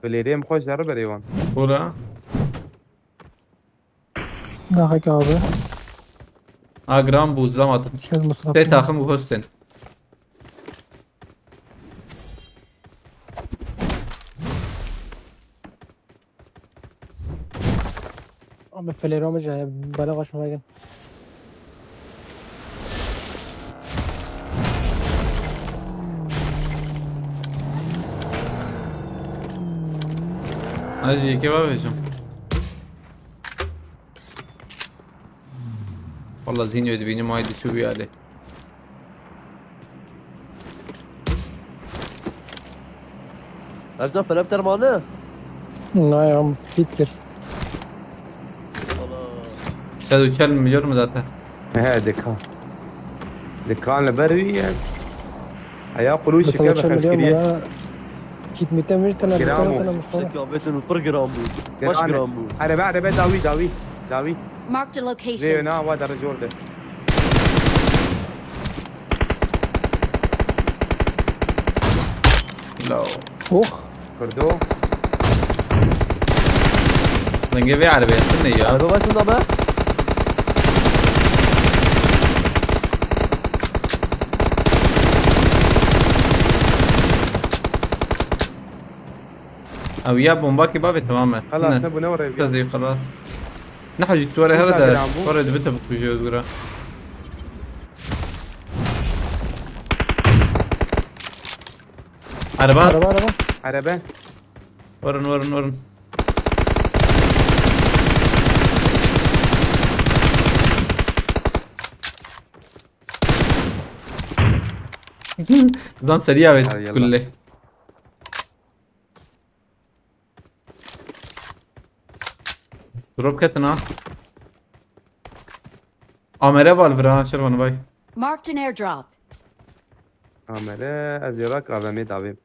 Filêrê em xweş zerre berê wan. Bora. Naxek abi. Ha, gram bû, zam hatin. Şöyle masraf. Tê taxim û hostên. Abi, felero mi jaya, bala kaçma gel. Hacı, iki var hocam. Vallahi zihin ödü benim aydı şu bir hali. Ercan, felep dermanı. Nayam, bitir. Sed û çel milyon mu zaten? He, dika. Dikan li ber wî ye. Heya qulû şike bi xerc kiriye. Kit mite mir tena. Gram o. Şekil Ahmet'in pir gram bu. Baş gram bu. Erebe, erebe, dawî, dawî, dawî. Marked a location. Vê na wa dere jor de. Low. Oh. Kurdo. Dengê vê erebeyê tune ya. Araba başında mı? Ew ya bomba ki bavê tamam e. Xelas, ne bu ne were. Tezî xelas. Ne hacî tu were here de. Were de bite bu kujê dura. Araba. Araba, araba. Araba. Vurun, vurun, vurun. Zam seriya ve kulle. Drop ketin ha. Amere val vira Şervan vay. Marked an airdrop. Amere ez ê rak A V M davêm.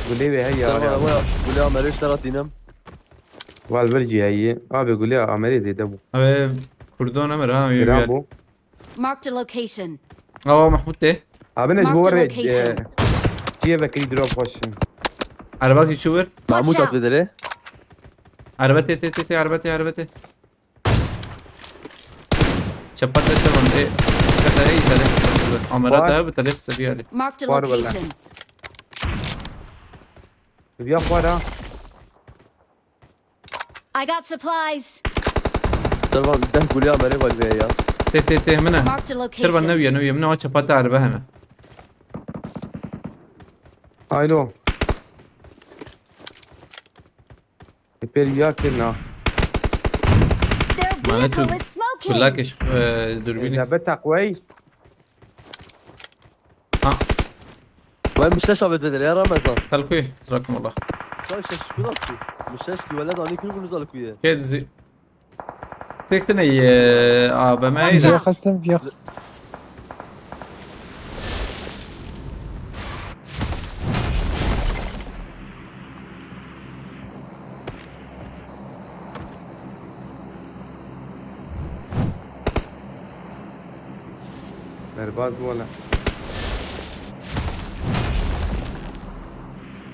Gulê wê heye Servan ya. Eboya, Gulê Amerê ji te re tînim. Val vir jî heye. Abi gulê Amerê zêde bû. Abi Kurdo nemir ha. Giran bû. Marked a location. Awa Mahmut de. Abi ne ji bo Marked re location. e, çiye vekirî drop xweş. Araba ki çuwir. Watch Mahmut at out. vedere. Araba te te te te araba te araba te. Çepat de Şervan. E, kata hey tare. Amera Var. daha bir tare kısa bir hali. Marked a Var wala. location. Viya xwara. I got supplies. Servan deh Gulê Amerê val vê ya. Te te te mine. Marked a Şervan location. newiye newiye mine o çepat de araba hene. Aylo. Epey ya kirna. Their Mane vehicle tu is smoking. Kullak eşq e, dürbünü. Êze be teqwey. Ha. Vay mişleş abi vedere ya Ramazan. Kalkuy. Sırakum Allah. Vay şaş ku nasıl? Mişleş ki veled ani kül bunu zal kuye. Kedzi. Tektine ye A V M Watch ile. out. Xestim viya. Berbaz bû wala.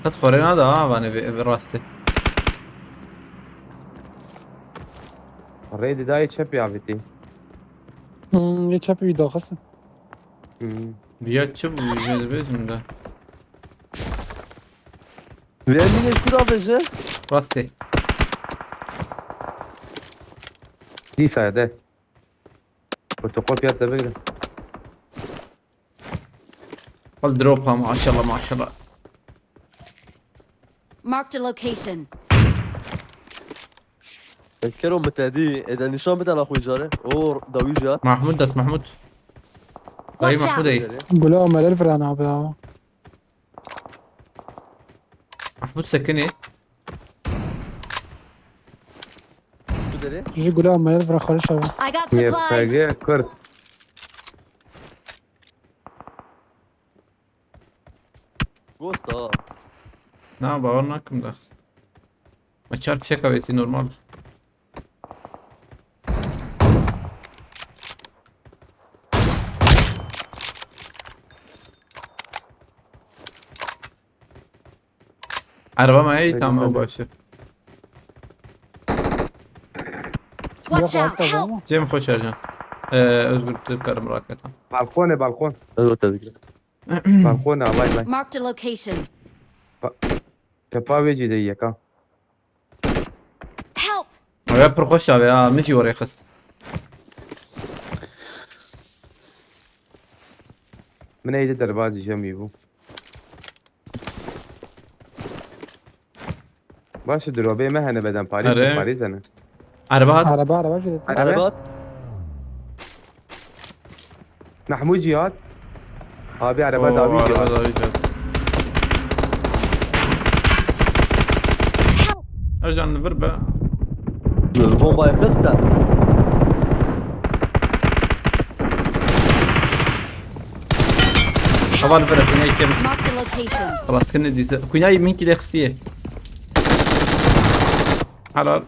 Qet xorê nada ha vanê vê, vê rastê. Rê didayê çepê avêtî. Hmm, yê çepî wî daxistin. Hmm. Viya çi bû? Vê dibêjim de. Vê emînê ku da veje? Rastê. Dîsa de. Fotokopiya te bigre. Qal drop ha maşallah maşallah. Marked a location. Kero mitedî, ede nîşan bide la xwe jare. O dawî jî hat. Mahmud das Mahmud. Dayı Watch Mahmud out. ey. Gule Amerel virana abi ya. Mahmud sekini. Tu derê? Ji Gule Amerel vira xaliş abi. I got supplies. Y P G Kurd. Gosta. Na bawer nakim da. Me çar fişek avêtî normal. Araba me ey Peki, tamam sen de. Başı. Watch Yok, out. arka Help. ama. Cem xoş Ercan. Ee, Özgür Türk karım rahat et. Balkon e balkon. Ez o tezgir. Balkon e vay vay. Marked a location. Tepa wê cî de yeka. Help. Aya pir xoş abi ha. Min jî oraya xist. Min ey de derbazî jemî bû. Baş e, durobê me hene beden Parîs Are. Parîs hene. Araba hat. Araba araba jî dedi. Araba. Araba. Mahmûd Cîhad. Abi araba Oo, dawî araba Cîhad. dawî Cîhad. Ercan li vir be. Bombayı kısta. Hava li vir e, kunya yekê min. Marked a location. Xelas kirinê dîse. Kunya min kî de xistiye. Helal.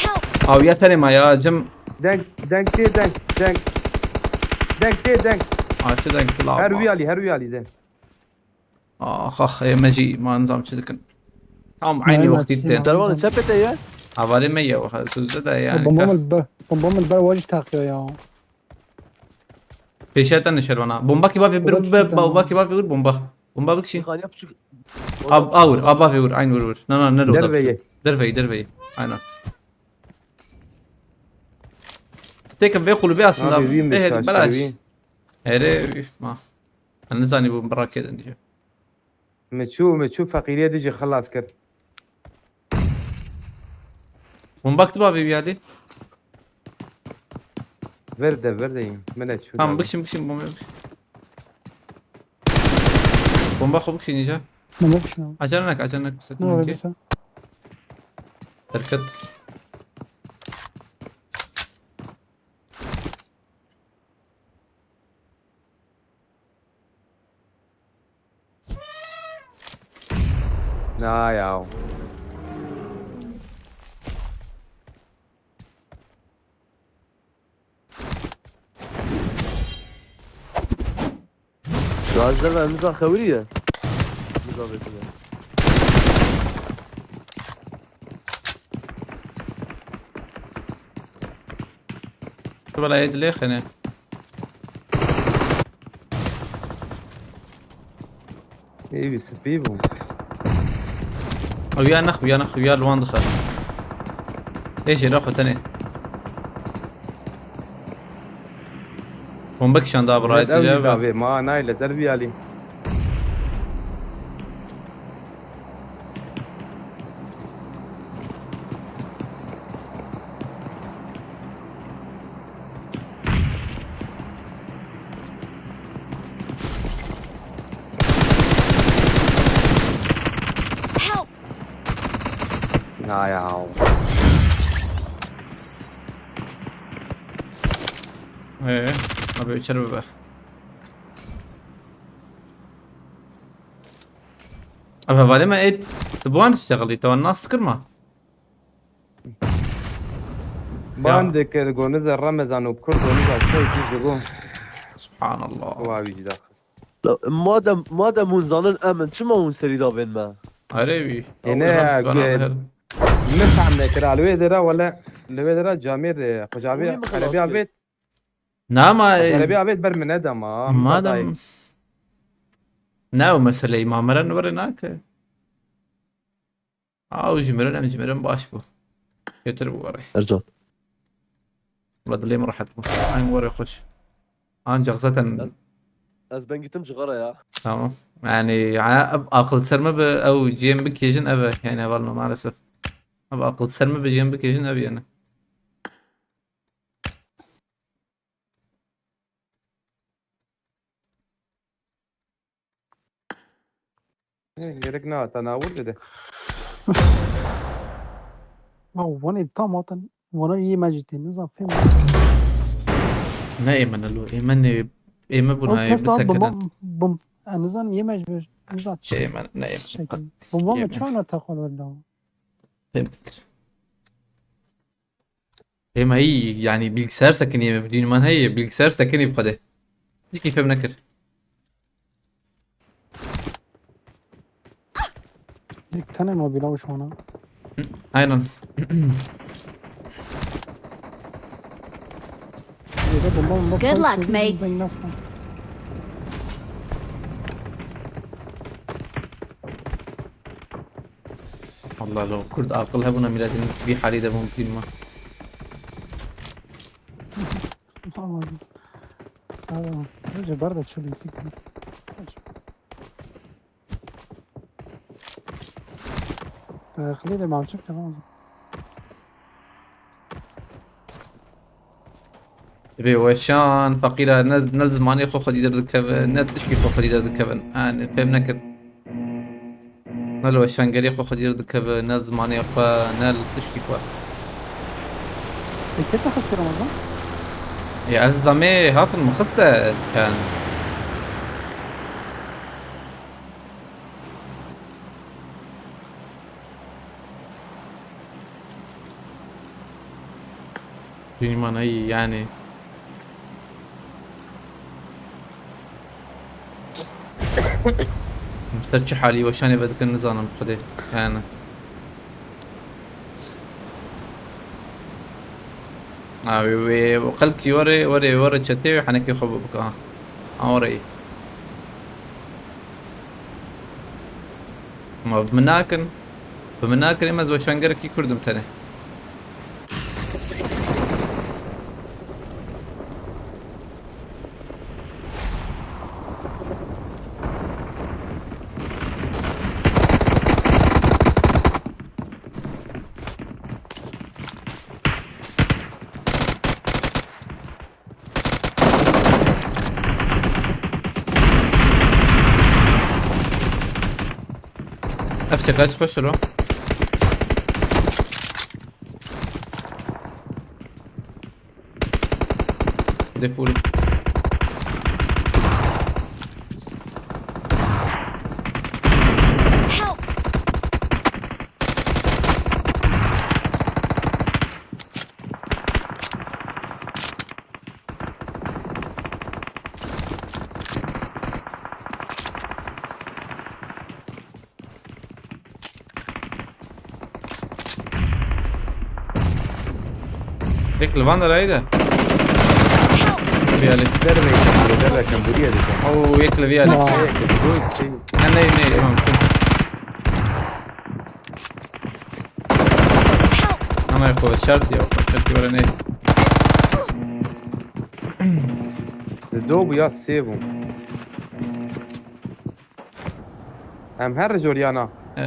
Help. Awiya tenê ma ya, Cem. Deng, deng tê deng, deng. Deng tê deng. Açı deng kulağı. Her wî alî, her wî alî de. Ah ah, e, me jî ma nizam çi dikin. Tam aynı Aynen, wextî çi de. ya? Dervanı çepete ya. Havalê me ye, waxa, sözde de yani. Bomba min ber, bomba min ber wajî taqiya ya. Pêşe te nişer bana. Bomba ki bavê bir, Bomba bir, düştü, tamam. bomba ki bavê bir bomba. Bomba bikşî. Xaniya piçik. Ab, awir, ab bavê vur, aynı vur vur. Na na ne roda. Derveyê. Derveyê, derveyê. Aynen. Tek vê kulübe aslında. Abi, wî mi Eh, şaş belaş. Wî. Ere, üf, ma. Ben ne zanî bu merak edin diyor. Me çû, me çû feqîriyê dijî xilas kir. Bomba ki bavê geldi. Ver de, ver de. Min e çû. Tamam, bikşin, bikşin bomba. Bomba xo bikşin iyice. Min nebişna. Acele nek, acele nek, Seto, ne oldu ki? Dikkat. Na ya. Gazlama niza xewiriye. Niza bekle. Tu bela yê dilê xene. Ê wî spî bû. Ew ya nex, ya nex, ya li wan dixe. Ê jêra xwe tenê. Bombe kişan da bi rayet. Ew ya jî davê ma nayê li ser vî alî. Help! Na ya. Ee, abi içeri bibe. Abi, hevalê me ê, tu bi wan diştexilî, te wan nas kirma? Ban dikir, goniza Remezan û Kurd, goniza çay kî ji bo. Subhanallah. Wa wî jî daxist. Madem, madem hûn zanin em in, çima hûn serî davên me? Are wî. Êne, min fehm nekir. Li wê dera wele, li wê dera camêr, e, xwe ji avê, Wî min xerebî xilas avêt. Na ma, Xwe ji e, xerebî avêt ber min neda ma. Madem. Ne o meseleyê ma, meren were nake. Aa, ew ji mirin, em ji mirin baş bû. Kêtir bû were. Ercan. Wala dilê min rehet bû. An were xweş. Ancak zaten Ez, ez bengitim cigara ya. Tamam. Yani, ya, ev aqil ser me bi, ew cem bikêjin ev e. Yani, heval me maalesef. Ev aqil ser me bi cem bikêjin ev yani. Ê, gerek ne, te ne awir dide. Ya, wan ê tam hatin, wana yê me jî tê, nizam fêm. Ne ê me ne lo, ê me ne, ê me bûna, ê bisekinin. Bim, bim, e, nizam yê me jî bir, nizam çi? Ê me, ne ê me. Bomba mı çana taxal wala? Fêm kir. Ê me hî, yani bilgisayar sekinî me, bi dînî man heye, bilgisayar sekinî bi xwedê. Tişkî fêm nekir. Yek tane mobil avuç ona. Aynen. Good luck, mates. Allah lo, Kurd aqil hebûna miletin vî halî de mumkin ma. Tamam. Tamam. Önce bar da çöl eksik. Xilê de mavçik tamam. Divê weşan, feqîra ne, ne li zimanê xwe xwedî derdikeve, ne tişkî xwe xwedî derdikevin. Yanî fêm nekir. Ne li weşangerê xwe xwedî derdikeve, ne li zimanê xwe, ne li tişkî xwe. Peki te xist Ramazan? Ya ez damê hatin min xiste, yani. Dînî manayî yani. Ser çi halî weşanê vedikin nizanim xwedê. Yani. Ha, wê, wê, xelk jî were, were, were çetê wê henekê xwe bibike ha. Ha, were. Ma bi min nakin. Bi min nakin, ême ez weşangerekî Kurd im tenê. Çeka çi paşır o? De full. Help! Yek li van derayê de. Viyalî. Derveyken, derveyken, buraya diyeceğim. Oo, yek li viyalî. Watch out! Buraya diyeceğim. Ne ne ne, tamam. Ana xwe şart ya, şart ya ne. Do bu ya sê bû. Em her jor yana. Ee,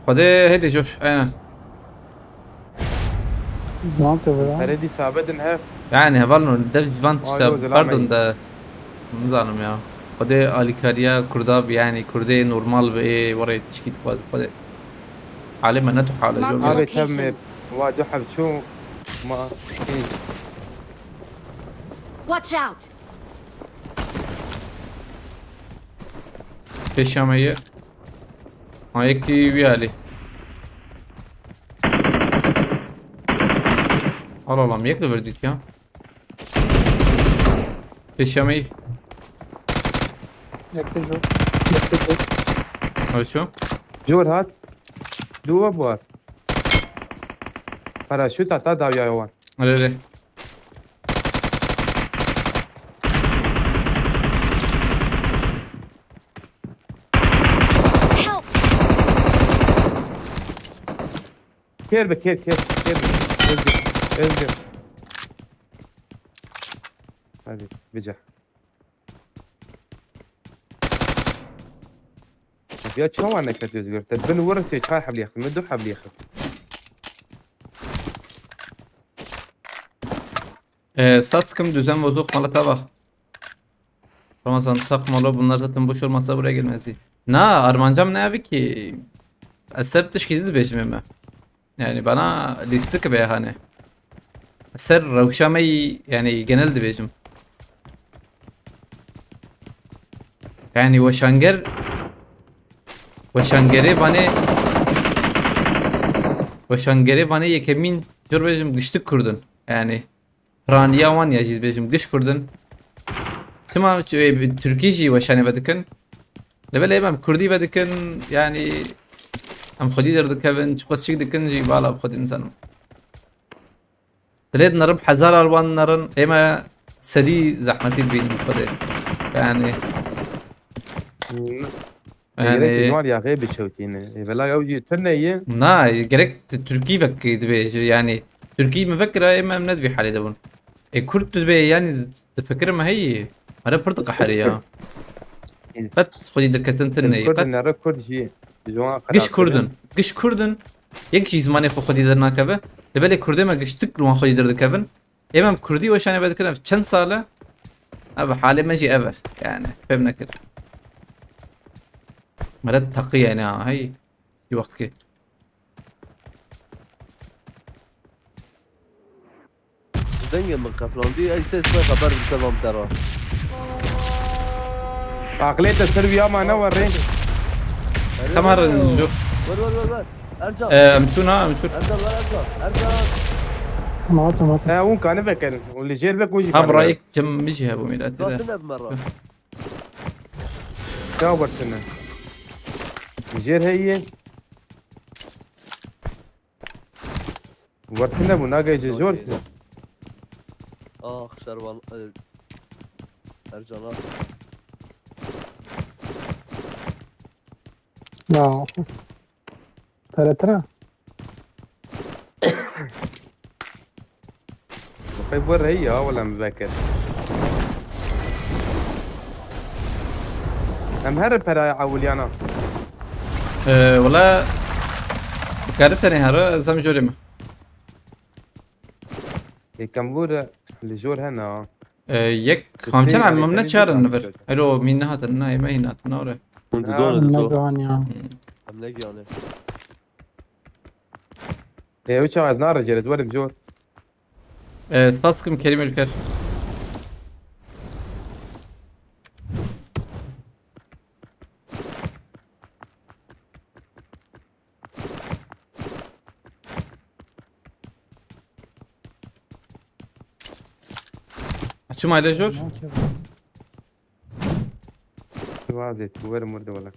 Xwedê hêlê jor, aynen. Zant e bira. Herêdî sabedin hev. Yani hevalno dev van Ay, işte o zaman pardon iyi. Da nizanim ya. Xwedê alîkariya Kurda bi, yani Kurdê normal bi ê warê tişkî dixwaz Xwedê. Halê me ne tu hale Mark jor. the Abi location. temme. Wa du heb çû. Ma. Watch out! Pêşiya me ye. Ha, yekî wî alî. Al oğlum, yek li vir dît ya. Pêşiya me yî. Yek de jor. Yek de jor. Al şu. Jor hat. Duwa bu hat. Paraşüt hata dawiya wan. Rê rê. Help! Kêr be kêr kêr. Kêr be. Özgür. Özgür. Hadi bice. Ya çawa neket Özgür? Te bin wirrisê çar hebliyê xwe, min du hebliyê xwe. Ee, stas sıkım düzen bozuk, mala tava. Ramazan takmalı, bunlar zaten boş olmasa buraya gelmezdi. Na, armancam ne abi ki? Eser tişkili de bejmeme. Yani bana listik be hani. Eser rewşa me yî, yani genel dibêjim. Yani weşanger, weşangerê vanê, weşangerê vanê yekemîn, jor bêjim, giştik Kurdin. Yani piraniya wan ya jî dibêjim, giş Kurdin. Tima ç-, e, Tirkî jî weşanê vedikin. Lê belê em Kurdî vedikin, yani em xwedî derdikevin, çiqas çik dikin jî, vala bi xwedî nizanim. Dilê dinerim, hezar alwan dinerin, ême sedî zehmetî dibînin bi xwedê. Yani, Gerek yani, ji wan riyaqê biçewtîne. Ê, vela ew jî tune ye. Na, gerek tu Tirkî vekî dibêje, yani Tirkî min vekira, ême em ne di vî halê de bûn. Ê, Kurd dibê, yani z-, difikirim heyî. Mere pir diqehirî ya. Qet xwedî derketin tune ye, Kurd qet. Nere Kurd jî. Ji wan Giş xirab Kurdin. Giş Kurdin. Yek jî zimanê xwe xwedî dernakeve. Lê belê Kurdê me giştik li wan xwedî derdikin. Ê me em Kurdî weşanê vedikin, ev çend sal e? Ev halê me jî ev e. Yani fêm nekir. Mere teqî yani ha. Hey. Wî wextkê. Dengê min qeflandî, ey sê sibê xeber bide van te re. Aqilê te ser wî ama ne werê. Tamam, dur. Ver, ver, ver, ver. Ercan. Ee, em çûn ha, em çûn. Ercan, ver, Ercan. Ercan. Tamam, tamam, tamam. He, hûn kane vekin. Hûn li jêr vek hûn jî Ha, kane bura vekin. yek cem min jî hebû mîretê de. Zaten ev me re. Ya wertine. Jêr heye. Wertine bû, nagê ji zor. Ah, şerval, e, Ercan, ah. Ya. Teretine. Xey bu rey ya, wala min vekir. Em her peraya ewiliyana. Ee, wala, dikare tenê here, ez hem jorê me. Yekem vur li jor hena. Ee, yek, Hüseyin hamçen Ali em ne Deniz çarin Yıldırım nivir. söyledi. Elo, min nehatin, ne, ême hîn hatin, ne ore. Hûn di Ya. donê Ne dito. dohan ya. Em ne giyane. Ê, ew çawa ez narijêr, ez werim jor. Ee, spas kim Kerim Ülker. Açım aile jor. Wazê, tu werim wirde wala.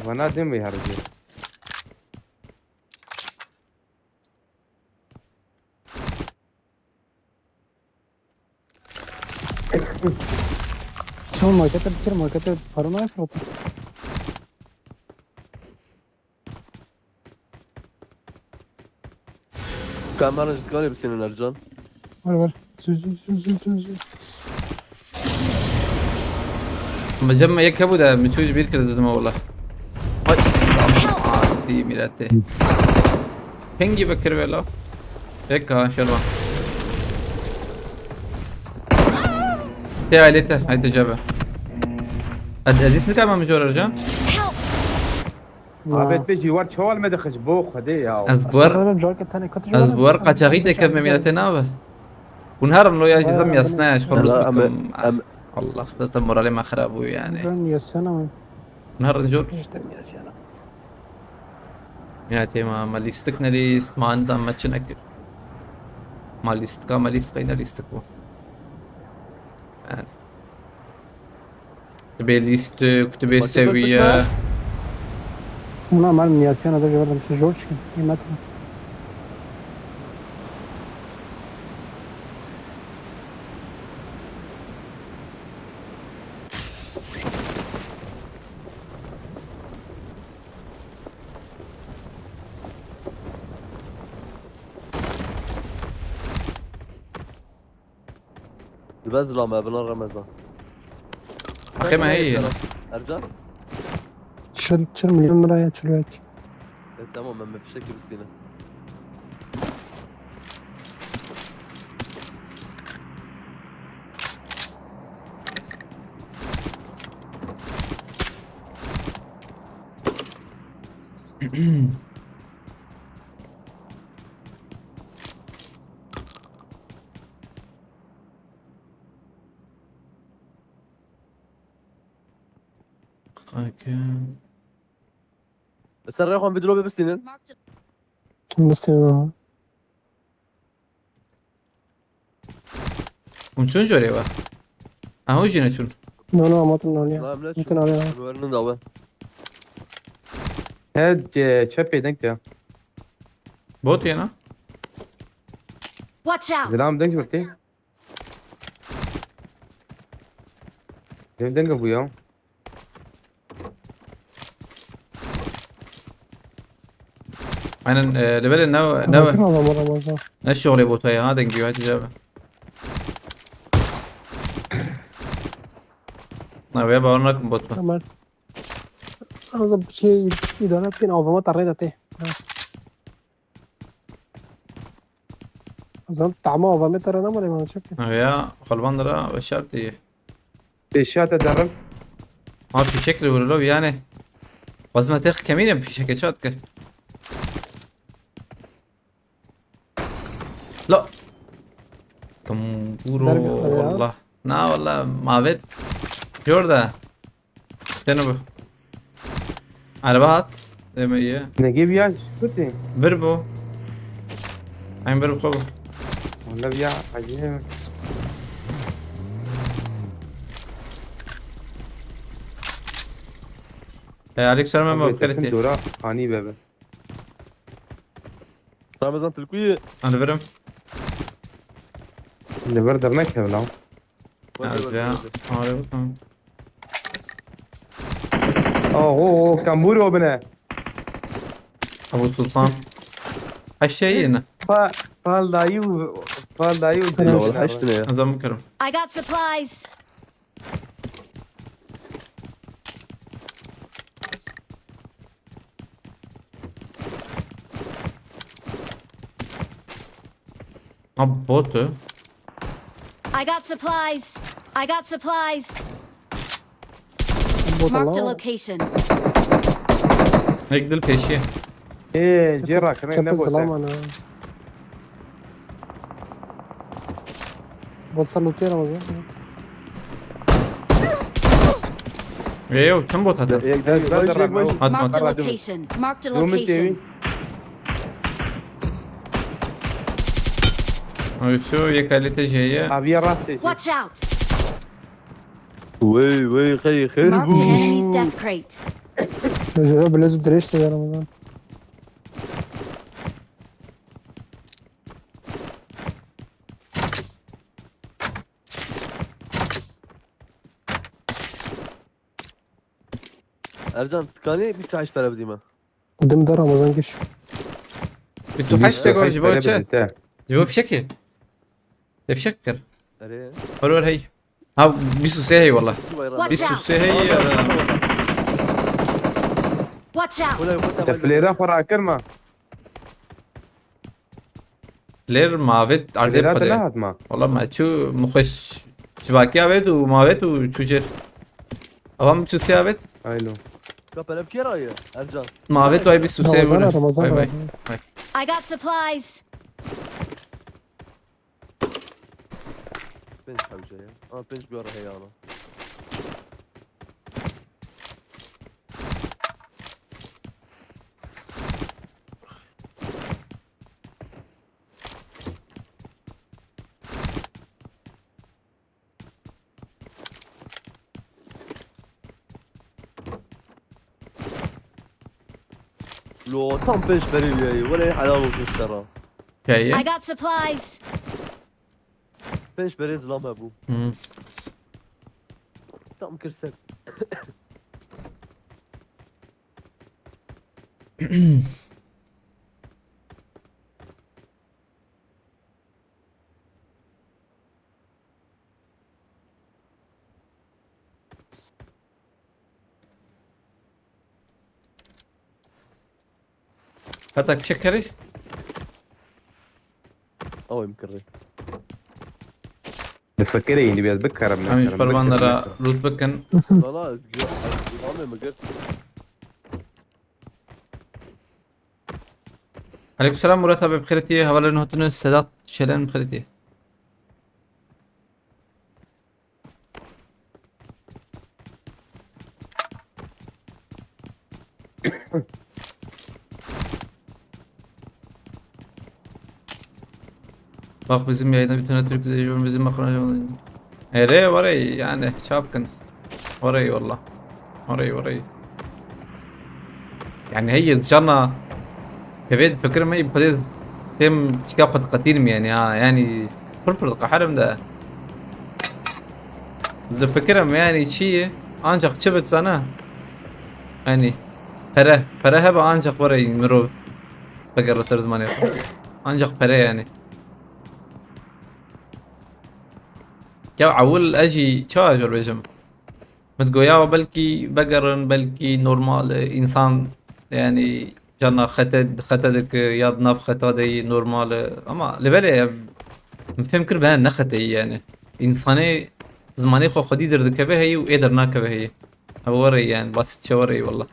Vana din vê hericê. Tamam, markete bitir, markete para nayê fırlatın. Kameranı ji dikanê bistînin Ercan. Ver ver. Sür sür sür sür sür sür. Ama cem yek hebû de min çû ji bîr kir zidime wala. Hay. Dî mîretê. Pingî vekir vela. Eka şerba. Te ailete, hayte cebe. Ez, ez hîs nikamam jor Ercan. Abet be cîwar çawal me dixij bo xwedê ya. Ez bu er, Oğlum, car ke tane katı ez bu er qaçaxî te kev me mîretê nabe. Hûn herin lo ya cizem yasne ya, ji xwe Em, rût em, bikim. Ah, em, Allah, bes te moralê me xirab bû yani. Ben yasana mı? Hûn herin jor. İşte yasana. Ya tema ma lîstik ne lîst, ma nizam me çi nekir. Ma lîstika, ma lîstika, ne lîstik bu. Yani. Tibê lîstik, tibê Bakın, seviye. bakın. Buna mal mı yasana da gördüm siz zor çıkın. Yemek mi? Dibe zilame, bina Remezan. Heqê me heye yine. Ercan? Çıl, çıl milyon liraya çıl yok. E, tamam, ben bir fişek gibi isteyeyim. Kanka. Ser rêxan bir dropê bistînin. Kim bistînin ama? Hûn çûn corê we? Aha, hûn jî neçûn. No no, ama tüm naliye. Na, em ne Bütün araya. Werinin dawe. He, e, çepê denk ya. Bot yena. Watch out! Zilam denk birtê. Dem denk bu ya. Aynen, e, lebele ne, Tamam, ne, tamam, Ramazan. ne şoxlê bota ya, ha, dengi hadi cebe. Na, veya bawan nakım bot mu? Tamam. Ramazan bir şey idare ettin, avama tarrayı da te. Ha. Ramazan tamam, avama tarrayı ama ne bana çek. Na, veya xalban dira ve şart iyi. Pêşiya te derim. Ha, fişek li vurulov yani. Xwazim te kemîne fişeke çat kir. La. Kamburo Derbi ya. Wallah. Na wallah mavet. Jor da. Tene bu. Araba hat. Deme iyi. Negê biya kutê. Bir bu. Aynen bir bu. Wala biya acayip. E, aleyküm selam, ben Abi, bakar kesin eti. Dora ani bebe. Ramazan Tilkuyi. Hadi verim. Li vir dernek hev lan. Az ya. Hadi bakalım. Oho, kambur o bine. Abu Sultan. Aşağı yine. Pa, pal dayı, pal dayı. Selam. Wala heştine ya. Azam bakarım. I got supplies. Ha, botu. I got supplies. I got supplies. Bot Marked a Allah. Location. Hek dil pêşiye. Ê, cê rakirine ne Çepil bote. Zilam ana. Bot ser lotiye Ramazan. Ê, ew çend bot hate? Yek de ben de rakma. At, Marked a at. Location. Marked a Yo, min têwî. Location. Ew şu yek alete jeye. Aviye rastê. Watch out! Wey wey xey xêr Marked an bû. enemy's death crate. Jere bile zû dirêj te Ramazan. Ercan, tikanê bir taş para bidî me. Dim de Ramazan geç. Bîst û heşt de go ji bo çi? Te. Ji bo fişekê. Te fişek kir. Erê. Hor hor hey. Ha, bîst û sê hey wallah. Bayram. Watch Bîst û out! sê hey. Watch out! Kolay kota Te flêra xwe rakir me. Ler mavet ardê Flêra te pade. nehat me. Wallah me çu muxş. Çivaki avet û mavet û çu jêr. Avam çu te avet? Aylo. Ka pere bi kê raye? Ercan. Mavet way bîst û sê Ramazan vurur. Ramazan Vay vay. Ramazan. I got supplies! Pênc hewce ya. Ama pênc bir ara heyana. Lo tam pênc berê wiyayê. Wele helal olsun şera. Keye. I got supplies! Pênc berê zilam hebû. Hmm. Tam kir ser. Heta kişe kerî? Ew em kirê. Difikirê yî dibê ez bikarim. Em ji qurbanlara loot bikin. Valla ez gö- ez zilamê min girt. Aleykümselam Murat abi, bi xêr tî, hevalên hotine Sedat Şelen bi xêr tî. Bak bizim yayında bir tane Türk izleyici var, bizim bakın. Ere var ey yani çapkın. Var ey valla. Var ey, var ey. Yani hey ez cana. Tevê difikirim ey xwedê têm çika xwe diqetînim yani ha. Yani pir pir diqeherim de. Difikirim yani çi ye? Ancak çi bit sana? Yani pere. Pere hebe ancak var ey mirov. Vegere ser zimanê xwe. Ancak pere yani. Ya ewil ez jî çawa jor bêjim? Min goya belkî vegerin, belkî normal e, însan yani carna xete, xete dike ya di nav xeta de yî normal e. Ama li belê ev min fêm kir be ne xete yî yani. Însanê zimanê xwe xwedî derdikeve heyî û ê dernakeve heyî. Ev were yani, basitçe were walla.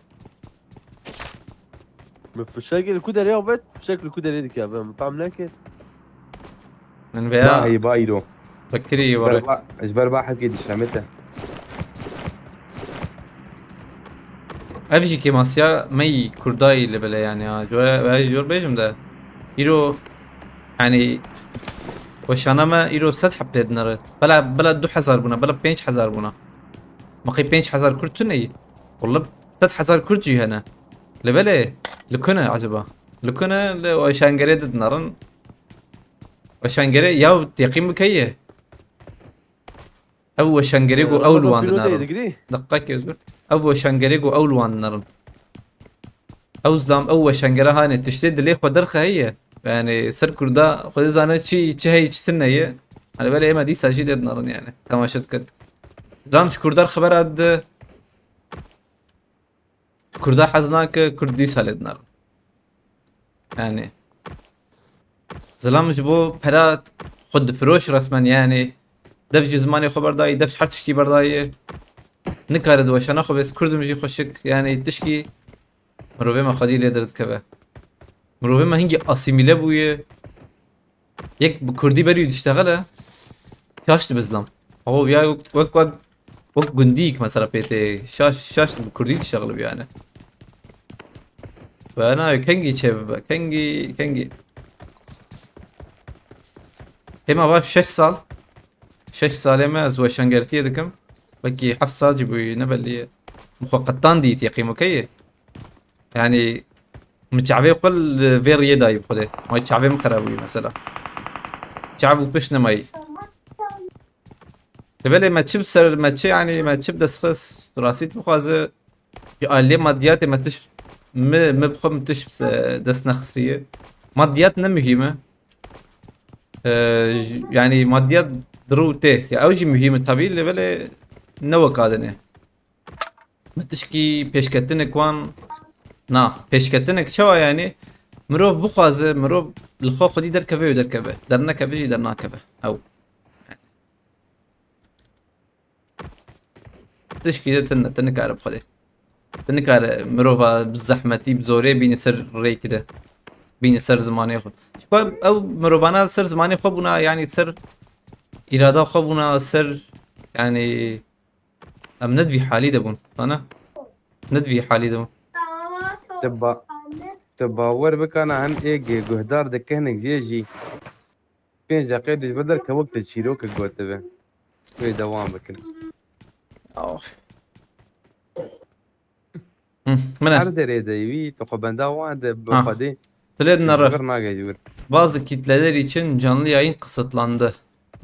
Min fişekê li ku derê avêt, fişek li ku derê dikeve, min fam nekir. Min veya Ba îro. Fikirî were. Ji ber bahekê dişemite. Ev jî kêmasiya me yî kurdayî li bile yani ha. Jor, ez jor bêjim de. Îro yani weşana me îro sed heb lê dinere. Bela, bela du hezar bûna, bela pênc hezar bûna. Ma qey pênc hezar kurd tune yî. Walla sed hezar kurd jî hene. Li belê, li ku ne acaba? Li ku ne li weşangerê didinarin. Weşangerê ya teqîm bike ye. Ev weşangerê ku ew li wan dinarin. Deqqa ke zor. Ev weşangerê ku ew li wan dinarin. Ew zilam ew weşangere hanê tiştê dilê xwe derxe heye. Yani ser kurda xwe zane çi, çi heye çi tune ye. Hani belê ême dîsa jî lê dinarin yani. Temaşe dikin. Zilam ji kurda xebera dide. Kurda hez nake, kurd dîsa lê dinarin. Yani. Zilam ji bo pera xwe difiroş resmen yani. Dev ji zimanê xwe berdayî, dev ji her tiştî berdayî. Nikare di weşana xwe bê, ez kurdim jî xweşik, yani tişkî mirovê me xwedî lê derdikeve. Mirovê me hingî asîmîle bûye. Yek bi kurdî berî diştexile, şaş dibe zilam. Aho ya wek, wek, wek gundîk mesela pê tê. Şaş, şaş bi kurdî diştexilibû yani. Ve na kengî çêbibe, kengî, kengî. Hema va şeş sal. Şeş salê me ez weşangertiyê dikim. Belkî heft sal jî bûyî, ne belî ye. Min xwe qetan dît yeqîmokeyê. Yani, min çavê xwe li vê riyê dayî bi Xwedê. May çavê min xera bûyî mesela. Çav û pişt nemayî. Lê belê me çi bi ser, me çi, yani, me çi bi dest xist, rastî bixwaze, ji aliyê madiyatê me tiş, mi, mi bi xwe min tiş bi se-, dest nexistiye. Madiyat ne muhîm e. Ee, j-, yani madiyat di rû tê. Ya ew jî muhîm e tabî, lê belê ne weka dinê. Me tişkî pêşketinek wan, na, pêşketinek çawa yani? Mirov bixwaze, mirov li xwe xwedî derkeve û derkeve. Dernekeve jî dernakeve. Ew. Tişkî de tune, tu nikare bi Xwedê. Tu nikare mirova bi zehmetî, bi zorê bînî ser rêkî de. Bînî ser zimanê xwe. Çipa ew mirovana li ser zimanê xwe bûna, yani ser îrada xwe bûna, ser, yani em ne di vî halî de bûn. Zana? Ne di vî halî de bûn. Tu ba-, tu bawer bikana hin ê ge-, guhdar dikihinik jê jî. Pênc deqê dijber derkevok te çîrokek gotibe. Wê dewam bikin. Aw. Hı, min e. Her derê de wî, tu xwe benda wan de bi Ha. Xwedê Dilê nere. Dijber nagê ji wir. Bazı kitleler için canlı yayın kısıtlandı.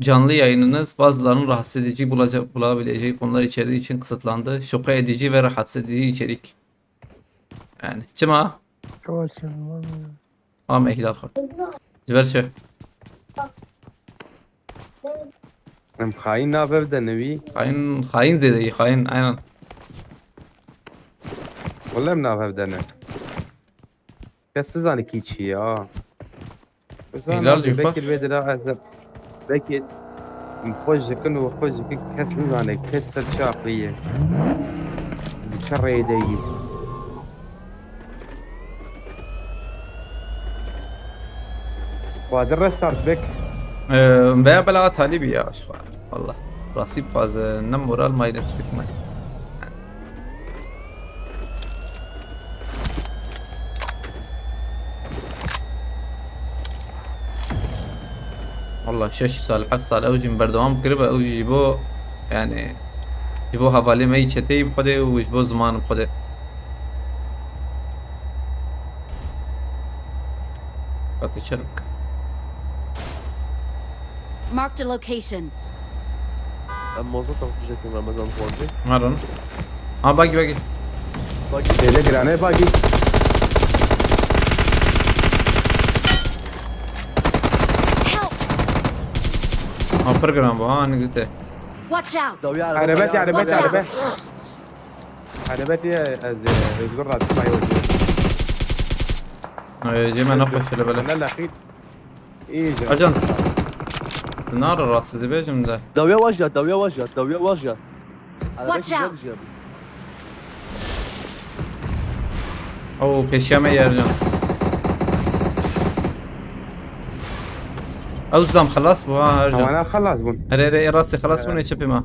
Canlı yayınınız bazılarının rahatsız edici bulaca-, bulabileceği konular içerdiği için kısıtlandı. Şoke edici ve rahatsız edici içerik. Yani, çima? Yavaş yavaş. Ama hilal xurt. Ji ber çi? Em xayîn navê de ne wî. Xayîn, xayîn zêde yî, xayîn, aynen. Wele em navê de ne. Kes nizane kî çi ya. Hilal Zana jî belkî xwe. Vê dira ez belkî em xwe jikin û xwe jikin kes nizane kes ser çi aqilî ye. Bi çi rêde yî. Xwadir restart bik. Ee, veya bela talî bî ya, ji xwe. Wallah. Rastî bixwaze, ne moral mayî de tiştek me. Wallah şeş sal, heft sal ew jî min berdewam kiribe, ew jî ji bo, yani, ji bo hevalê me yî çeteyî bi Xwedê û ji bo ziman bi Xwedê. Hate çerm. Marked a location. Em mozot tiştekî Remezan xwarzê. Maron. Ha, bagî, bagî. Bagî. Têde girane bagî. Help! Ha, pir giran bu, ha, ne güzel. Watch out! Dawî arebe, Erebet, erebet, Watch out! Erebet. Erebet ya, ez, e, Özgür Rasim ayol. Ay, cem, ne hoş hele böyle. Ne lakî. İyice. Ercan. Nara rahatsız bêjim de. Dawiya wajya, dawiya wajya, dawiya wajya. Watch out! Oo, peşiya me Ercan. Ew zam xelas bû ha, Ercan. Tamam, xelas bûn. Here, here, rastî xelas bûn, çepê me.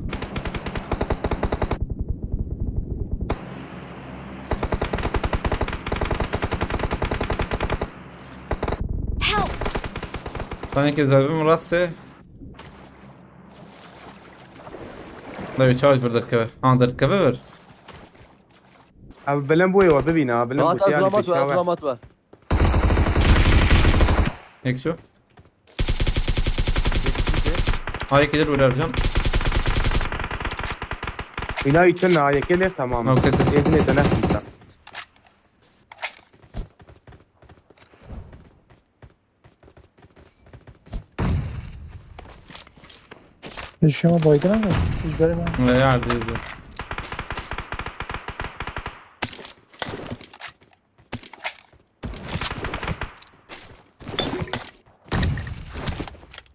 Help! Tanekê zevim rastê. Navê çawa ji vir derkeve? Ha, derkeve vir. Abi, belem boye wa bibîne, ha, belem Rahat boye, ez yani ramat ver, ez peşawe. Ramat ver. Yek şu. Ha, yek gelir, vurar can. Bina içinde, ha, yek gelir, tamam. Okey, okey. Evine dönersin sen. Eşyama baygın ama izlere ben. Ne yerde izle.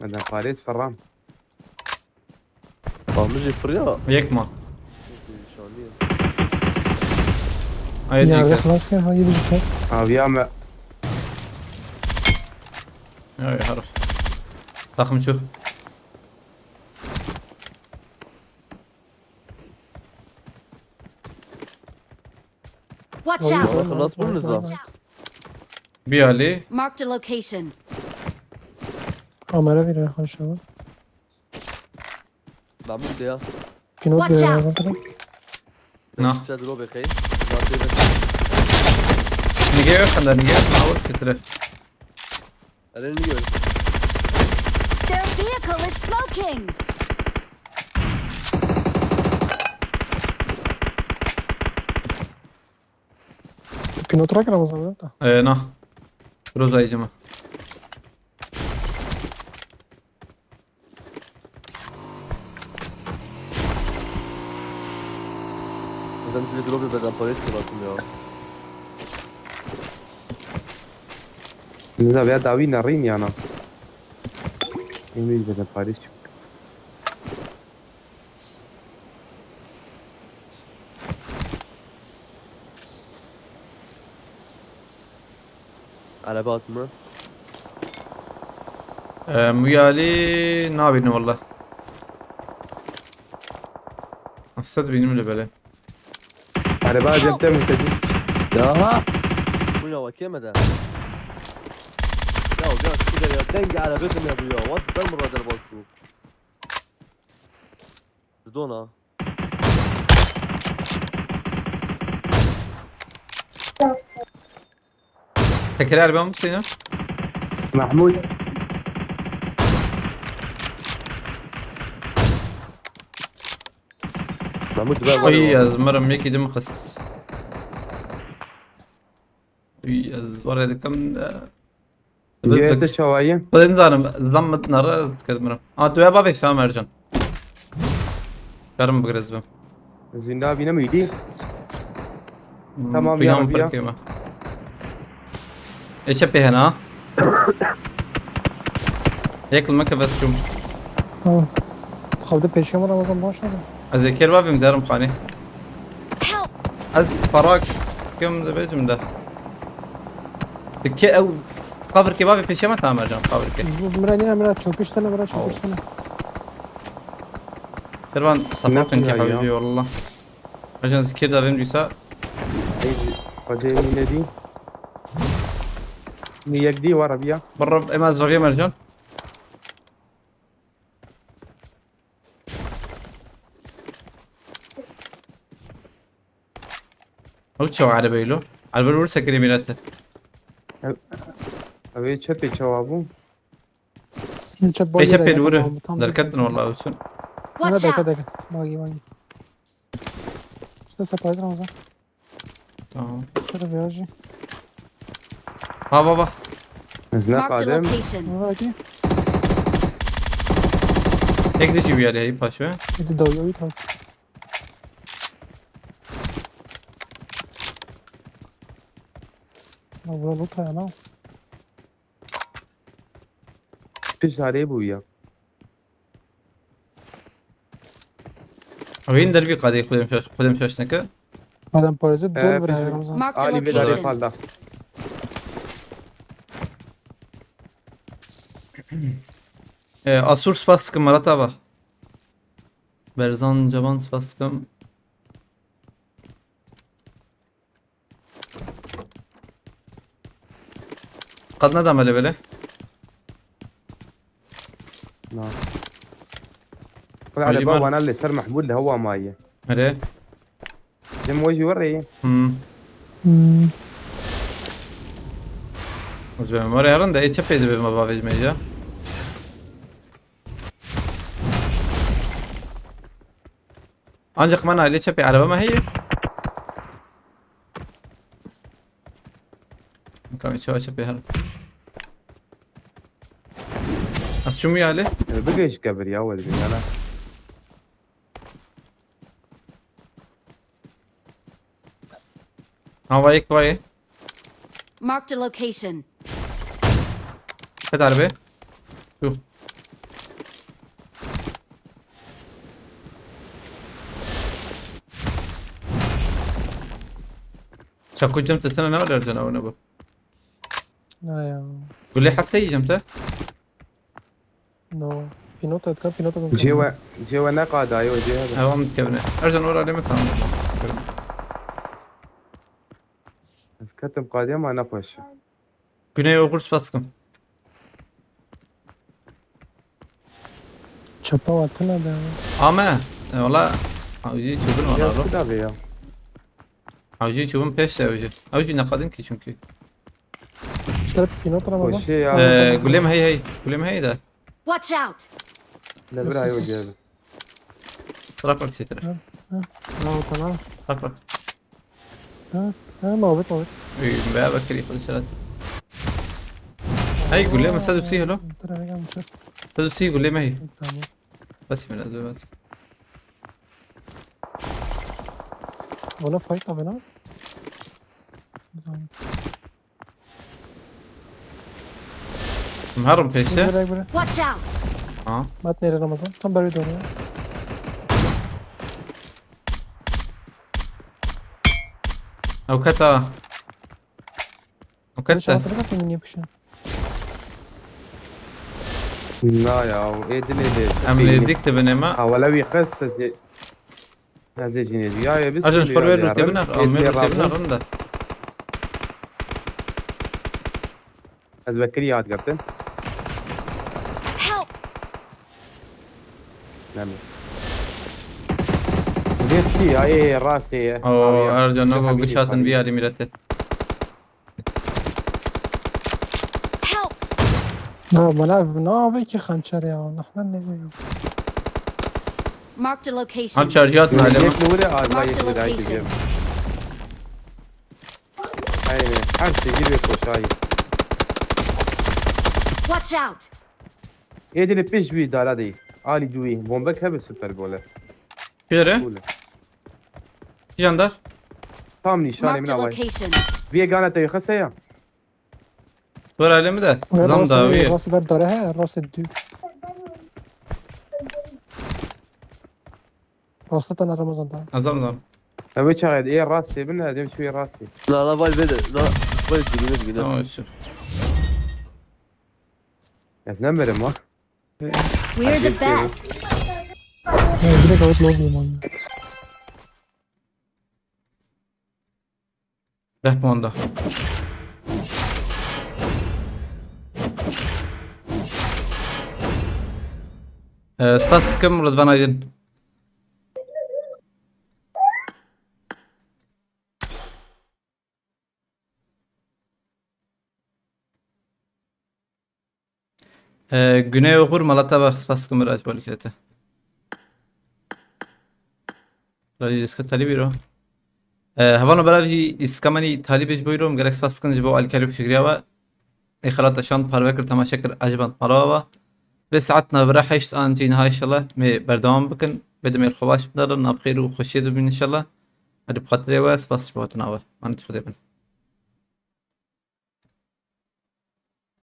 Neden Paris Ferran? Kalmış fırya. Yek ma. Şanlı. Ayrı Nerede ceket. Flasker? Ha, yedi ceket. Aviya me. Ay, haro. Takım çok. Watch Oy, out! oy, Xelas oy, bûn oy, niza. oy, oy. Bir Ali. Marked a location. Kamera verir hoş ama. Mahmut ya. Pinot Watch verir out. lazım tabii. Na. Şed robe kay. Nige yok sende, nige yok. Ağır getire. Eren ne diyor? Their vehicle is smoking! Pinot rak Ramazan da. Ee, na. Rozayıcı mı? Neden bir drop beden parayı sıkıntım ya. Niza veya dawî nerîn yana. Emî bide Parîs çık. Araba atma. Ee, Muyali nabînim valla. Asad benim öyle böyle. Araba acem te mülteci. Ya. Bu ne vakit mi de? Ya gel şu da ya. Denge araba ya bu ya. What ben burada bastım. Dona. Tekrar ben bu senin. Mahmut. Mahmut ben var Ay ya. Yazmarım, yek idim kız. Ay Yazmar dedim da. Yete çawayı. Xwedê nizanim, zilam min nara ez dikedim. A, tu ya bavê Şam Ercan. Karim bigiriz bim. Zinda bîne mi îdî? Hmm, Tamam, filan ya, ya. Fark etme. Ê çepê hena. Yek li me ke bes çûm. Tamam. Xalde peşe mi Ramazan başladı? Ez ê kêr bavêm zerim xanê. Help! Ez parak kim dibêjim de. Dike ew qavirkê bavê pêşê me tamam Ercan qavirkê. Bu mira nina mira çöküştene mira çöküştene. Servan supportun Ne ki ya? Habibi wallah. Ercan zikir davêm dîsa. Ey, xwedê min nedî. Min yek dî war abiya. Birra em ez vagêm Ercan. Ew çawa erebeylo? Erber wurse kirê mîrete. Ev ê çepê çawa bû? Şimdi çöp Beşe bölgede pêl wiri. yapalım, tam Derketin wallah olsun. Watch Nerede out! kadar? Bagi bagi. İşte sepayız Ramazan. Tamam. Sıra virajı. Ha baba. Ez ne Marked a qadem. location. Nerede? Tek de jî bir yere heyip paşo. Bir de dalıyor bir tane. Ya bura loot ya lan. Pişt arê bû ya. Wîn dervî qadê xwedem şaş, xwedem şaş neke. Madem parazit Ee, dol bir peki. ayarımız var. Marked a Alî vê darê location. Palda. E, Asur spas dikim Marat ava. Berzan Cavan spas dikim. Qad nedame lê belê. Na. Hacî Wala Mar- araba wana li ser Mehmûd li hewa maye. Erê. Cem wê jî werê. Hmm. Hmm. Ez bê me were herin de ê çepê dibê me bavêj me ya. Ancak me nalê çepê araba me heye. Kamê çewa çepê herin. Ez çûm ya lê. Bigê ji kebir ya wê dibî yana. Hava yek vayê. Marked a location. Qet arabê. Yuh. Çaku cem te sene ne var Ercan abi ne bu? Ne ya. Gule hafta yiyeceğim te. No. Pinota etka, pinota ben. Cê we, cê we neqadaye o cê hebe. Devam et kevine. Ercan oraya demek tamam. Ez ketim qadiye ma ne xweş. Güney Oğur Spaskım. Çapa watına da. Ame. E, valla. Avcı çubun var Ya abi. Kuda be ya. Avcı çubun peş de avcı. Avcı ne kadın ki çünkü. İşte pinota ama. Koşu ya. Ee, Gulem hey hey. Gulem hey de. Watch out! Ne bir ay o cê hebe. Bırak bak çetire. Bravo tamam. Bırak bak. Ha, ha, muhabbet muhabbet. Üyüm be bak kırık alışırız. Hey Gulem sen de hello. Dur hele gelmişim. Sen de Gulem hey. Tamam. Bas biraz bas. Valla fight abi lan. Tamam. Harım peşte. Bırak bırak. Watch out! Ha. Mat nere Ramazan? Tam bari dönüyor. Avukata. Böyle Avukata. şartları bak mı niye pişiyor? Na ya, o êdin êdin. Em nêzdîk dibin ême. Hawala wî xist ez ê. Ez ê jî nêdî. Ya ya biz. Ercan, ji xwe wê rûtê biner, em wê rûtê biner, rinda. Ez vekirî hat girtin. Help! Neme. Vê çi ya, ê rastê ye. O Ercan, ne bu giş hatin vî alî mîrete. Help! Ya bana ne abi ki hançer ya. Allah lan ne bileyim. Marked a location. Hançer jî hatin alê. Yek nûre arma Marked yek a nûre ay location. diyeceğim. Aynen. Her şey gibi koşayı. Watch out! Êdin pêş wî dara değil. Ali Dewey. Bombek hebe süper gole. Kire? Gole. Jandar. Tam nîşanê Marked min a alay. Location. Vê gana te xese ya. Wer alê min de. Zam dawî ye. Rastı ber dare he, rastı dü. Rastı tane Ramazan da. Zam zam. Ev çaxê ê rastê bin, ez ê çûyê rastê. La la vay vede. La vay dibine dibine. Tamam şu. Ez ne verim ha. We're the best! Ya direkt alıp ne oldu lan? Deh puan da. Ee, spas dikim Rıdvan Aydın. Ee, Güney Oxur, mala te baş, spas dikim, Miraj, bo alîkirê te. Miraj, îska talîbî ro. Ee, hevalno belav jî îska menî talîbê ji bo îro, min gelek spas dikin ji bo alîkarî û piştgiriya we. Ê xelata şand parve kir, temaşe kir, eciband mala we. Sibê saet navbera heşt an jî niha înşallah mê berdewam bikin. Bê demê li xwe baş bidare, nav xêr û xweşiyê de bibîn înşallah. Hadi bi xatirê we, spas ji bo hatina we. Manetî Xwedê bin.